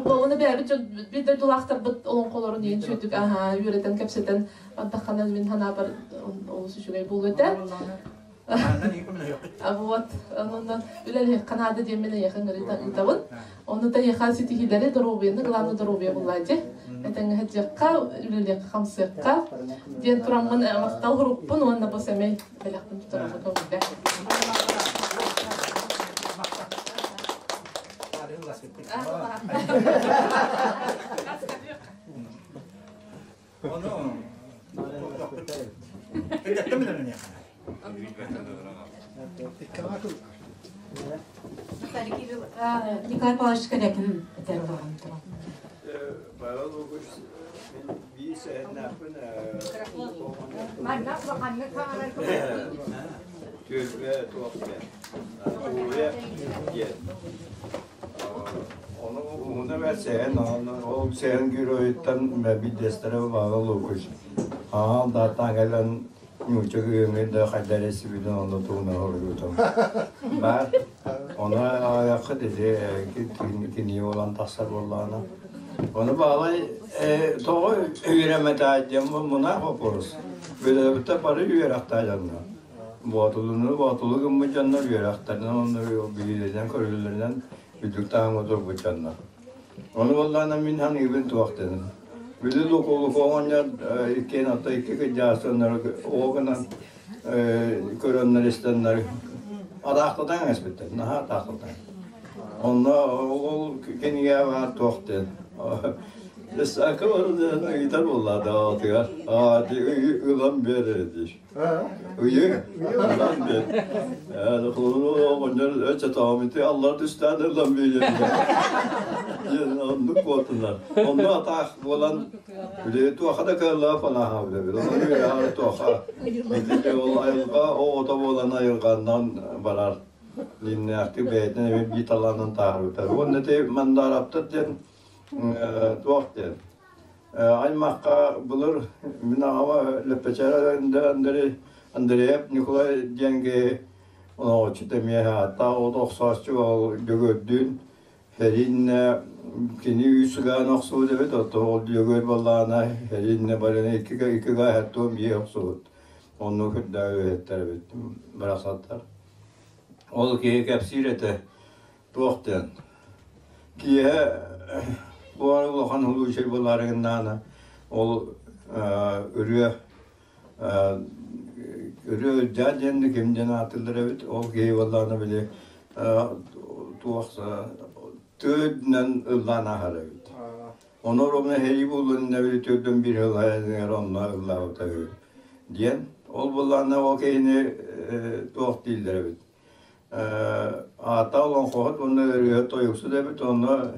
Speaker 7: Бу оны бэйэбит бир дойдулаахтарбыт олоҥхолорун иин сүйдүк аха үөрэтэн кэпсэтэн бардаххана мин ханаабар олус үчүгэй буолуо этэ. Вот, онон үлэлиэх Канада диэммин эйиэхэ ыытабын. Ону да эйиэхэ ситиһиилэри, доруобуйаны, главное доруобуйа буллаадьы. Этэҥҥэ сылдьыахха, үлэлиэххэ, хамсыахха диэн тураммын махтал группун уонна бу сэмэй бэлэхпин тутарарга көҥүллээ.
Speaker 6: Ону
Speaker 2: Николай Павлович Корякин этэр олорон туран.
Speaker 8: Павел Лукич, мен бии сэһэннээхпин.
Speaker 3: Манна улаханнык хаалар.
Speaker 8: Түөлбэ туох диэн. Тууя диэн. Ону уһуна бэрт сэһэн, ол сэһэн геройуттан биирдэстэрэ Павел Лукич. Аан даатаан кэлэн нуучча кыыһыҥҥын да хайда эрэ сибилин онно туһунан хоруйутум. Баар. Ону аайаххыт ити кини буолан тахсар буоллаҕына. Ону баалай тоҕо үөрэммэтэ диэн мунаах боппуруос. Бөлөбүттэр бары үөрэхтээх дьоннор. Боотулуну боотулу гыммыт дьоннор үөрэхтэринэн уонна билиилэринэн көрүүлэринэн үрдүк таһымҥа турбут дьоннор. Ону буоллаҕына мин саныыбын туох дэнин. Били Луку оҕонньор иккиэн ата икки кырдьаҕастаннар оҕо гынан көрөннөр истэннэр араахтатан эспиттэр, наһаа атаахтатан. Онно ол кинигэ баар туох диэн Сака баран ыйытар буолла даҕатыгар. Аа, ылан биэрэр диир. Ыйы ылан биэр. Оҕонньор өчө тоомити аллар түстээн ылан биэрэр. Диэн оннук буотунар. Онно атаах буолан били туоха да кыаллаах фанаха билэбит. Онно үөрэҕэр туоха. Ити ол айылҕа оҕото буолан айылҕаннан барар. Линнээхтик бэйэтин эбит биир талаанын тааһырбыттар. Уонна ити Мандаараптар диэн туох диэн аймахха былыр мин аҕама Лэппэчээрэ Андрей Андреев Николай диэн киһи оноҕоччут эмиэ ааттаах от охсооччу ол Дьөгүөрдүүн Хэриннэ кини үс ыгаан охсубут эбит, оттон ол Дьөгүөр буоллаҕына Хэриннэ барыны икки икки гаа биэ охсубут. Оннук үрдээх үөһэттэр эбит барахсаттар. Ол киһи кэпсиир этэ туох диэн киэһэ буолар улахан улуучай буолаары гыннаҕына ол ырыа ырыа Ылдьаа диэн ким диэн аатыллар эбит ол киһи буоллаҕына били туох тыа үрдүнэн ыллаан ааһар эбит ону ровно һэрии буоллун били төрдөн биир ыллаан онно ыллаабыта үһү диэн ол буоллаҕына ол киһини туох дииллэр эбит Аата олоҥхоһут уонна ырыаһыт тойуксут эбит, онно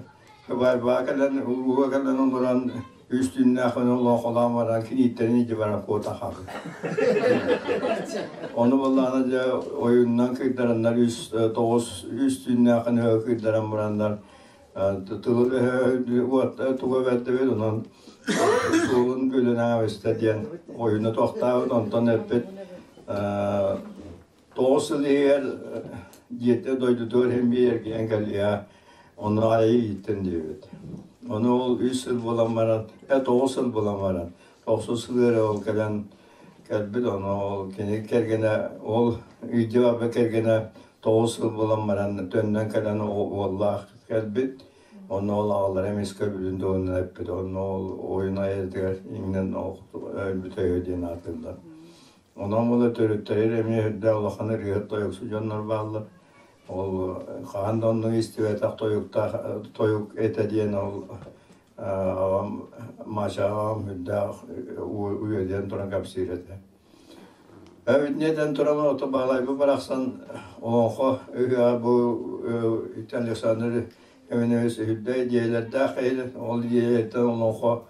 Speaker 8: Хыбайбаа кэлэн, улууга кэлэн олорон үс түүннээх күнү олоҥхолоон баран кинииттэрин илдьэ баран куота хаалбыт. Ону буоллаҕына дьэ ойууннан кыйдараннар үс тоҕус үс түүннээх күнү кыйдаран бараннар тылы тугу эбэрдэбит онон суолун бүлэн аҕабыста диэн ойууну тохтообут онтон эппит Тоҕус сыл иһигэр дьиэтэ дойдутугар иһин биэ эргийэн кэлиэ. Ону айы ииттэн диэбит. Ону ол үс сыл буолан баран, 9 сыл буолан баран, 90 сыл эрэ ол кэлэн кэлбит, ону ол кини кэргэнэ, ол үйдэ барбыт кэргэнэ 9 сыл буолан баран төннөн кэлэн уоллаах кэлбит. Онно ол аҕалара эмискэ көрбүтүн туһунан эппит. Онно ол ойун айатыгар иҥнэн өлбүтэ үһү диэн аатырда. Онон ол төрүттэригэр эмиэ үрдээх улахан ырыаһыт тойуксу дьоннор бааллар. Ол хаһан да оннук истибэтэх тойуктаах тойук этэ диэн ол аҕам Маша аҕам үрдээх уйадыйан туран кэпсиир этэ. Эбитинэтэн туран ото Баһылайбы барахсан олоҥхо ыһыаҕа бу Александр Иванович үрдэ идиэйэлэрдээх киһи. Ол идиэйэттэн олоҥхо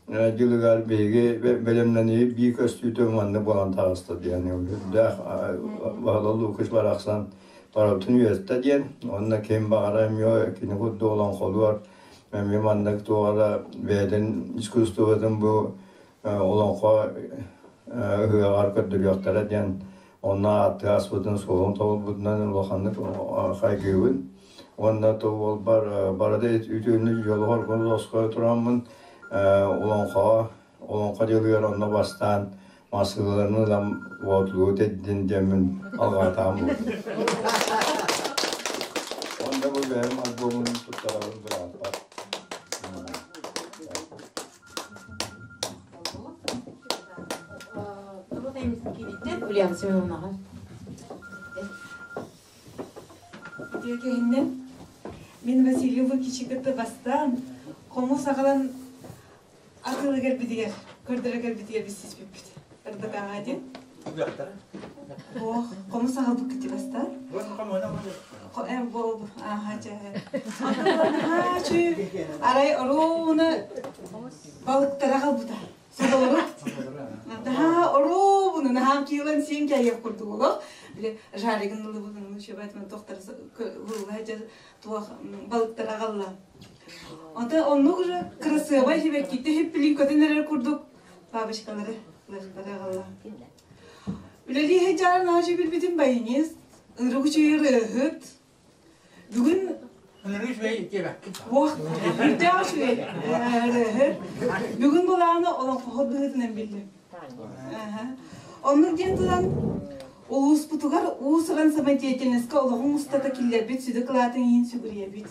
Speaker 8: дьылыгар биһиги бэлэмнэнии биир көстүүтэ маннык буолан таҕыста диэн үрдээх Баһылай Лукич барахсан барыбытын үөртэ диэн уонна ким баҕара эмиэ кини курдук олоҥхолуор эмиэ маннык туох эрэ бэйэтин искусствотын бу олоҥхо ыһыаҕар көрдөрүөхтэрэ диэн онно ааттыы ааспытын суолун тобулбутунан улаханнык хайгыыбын уонна тобулбар барыта үтүөнү дьолугар лосхойо тураммын олоҥхоҕо олоҥхо дьылыгар онно бастаан массыыларын ылан боотулуу тэддин диэммин алҕаатаҕым буолла. Онно бу бэйэм альбомун туттарабын бырааппар.
Speaker 2: Ульяна Семеновнаҕа.
Speaker 9: Үтүө киһиннэн мин Василий Лукичи кытта бастаан хомус аҕалан атыылы кэлбитигэр, көрдөрө кэлбитигэр билсиспиппит. Ырдакааҕа диэн. Ох, хомус аҕалбыккыт бастаан. Арай оруобуна балыктара аҕалбыта. Содолору. Наһаа оруобуна наһаа киилэн сиэн кэйиэх курдук олох. Били жаригын ылыбытын шебетмен тохтар туох балыктар аҕалла. Онтон оннук уже кырасыабай хибэккитте хиппилин көтөн эрэр курдук бабочкалары лыхтары аҕалла. Үлэлии сылдьарын аһы билбитим баянист, ырык үчүгэй ырыаһыт. Бүгүн
Speaker 6: Ырык үчүгэй диэбэккин.
Speaker 9: Уох, үрдээх үчүгэй ырыаһыт. Бүгүн булааны олоҥхоһут быһыытынан биллим. Оннук диэн туран улууспутугар уус-уран самодеятельноска олоҕуҥ устата киллэрбит сүдү кылаатын иһин сүгүрүйэбит.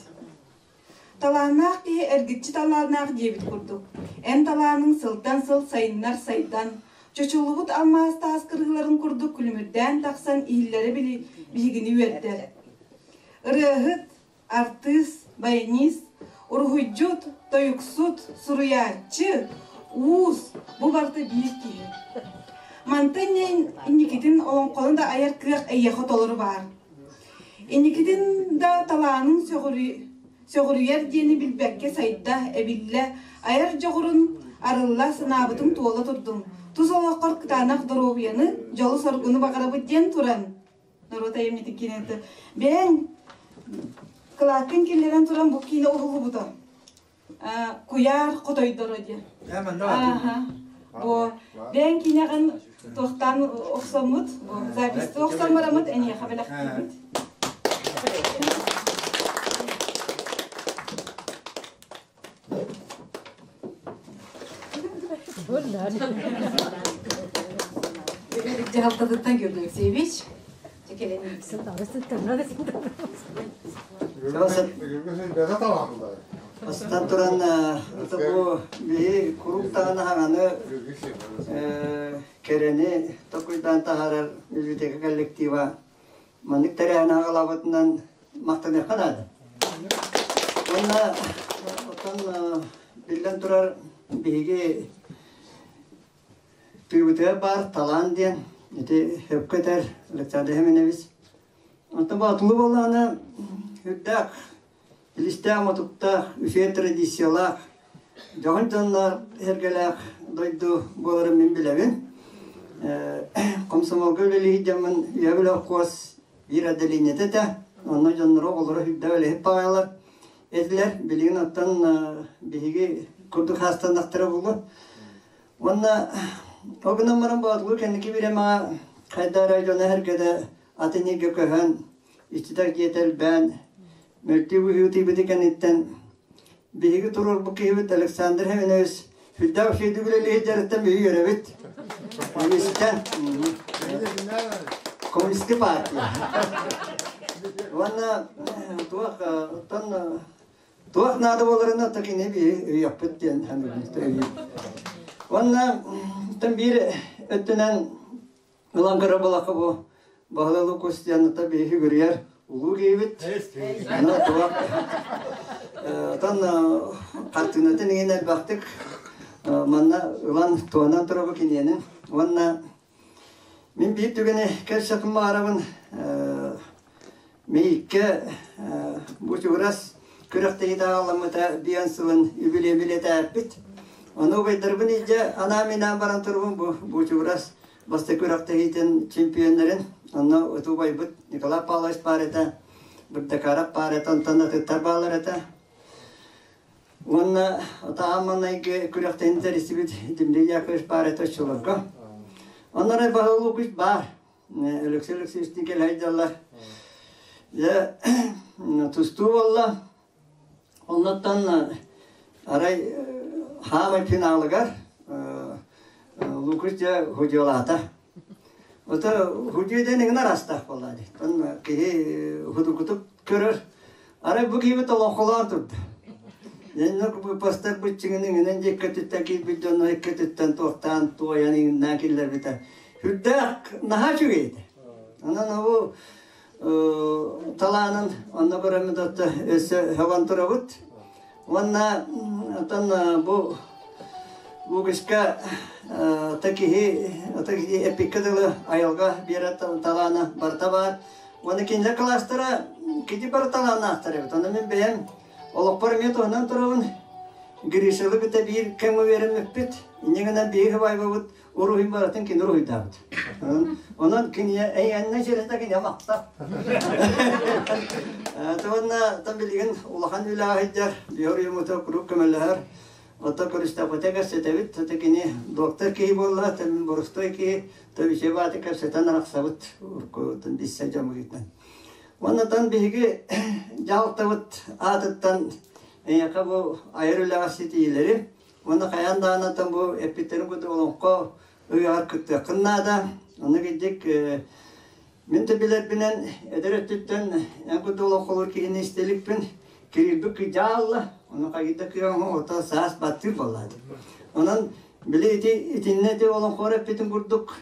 Speaker 9: Талааннаах киһи эргиччи талааннаах диэбит курдук, эн талааныҥ сылтан сыл сайыннар сайдан, чочуллубут алмаас таас кырыыларын курдук күлүмүрдээн тахсан иһиллэрэ биһигини үөрдэр. Ырыаһыт, артыыс, баянист, уруһуйдьут, тойуксут, суруйааччы, уус бу барыта биир киһи. Мантан инникитин олоҥхону да айар кыах эйиэхэ толору баар. Инникитин да талааныҥ сөҕүрүйэр диэни билбэккэ сайда, эбиллэ, айар дьоҕурун арылла, санаабытыҥ туола турдун. Тус олоххор кытаанах доруобуйаны, дьолу-соргуну баҕарабыт диэн туран, норуот айымньытын киинэтэ бэйэҥ кылааккын киллэрэн туран бу киинэ уһуллубута. Куйаар хотойдоро диэн. Бу бэйэҥ киинэҕин туохтаан охсоммут, бу записьты охсон бараммыт эниэхэ бэлэхтиибит.
Speaker 2: Дьаһалтатыттан Георгий Алексеевич.
Speaker 10: Бастатан туран, бу биһи куруук даҕаны хаҥаны кэрэни токуйдаан таһаарар библиотека коллектива маннык тэрээһин аҕалаабытынан махтаныахха наада. Уонна оттон биллэн турар биһиги Тыыбытыгар баар талаан диэн ити сөпкө этэр Александр Семенович. Онтон Боотулу буоллаҕына үрдээх, илистээх-мотуктаах, үчүгэй традициялаах, дьоһун дьонноох, эргэлээх дойду буоларын мин билэбин. Комсомолга үлэлии дьоммун үйэ билэ биир отделениета этэ. Онно дьонноро оҕолоро үрдээх үлэһит баҕайылар этилэр. Билигин оттон биһиги курдук хаастаннахтара буолуо. Уонна ол гынан баран Боотулуу кэнники бириэмэҕэ хайда эрэ дьоно-сэргэтэ атын сиргэ көһөн, иччитэх дьиэтэ элбээн, Мөлтүү быһыытыйбыты кэнниттэн биһиги туруорбут киһибит Александр Хеминович сүрдээх үчүгэйдик үлэлиир дьарыктан биһиги үөрэбит. Коммунистан. Коммунистическая партия. Уонна туох оттон туох наада буоларына такини биһи өйөхпүт диэн саныыбын. Уонна тан биир өттүнэн ылан көрөр буоллахха бу Баһылай Лукус диэн ата биһи үгүрүйэр улуу киһибит. Аны туох отон хартыынатын иҥин элбэхтик манна ылан туонан турабы киниэнин. Уонна мин биир түгэни кэпсэтим баарабын Мииккэ бу чугурас күрэхтэһиитэ аҕаламмыта биэн сылын үбүлүөйбүлэтээппит. Ону убайдарбын илдьэ анаан-минээн баран турбун бу Бучугурас бастакы күрэхтэһиитин чемпионнарын онно ытыы убайбыт Николай Павлович баар этэ, Бырдакаров баар этэ, онтон атыттар бааллар этэ. Уонна атаҕа маҥнайгы күрэхтэһиини тэрийсибит Дмитрий Яковлевич баар этэ оччолорго. Онно эрэ Баһылык баар. Алексей Алексеевичтыын кэлэ сылдьаллар. Дьэ, тустуу буолла. Оннуттан арай хаамай финалыгар Лукус дьэ худьуолаата. Ото худьуо диэн иҥин араастаах буолла дии. Тон киһи худукутук көрөр. Арай бу киһибит олоҥхолоон турда. Дьэннэ бастар быччыҥын иҥинэн дьиэккэ өттүттэн киирбит дьоно икки өттүттэн туохтаан туойан иҥиннээн киллэрбитэ. Сүрдээх наһаа үчүгэй этэ. Онон ол талаанын онно көрөммүт отто өссө сөҕөн турабыт. Уонна оттон бу Лугиска ата киһи ата киһи эппиккэ дылы айылҕа биэрэр талаана барыта баар. Уонна кинилэр кылаастара кити бары талааннаахтар эбит. Онно мин бэйэм олохпор эмиэ туһунан турабын. Гришалы кытта биир кэмҥэ үөрэммиппит. Инньэ гынан биһиги убайбабыт уруһуй барытын кини уруһуйдаабыт. Онон кини эйэннэ сирэтэ кини махта. Туонна там билигин улахан үлэҕэ сылдьар, биһи уруйумута куруук көмөлөһөр. Оттон көрүстэхпитэ кэпсэтэбит, это кини доктор киһи буолла, тэн боростой киһи, төбүчэ бааты кэпсэтэн арахсабыт, уркутун биссе дьомугутан. Уоннатан биһиги дьаһалтабыт аатыттан эйиэхэ бу айар үлэҕэ ситиилэри Уонна хайаан даҕаны бу эппиттэрин курдук олоҥхо ыйыгар кыттыаххын наада. Онно кырдьык мин да билэрбинэн эдэр өттүттэн эн курдук олоҥхолуур киһини истэ иликпин. Кирилбит кыдьаалла, ону хайда кыаҕын ото саас баттыыр буоллаат. Онон били ити итиннэ ити олоҥхоор эппитин курдук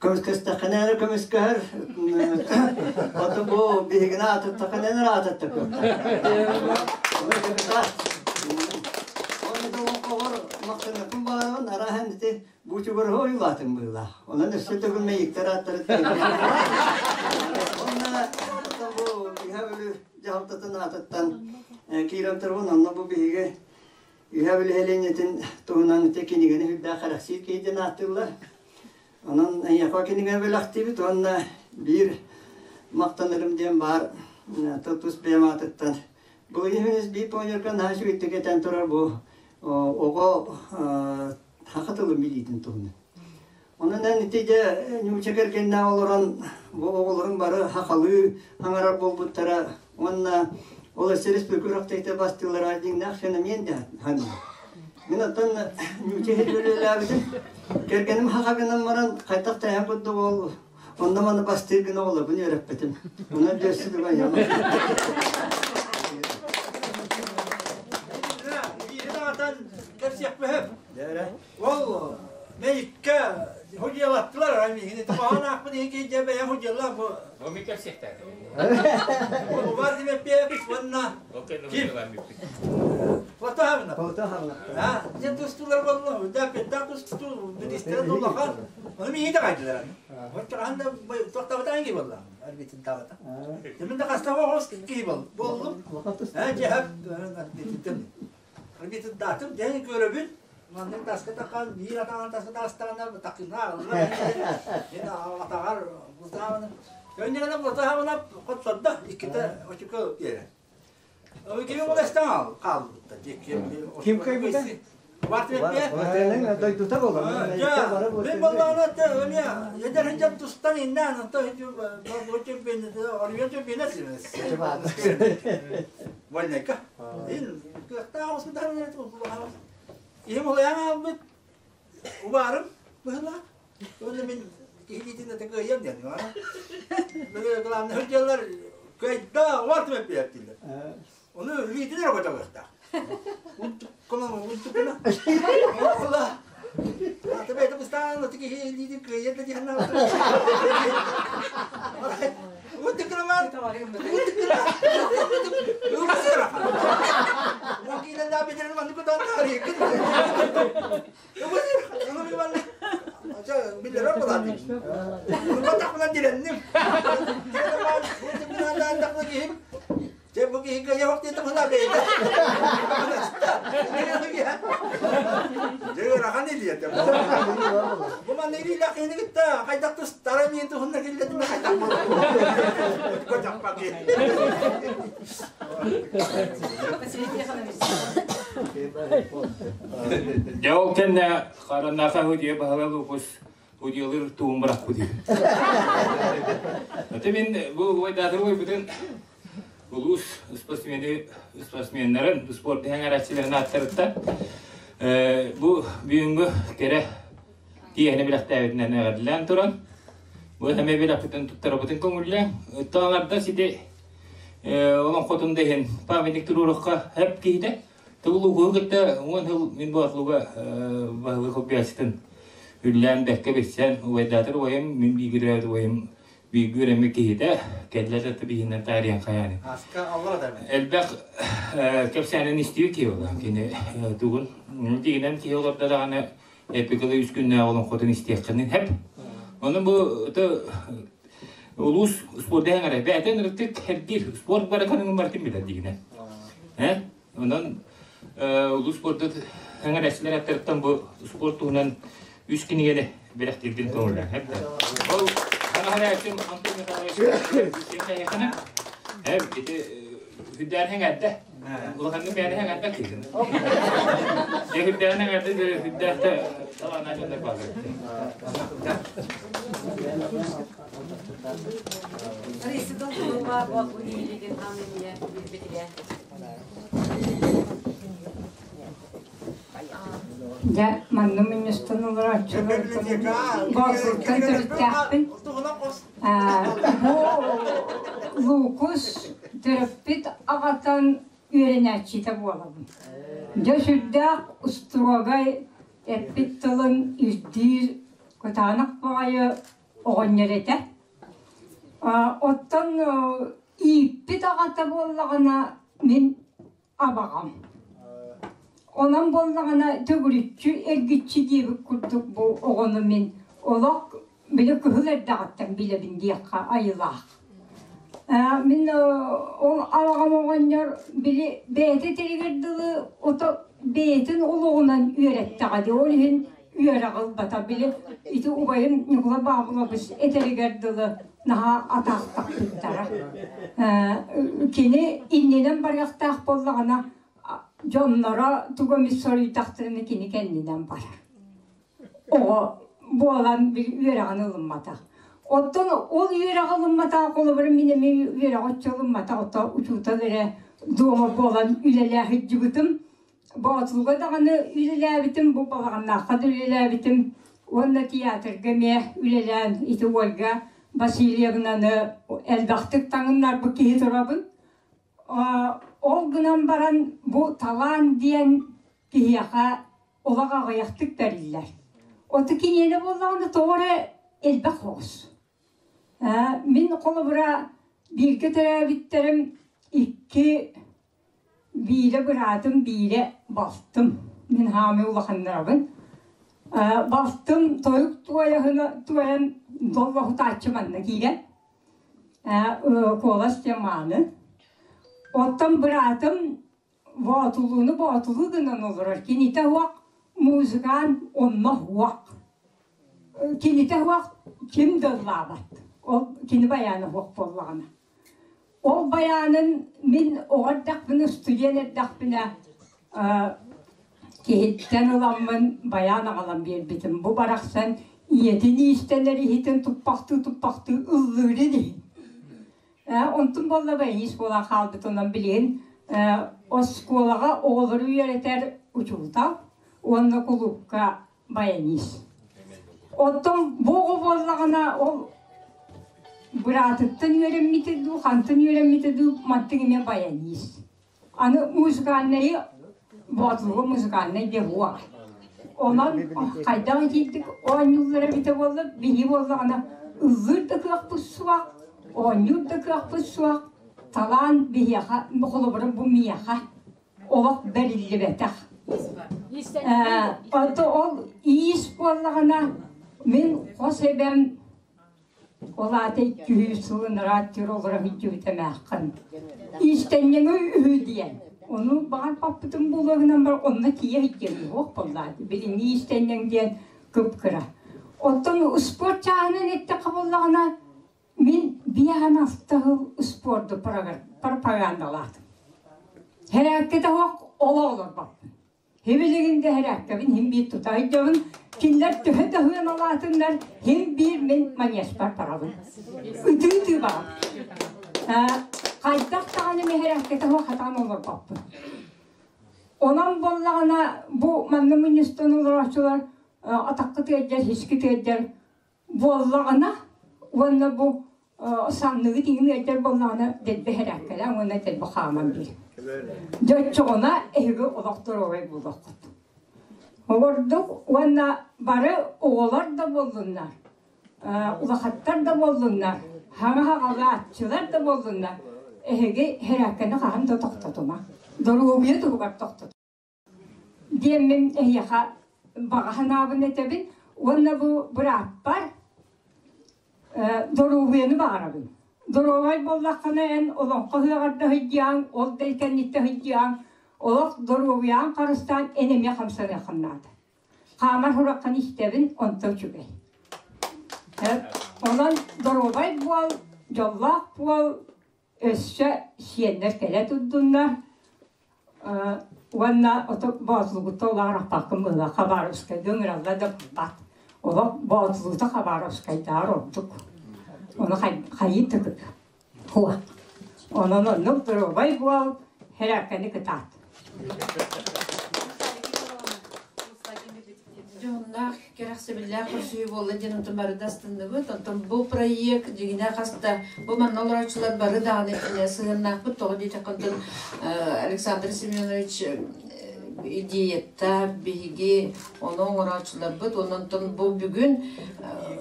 Speaker 10: көмүскэстэххинэ эрэ көмүскэһэр, ото бу биһигини аатыттаххына эрэ аатыттах. Махтаныкын баарабын араһан ити бучугурһу ойуулаатым быылаах. Онон өссө төгүл мэйиктэр ааттары Онна бу Үһэ Бүлүү дьаһалтатын аатыттан киирэн турбун, онно бу биһиги Үһэ Бүлүү сэлиэнньэтин туһунан ити кинигэни сүрдээх кэрэхсиир киһи диэн ааттыыллар. Онон эйиэхэ кинигэ бэлэхтиибит уонна биир махтанарым диэн баар тус бэйэм аатыттан. Бу иһинис биир планерка наһаа үчүгэйдик этэн турар бу оҕо саха тылын билиитин туһунан. Онон эн ити дьэ ньууча кэргэннээх олорон бу оҕолорун бары сахалыы аҥарар буолбуттара уонна ол өссө республика үрэхтэйте бастыылара дьиҥнээх феномен да саныыбын. Мин оттон ньууча иһит үлэлээбитим. Кэргэним хаха гынан баран хайдах тэһэн курдук ол онно маны бастыыр гына оҕолорбун үөрэппитим. Онон дөссү дуга
Speaker 6: Биири даҕатан кэпсиэхпэһэп. Ол мэйиккэ худьялаттылар миигин ити аахпын иһин киһи дьэ бэйэм худьяллаах бу.
Speaker 11: Ол ми кэпсиэхтээх.
Speaker 6: Ол бар димэппиэбит уонна ким? Платоһавна.
Speaker 10: Платоһавна.
Speaker 6: А, дьэ тустулар болла, да петта тусту, бидистер улахан. Оны миги да кайдылар. Оччоҕон да тохтабытан ки болла. Арбитин табата. Мен да хастаба хос ки бол. Боллум. А, жехап арбитин. Арбитин датым ден көрөбүн. Маннык таска такан биир атаҕар таска таастаҕына такына аҕалла. Мен атаҕар бутаабына. Өннегене бутаабына хоттордо икките очко биэрэ. Ким ол эстен ал хаалбытта.
Speaker 5: Ким кайбыта?
Speaker 10: Дойдута болар.
Speaker 6: Мен баллаана эмиэ эдэр сылдьан тустан иннээн онто оройуон чемпионат Вольнайка. Ин кыахтаах осутан Иһим улайан аалбыт убаарым быһылаах. Уонна мин киһи ата кыайыам диэн. Мен главный сылдьаллар кыайда убар түмэппиэр дииллэр. Ону илиитин эрэ көтөҕүөхтээх. Унтуккуна, унтуккуна. Ола. Ата бэйэтэ быстаан аты киһи илиитин кыайар да диэн Унтуккуна маар. Унтуккуна. Ылсыра. Мокина да бедерин маннык кутааннаары. Биллэрэр буолаат. Урбатахпына дирэнним. Унтуккуна киһим Дьэ бу киһи кыайа диэтэ мына бэйэтэ. Дьэ ыарахан илиэтэ. Бу манна илиилээх киһини кытта хайдах тустара миин туһунна киллэтим хайдах
Speaker 11: Дьэ ол кэннэ хараннаха худия баһыла лупус худиялыр туун бырахпыт. Аты мин бу уойдаатыр уойбутун улуус спортсмени спортсменнарын спорт эҥэрээччилэрин ааттарыттан бу бүгүҥҥү кэрэ тиэһини билэхтээбитинэн эҕэрдэлээн туран бу эмиэ билэхпитин туттарабытын көҥүллээн таҥарда сити олоҥхотун да иһин памятник туруорукка хэп киһитэ тыллуугу кытта уон сыл мин боотулуга баһылык хоббиаччытын үллээн бэккэ билсэн убайдаатар убайым мин биигирээбит убайым бииргэ үөрэммит киһитэ кэллэ да биһинэн таарыйан хайааны. Элбэх кэпсээнин истибит киһи буолла. Кини тугун тигинэн киһи олордо даҕаны эпикалы үс күннээх олоҥхотун истиэххинин хэп. Ону бу улуус спорт эҥэрэ бэйэтин ырытык эргиир спорт бараканын бартын билэр дигинэ. Э? Онон улуус спордут эҥэрэчилэр аттарыттан бу спорт туһунан үс кинигэни бэлэхтиирбин көҥүллээн. Ол хараачым Антон Михайлович ити хүндээн хэҥэрдэ. Улаханнык бэйэни хэҥэрбэт киһи. Дьэ хүндээн хэҥэрдэ хүндээхтэ талааннаах дьоннор бааллар.
Speaker 2: Раиса Долгунова Боотур нэһилиэгин аан билбитигэр
Speaker 3: Дьэ, манна мунньустан олорооччулартан Боотуртан төрүттээхпин. Бу Луукус төрөппүт аҕатан үөрэнээччитэ буолабын. Дьэ, сүрдээх устуруогай эппит тылын ирдиир кытаанах баҕайы оҕонньор этэ. Оттон ииппит аҕата буоллаҕына мин абаҕам. Онон буоллаҕына төгүрүччү эргиччи диэбит курдук бу оҕону мин олох били кыһыл эрдэҕиттэн билэбин диэххэ айылаах. Мин ол абаҕам оҕонньор били бэйэтэ этэригэр дылы ото бэйэтин олоҕунан үөрэттэҕэ дии ол иһин үөрэх ылбата били ити убайым Ньукула Баабылабыс этэригэр дылы наһаа атаахтаппыттара. Кини иннинэн барыахтаах буоллаҕына дьонноро тугу эмит соруйдахтарына кини кэннинэн барар. Оҕо буолан үөрэҕин ылымматах. Оттон ол үөрэҕи ылымматах холобура мин эмиэ үөрэҕи оччо ылымматах ото учуутал эрэ дуома буолан үлэлээх илдьибитим. Боотулга даҕаны үлэлээбитим, бу Балаҕаннаахха да үлэлээбитим уонна театрга эмиэ үлэлээн ити Ольга Васильевнаны элбэхтик таҥыннарбыт киһи турабын. Ол гынан баран бу талаан диэн киһиэхэ олох аҕыйахтык бэриллэр. Оту киниэнэ буоллаҕына тоҕо эрэ элбэх оҕус. Мин холобура бииргэ төрөөбүттэрим икки Биирэ быраатым, биирэ балтым. Мин хаамыы улаханнарабын. Балтым тойук туойаһына туойан доллоһутааччы манна киирэн. Куолас диэн мааны. Оттон быраатым боотулууну боотулуу гынан олорор. Кинитэ уох музыкант онно уох. Кинитэ уох ким да ыллаабат. Ол кини байаана уох буоллаҕына. Ол байаанын мин оҕо эрдэхпинэ, студент эрдэхпинэ Киһиттэн ыламмын байаан аҕалан биэрбитим. Бу барахсан ийэтин иистэнэр иһитин туппахтыы-туппахтыы ыллыырын иһин. Онтун буолла баянист буолан хаалбытынан билигин оскуолаҕа оҕолору үөрэтэр учуутал уонна кулуупка баянист. Оттон бу оҕо буоллаҕына ол быраатыттан үөрэммитэ дуу, хантан үөрэммитэ дуу, мантыҥ эмиэ баянист. Аны музыкальнайы Боотулуга музыкальнай диэн Онон хайдах итиитик оонньууллара эбитэ буолла, биһи буоллаҕына ыллыыр да кыахпыт суох, оонньуур да кыахпыт суох, талаан биһиэхэ, холобура бу миэхэ олох бэриллибэтэх. Ото ол иис буоллаҕына мин хос эбэм Ол аата 200 сылын ырааттыыр олоро сылдьыбыт эмээххин. Иистэнньэҥи үһү диэн. Ону баҕар баппытым буолуо гынан баран онно тиийэ сылдьыам суох буоллаат. Билиҥҥи иистэнньэҥ диэн кып-кыра. Оттон спорт чааһынан эттэххэ буоллаҕына, мин биэһэн алта сыл спорду пропагандалаатым. Хэрээккэ суох олох олорбоппун. Һибилигин да һэрээккэбин һин биир тута сылдьабын. Кинилэр төһө да сыаналаатыннар, һин биир мин манежпар барабын. Ытыы-ытыы барабын. Хайдах даҕаны мэһэрээккэтэ суох хатаан олорбоппун. Онон буоллаҕына бу манна мунньустан олорооччулар атаххыт ыалдьар, һискит ыалдьар буоллаҕына уонна бу санныгыт иҥин ыалдьар буоллаҕына дэлби һэрээккэлээн уонна дэлби хааман биир. Дьэ оччоҕуна эһиги олох доруобай буолуоххут. Ордук уонна бары оҕолор да буоллуннар, улахаттар да буоллуннар, хаҥа хаҕалааччылар да буоллуннар, эһиги һэрээккэни хаһан да тохтотума. Доруобуйа туһугар тохтотума. Диэммин эһиэхэ баҕа санаабын этэбин уонна бу бырааппар доруобуйаны баҕарабын. Доруобай буоллаххына эн олоҥхо ыһыаҕар да сылдьыаҥ, ол да кэнниттэн сылдьыаҥ, олох доруобуйаҕын харыстаан эн эмиэ хамсаныаххын наада. Хаамар сураххын истэбин, онто үчүгэй. Онон доруобай буол, дьоллоох буол, өссө сиэннэр кэлэ турдуннар уонна ото Боотулугуттан улаарахпаккын быһыылаах Хабаровскайга ыҥыраллар да барбат. Олох Боотулуута Хабаровскайдааҕар ордук. Ону хайыы тыкыт. Хуа. Онон оннук доруобай буол, хэрээккэни кытаат.
Speaker 12: Дьоһуннаах, кэрэхсэбиллээх көрсүһүү буолла диэн онтон бары да астынныбыт. Онтон бу проект дьиҥинэ хаста бу манна олорооччулар бары даҕаны итинэ сыһыаннаахпыт. Тоҕо диэтэххэ онтон Александр Семенович идеята биһиги ону оҥорооччуларбыт. Онон бу бүгүн,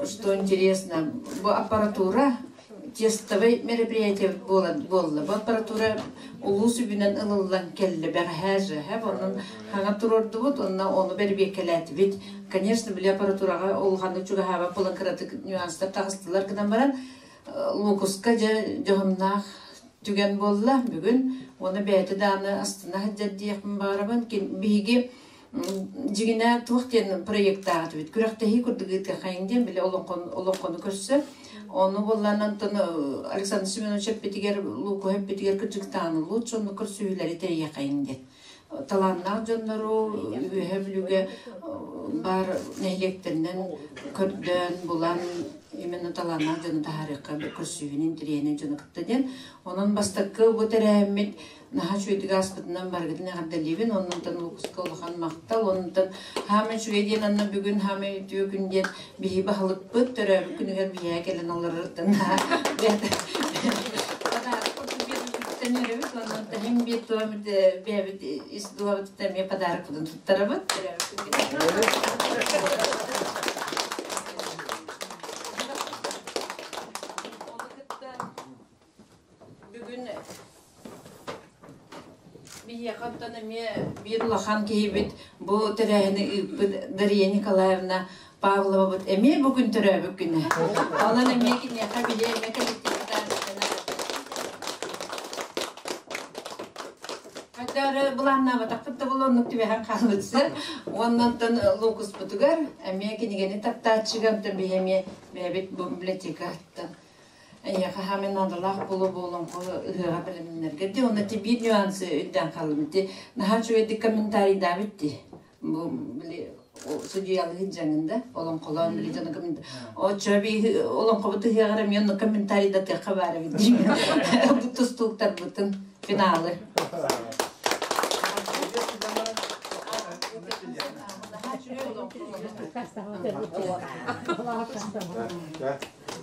Speaker 12: что интересно, бу аппаратура тестовай мероприятие буолан буолла. Бу аппаратура улуус үбүнэн ылыллан кэллэ бэҕэһээ же, онон хаҥа туруордубут, онно ону бэрбиэккэлээтибит. Конечно, били аппаратураҕа улаханнык чугаһаабат буолан кыратык нюанстар таҕыстылар гынан баран, локуска дьэ дьоһуннаах түгэн буолла бүгүн. Уонна бэйэтэ даҕаны астына сылдьар диэхпин баҕарабын. Биһиги дьиҥинэ туох диэн проектаах этибит күрэхтэһии курдук ыытыаххайыҥ диэн били олоҥхону көрсө ону буоллаан онтон Александр Семенович эппитигэр Лукуһа эппитигэр кырдьыктааны лучше онну көрсүһүүлэри тэрийиэххэйиҥ диэн талааннаах дьоннору Үөһэ Бүлүүгэ баар нэһилиэктэринэн көрдөөн булан именно талааннаах дьону таһаарыахха көрсүһүүнү интэриэһинэй дьону кытта диэн онон бастакы бу тэрээһиммит Наһаа үчүгэйдик ааспытынан барыгытын эҕэрдэлиибин. Оннунтан улууска улахан махтал. Оннунтан хаамай үчүгэй диэн анна бүгүн хаамай үтүө күн диэн биһи баһылыкпыт төрөөбүт күнүгэр биһиэхэ кэлэн олорорутан үөрэбит. Оннунтан иһин биир туомит бэйэбит ис дууһабытыттан эмиэ подарокпытын туттарабыт. Бүгүн биһиэхэ оттон эмиэ биир улахан киһибит бу тэрээһини ыыппыт Дария Николаевна Павловабыт эмиэ бу күн төрөөбүт күнэ. Онон эмиэ киниэхэ билиэ эмиэ коллективтаан Хайдары былааннаабатахпыт да буолуо оннук түбэһэн хаалбытсар. Уонна онтон локуспутугар эмиэ кинигэни таптааччыга онтон биһи эмиэ бэйэбит бу библиотекаттан Эйиэхэ хаамай наадалаах буолуо буолуоҥхо ыһыаҕа бэлэмнэнэргэ дии уонна ти биир нюансы өйдөөн хааллым ити наһаа үчүгэйдик комментарийдаабыт дии. Бу били судьуйалыгын дьаҥында олоҥхолоон били дьону коммент оччо би олоҥхобут ыһыаҕар эмиэ онно комментарий да тыахха баар эбит диим. Бу тустууктарбытын финалы.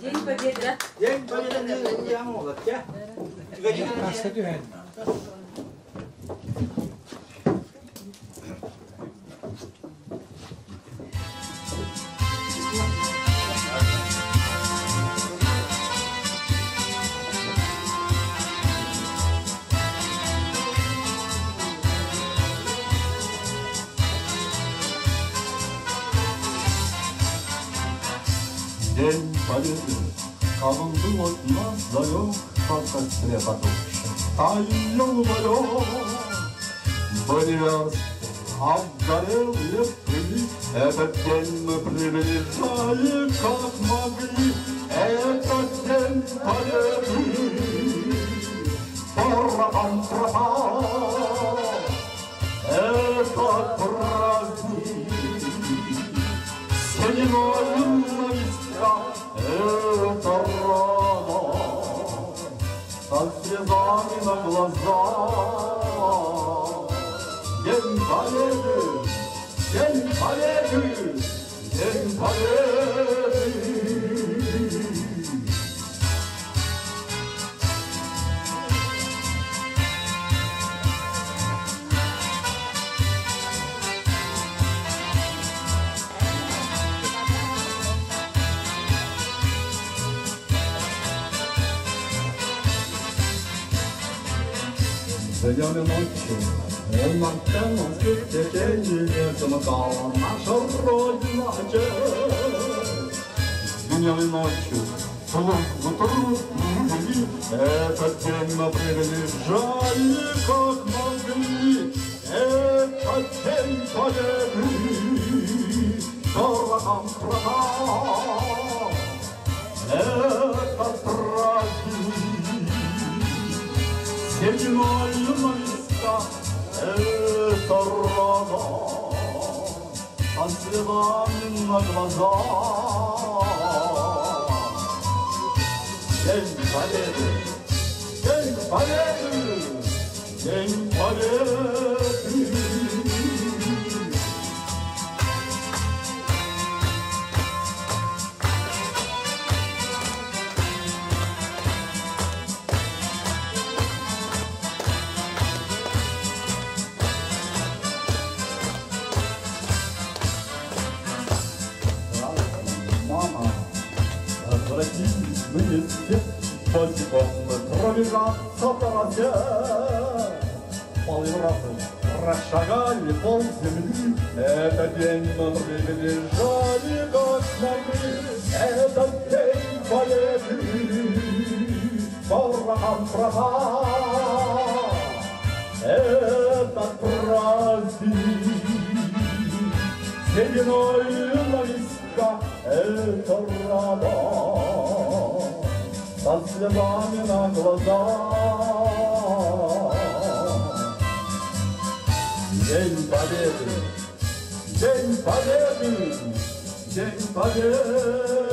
Speaker 6: День Победы. День Победы я молод, я.
Speaker 1: День Победы, как он был от нас далек, как костре потухшем таял уголек. Были версты обгорелые в пыли, этот день мы приближали, как могли. Этот день Победы порохом пропал. Этот праздник сединою на висках, это рана со слезами на глазах. День Победы, День Победы, День Победы. Днем и ночью на темном свете тени не замыкала наша Родина честь. Днем и ночью службу труд не этот день мы приближали, как могли. Этот день Победы дорогом пропал. Этот праздник сединою на висках, это рана со слезами на глазах. День Победы, День Победы, День Победы. Мама, возвратились мы не все, босиком мы пробежаться по росе. Полевраты прошагали пол земли, этот день мы приближали, как смогли. Этот день Победы порохом пропал. Этот праздник сединою на висках, это рана со слезами на глазах. День Победы, День Победы, День Победы.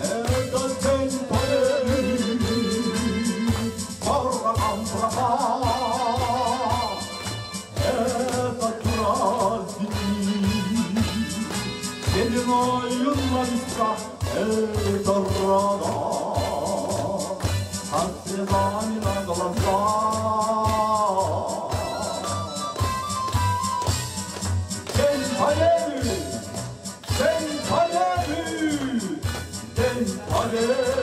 Speaker 1: Этот день Победы порохом пропал. Этот праздник сединою на висках, это рана со слезами на глазах. День Победы! День Победы! День Победы!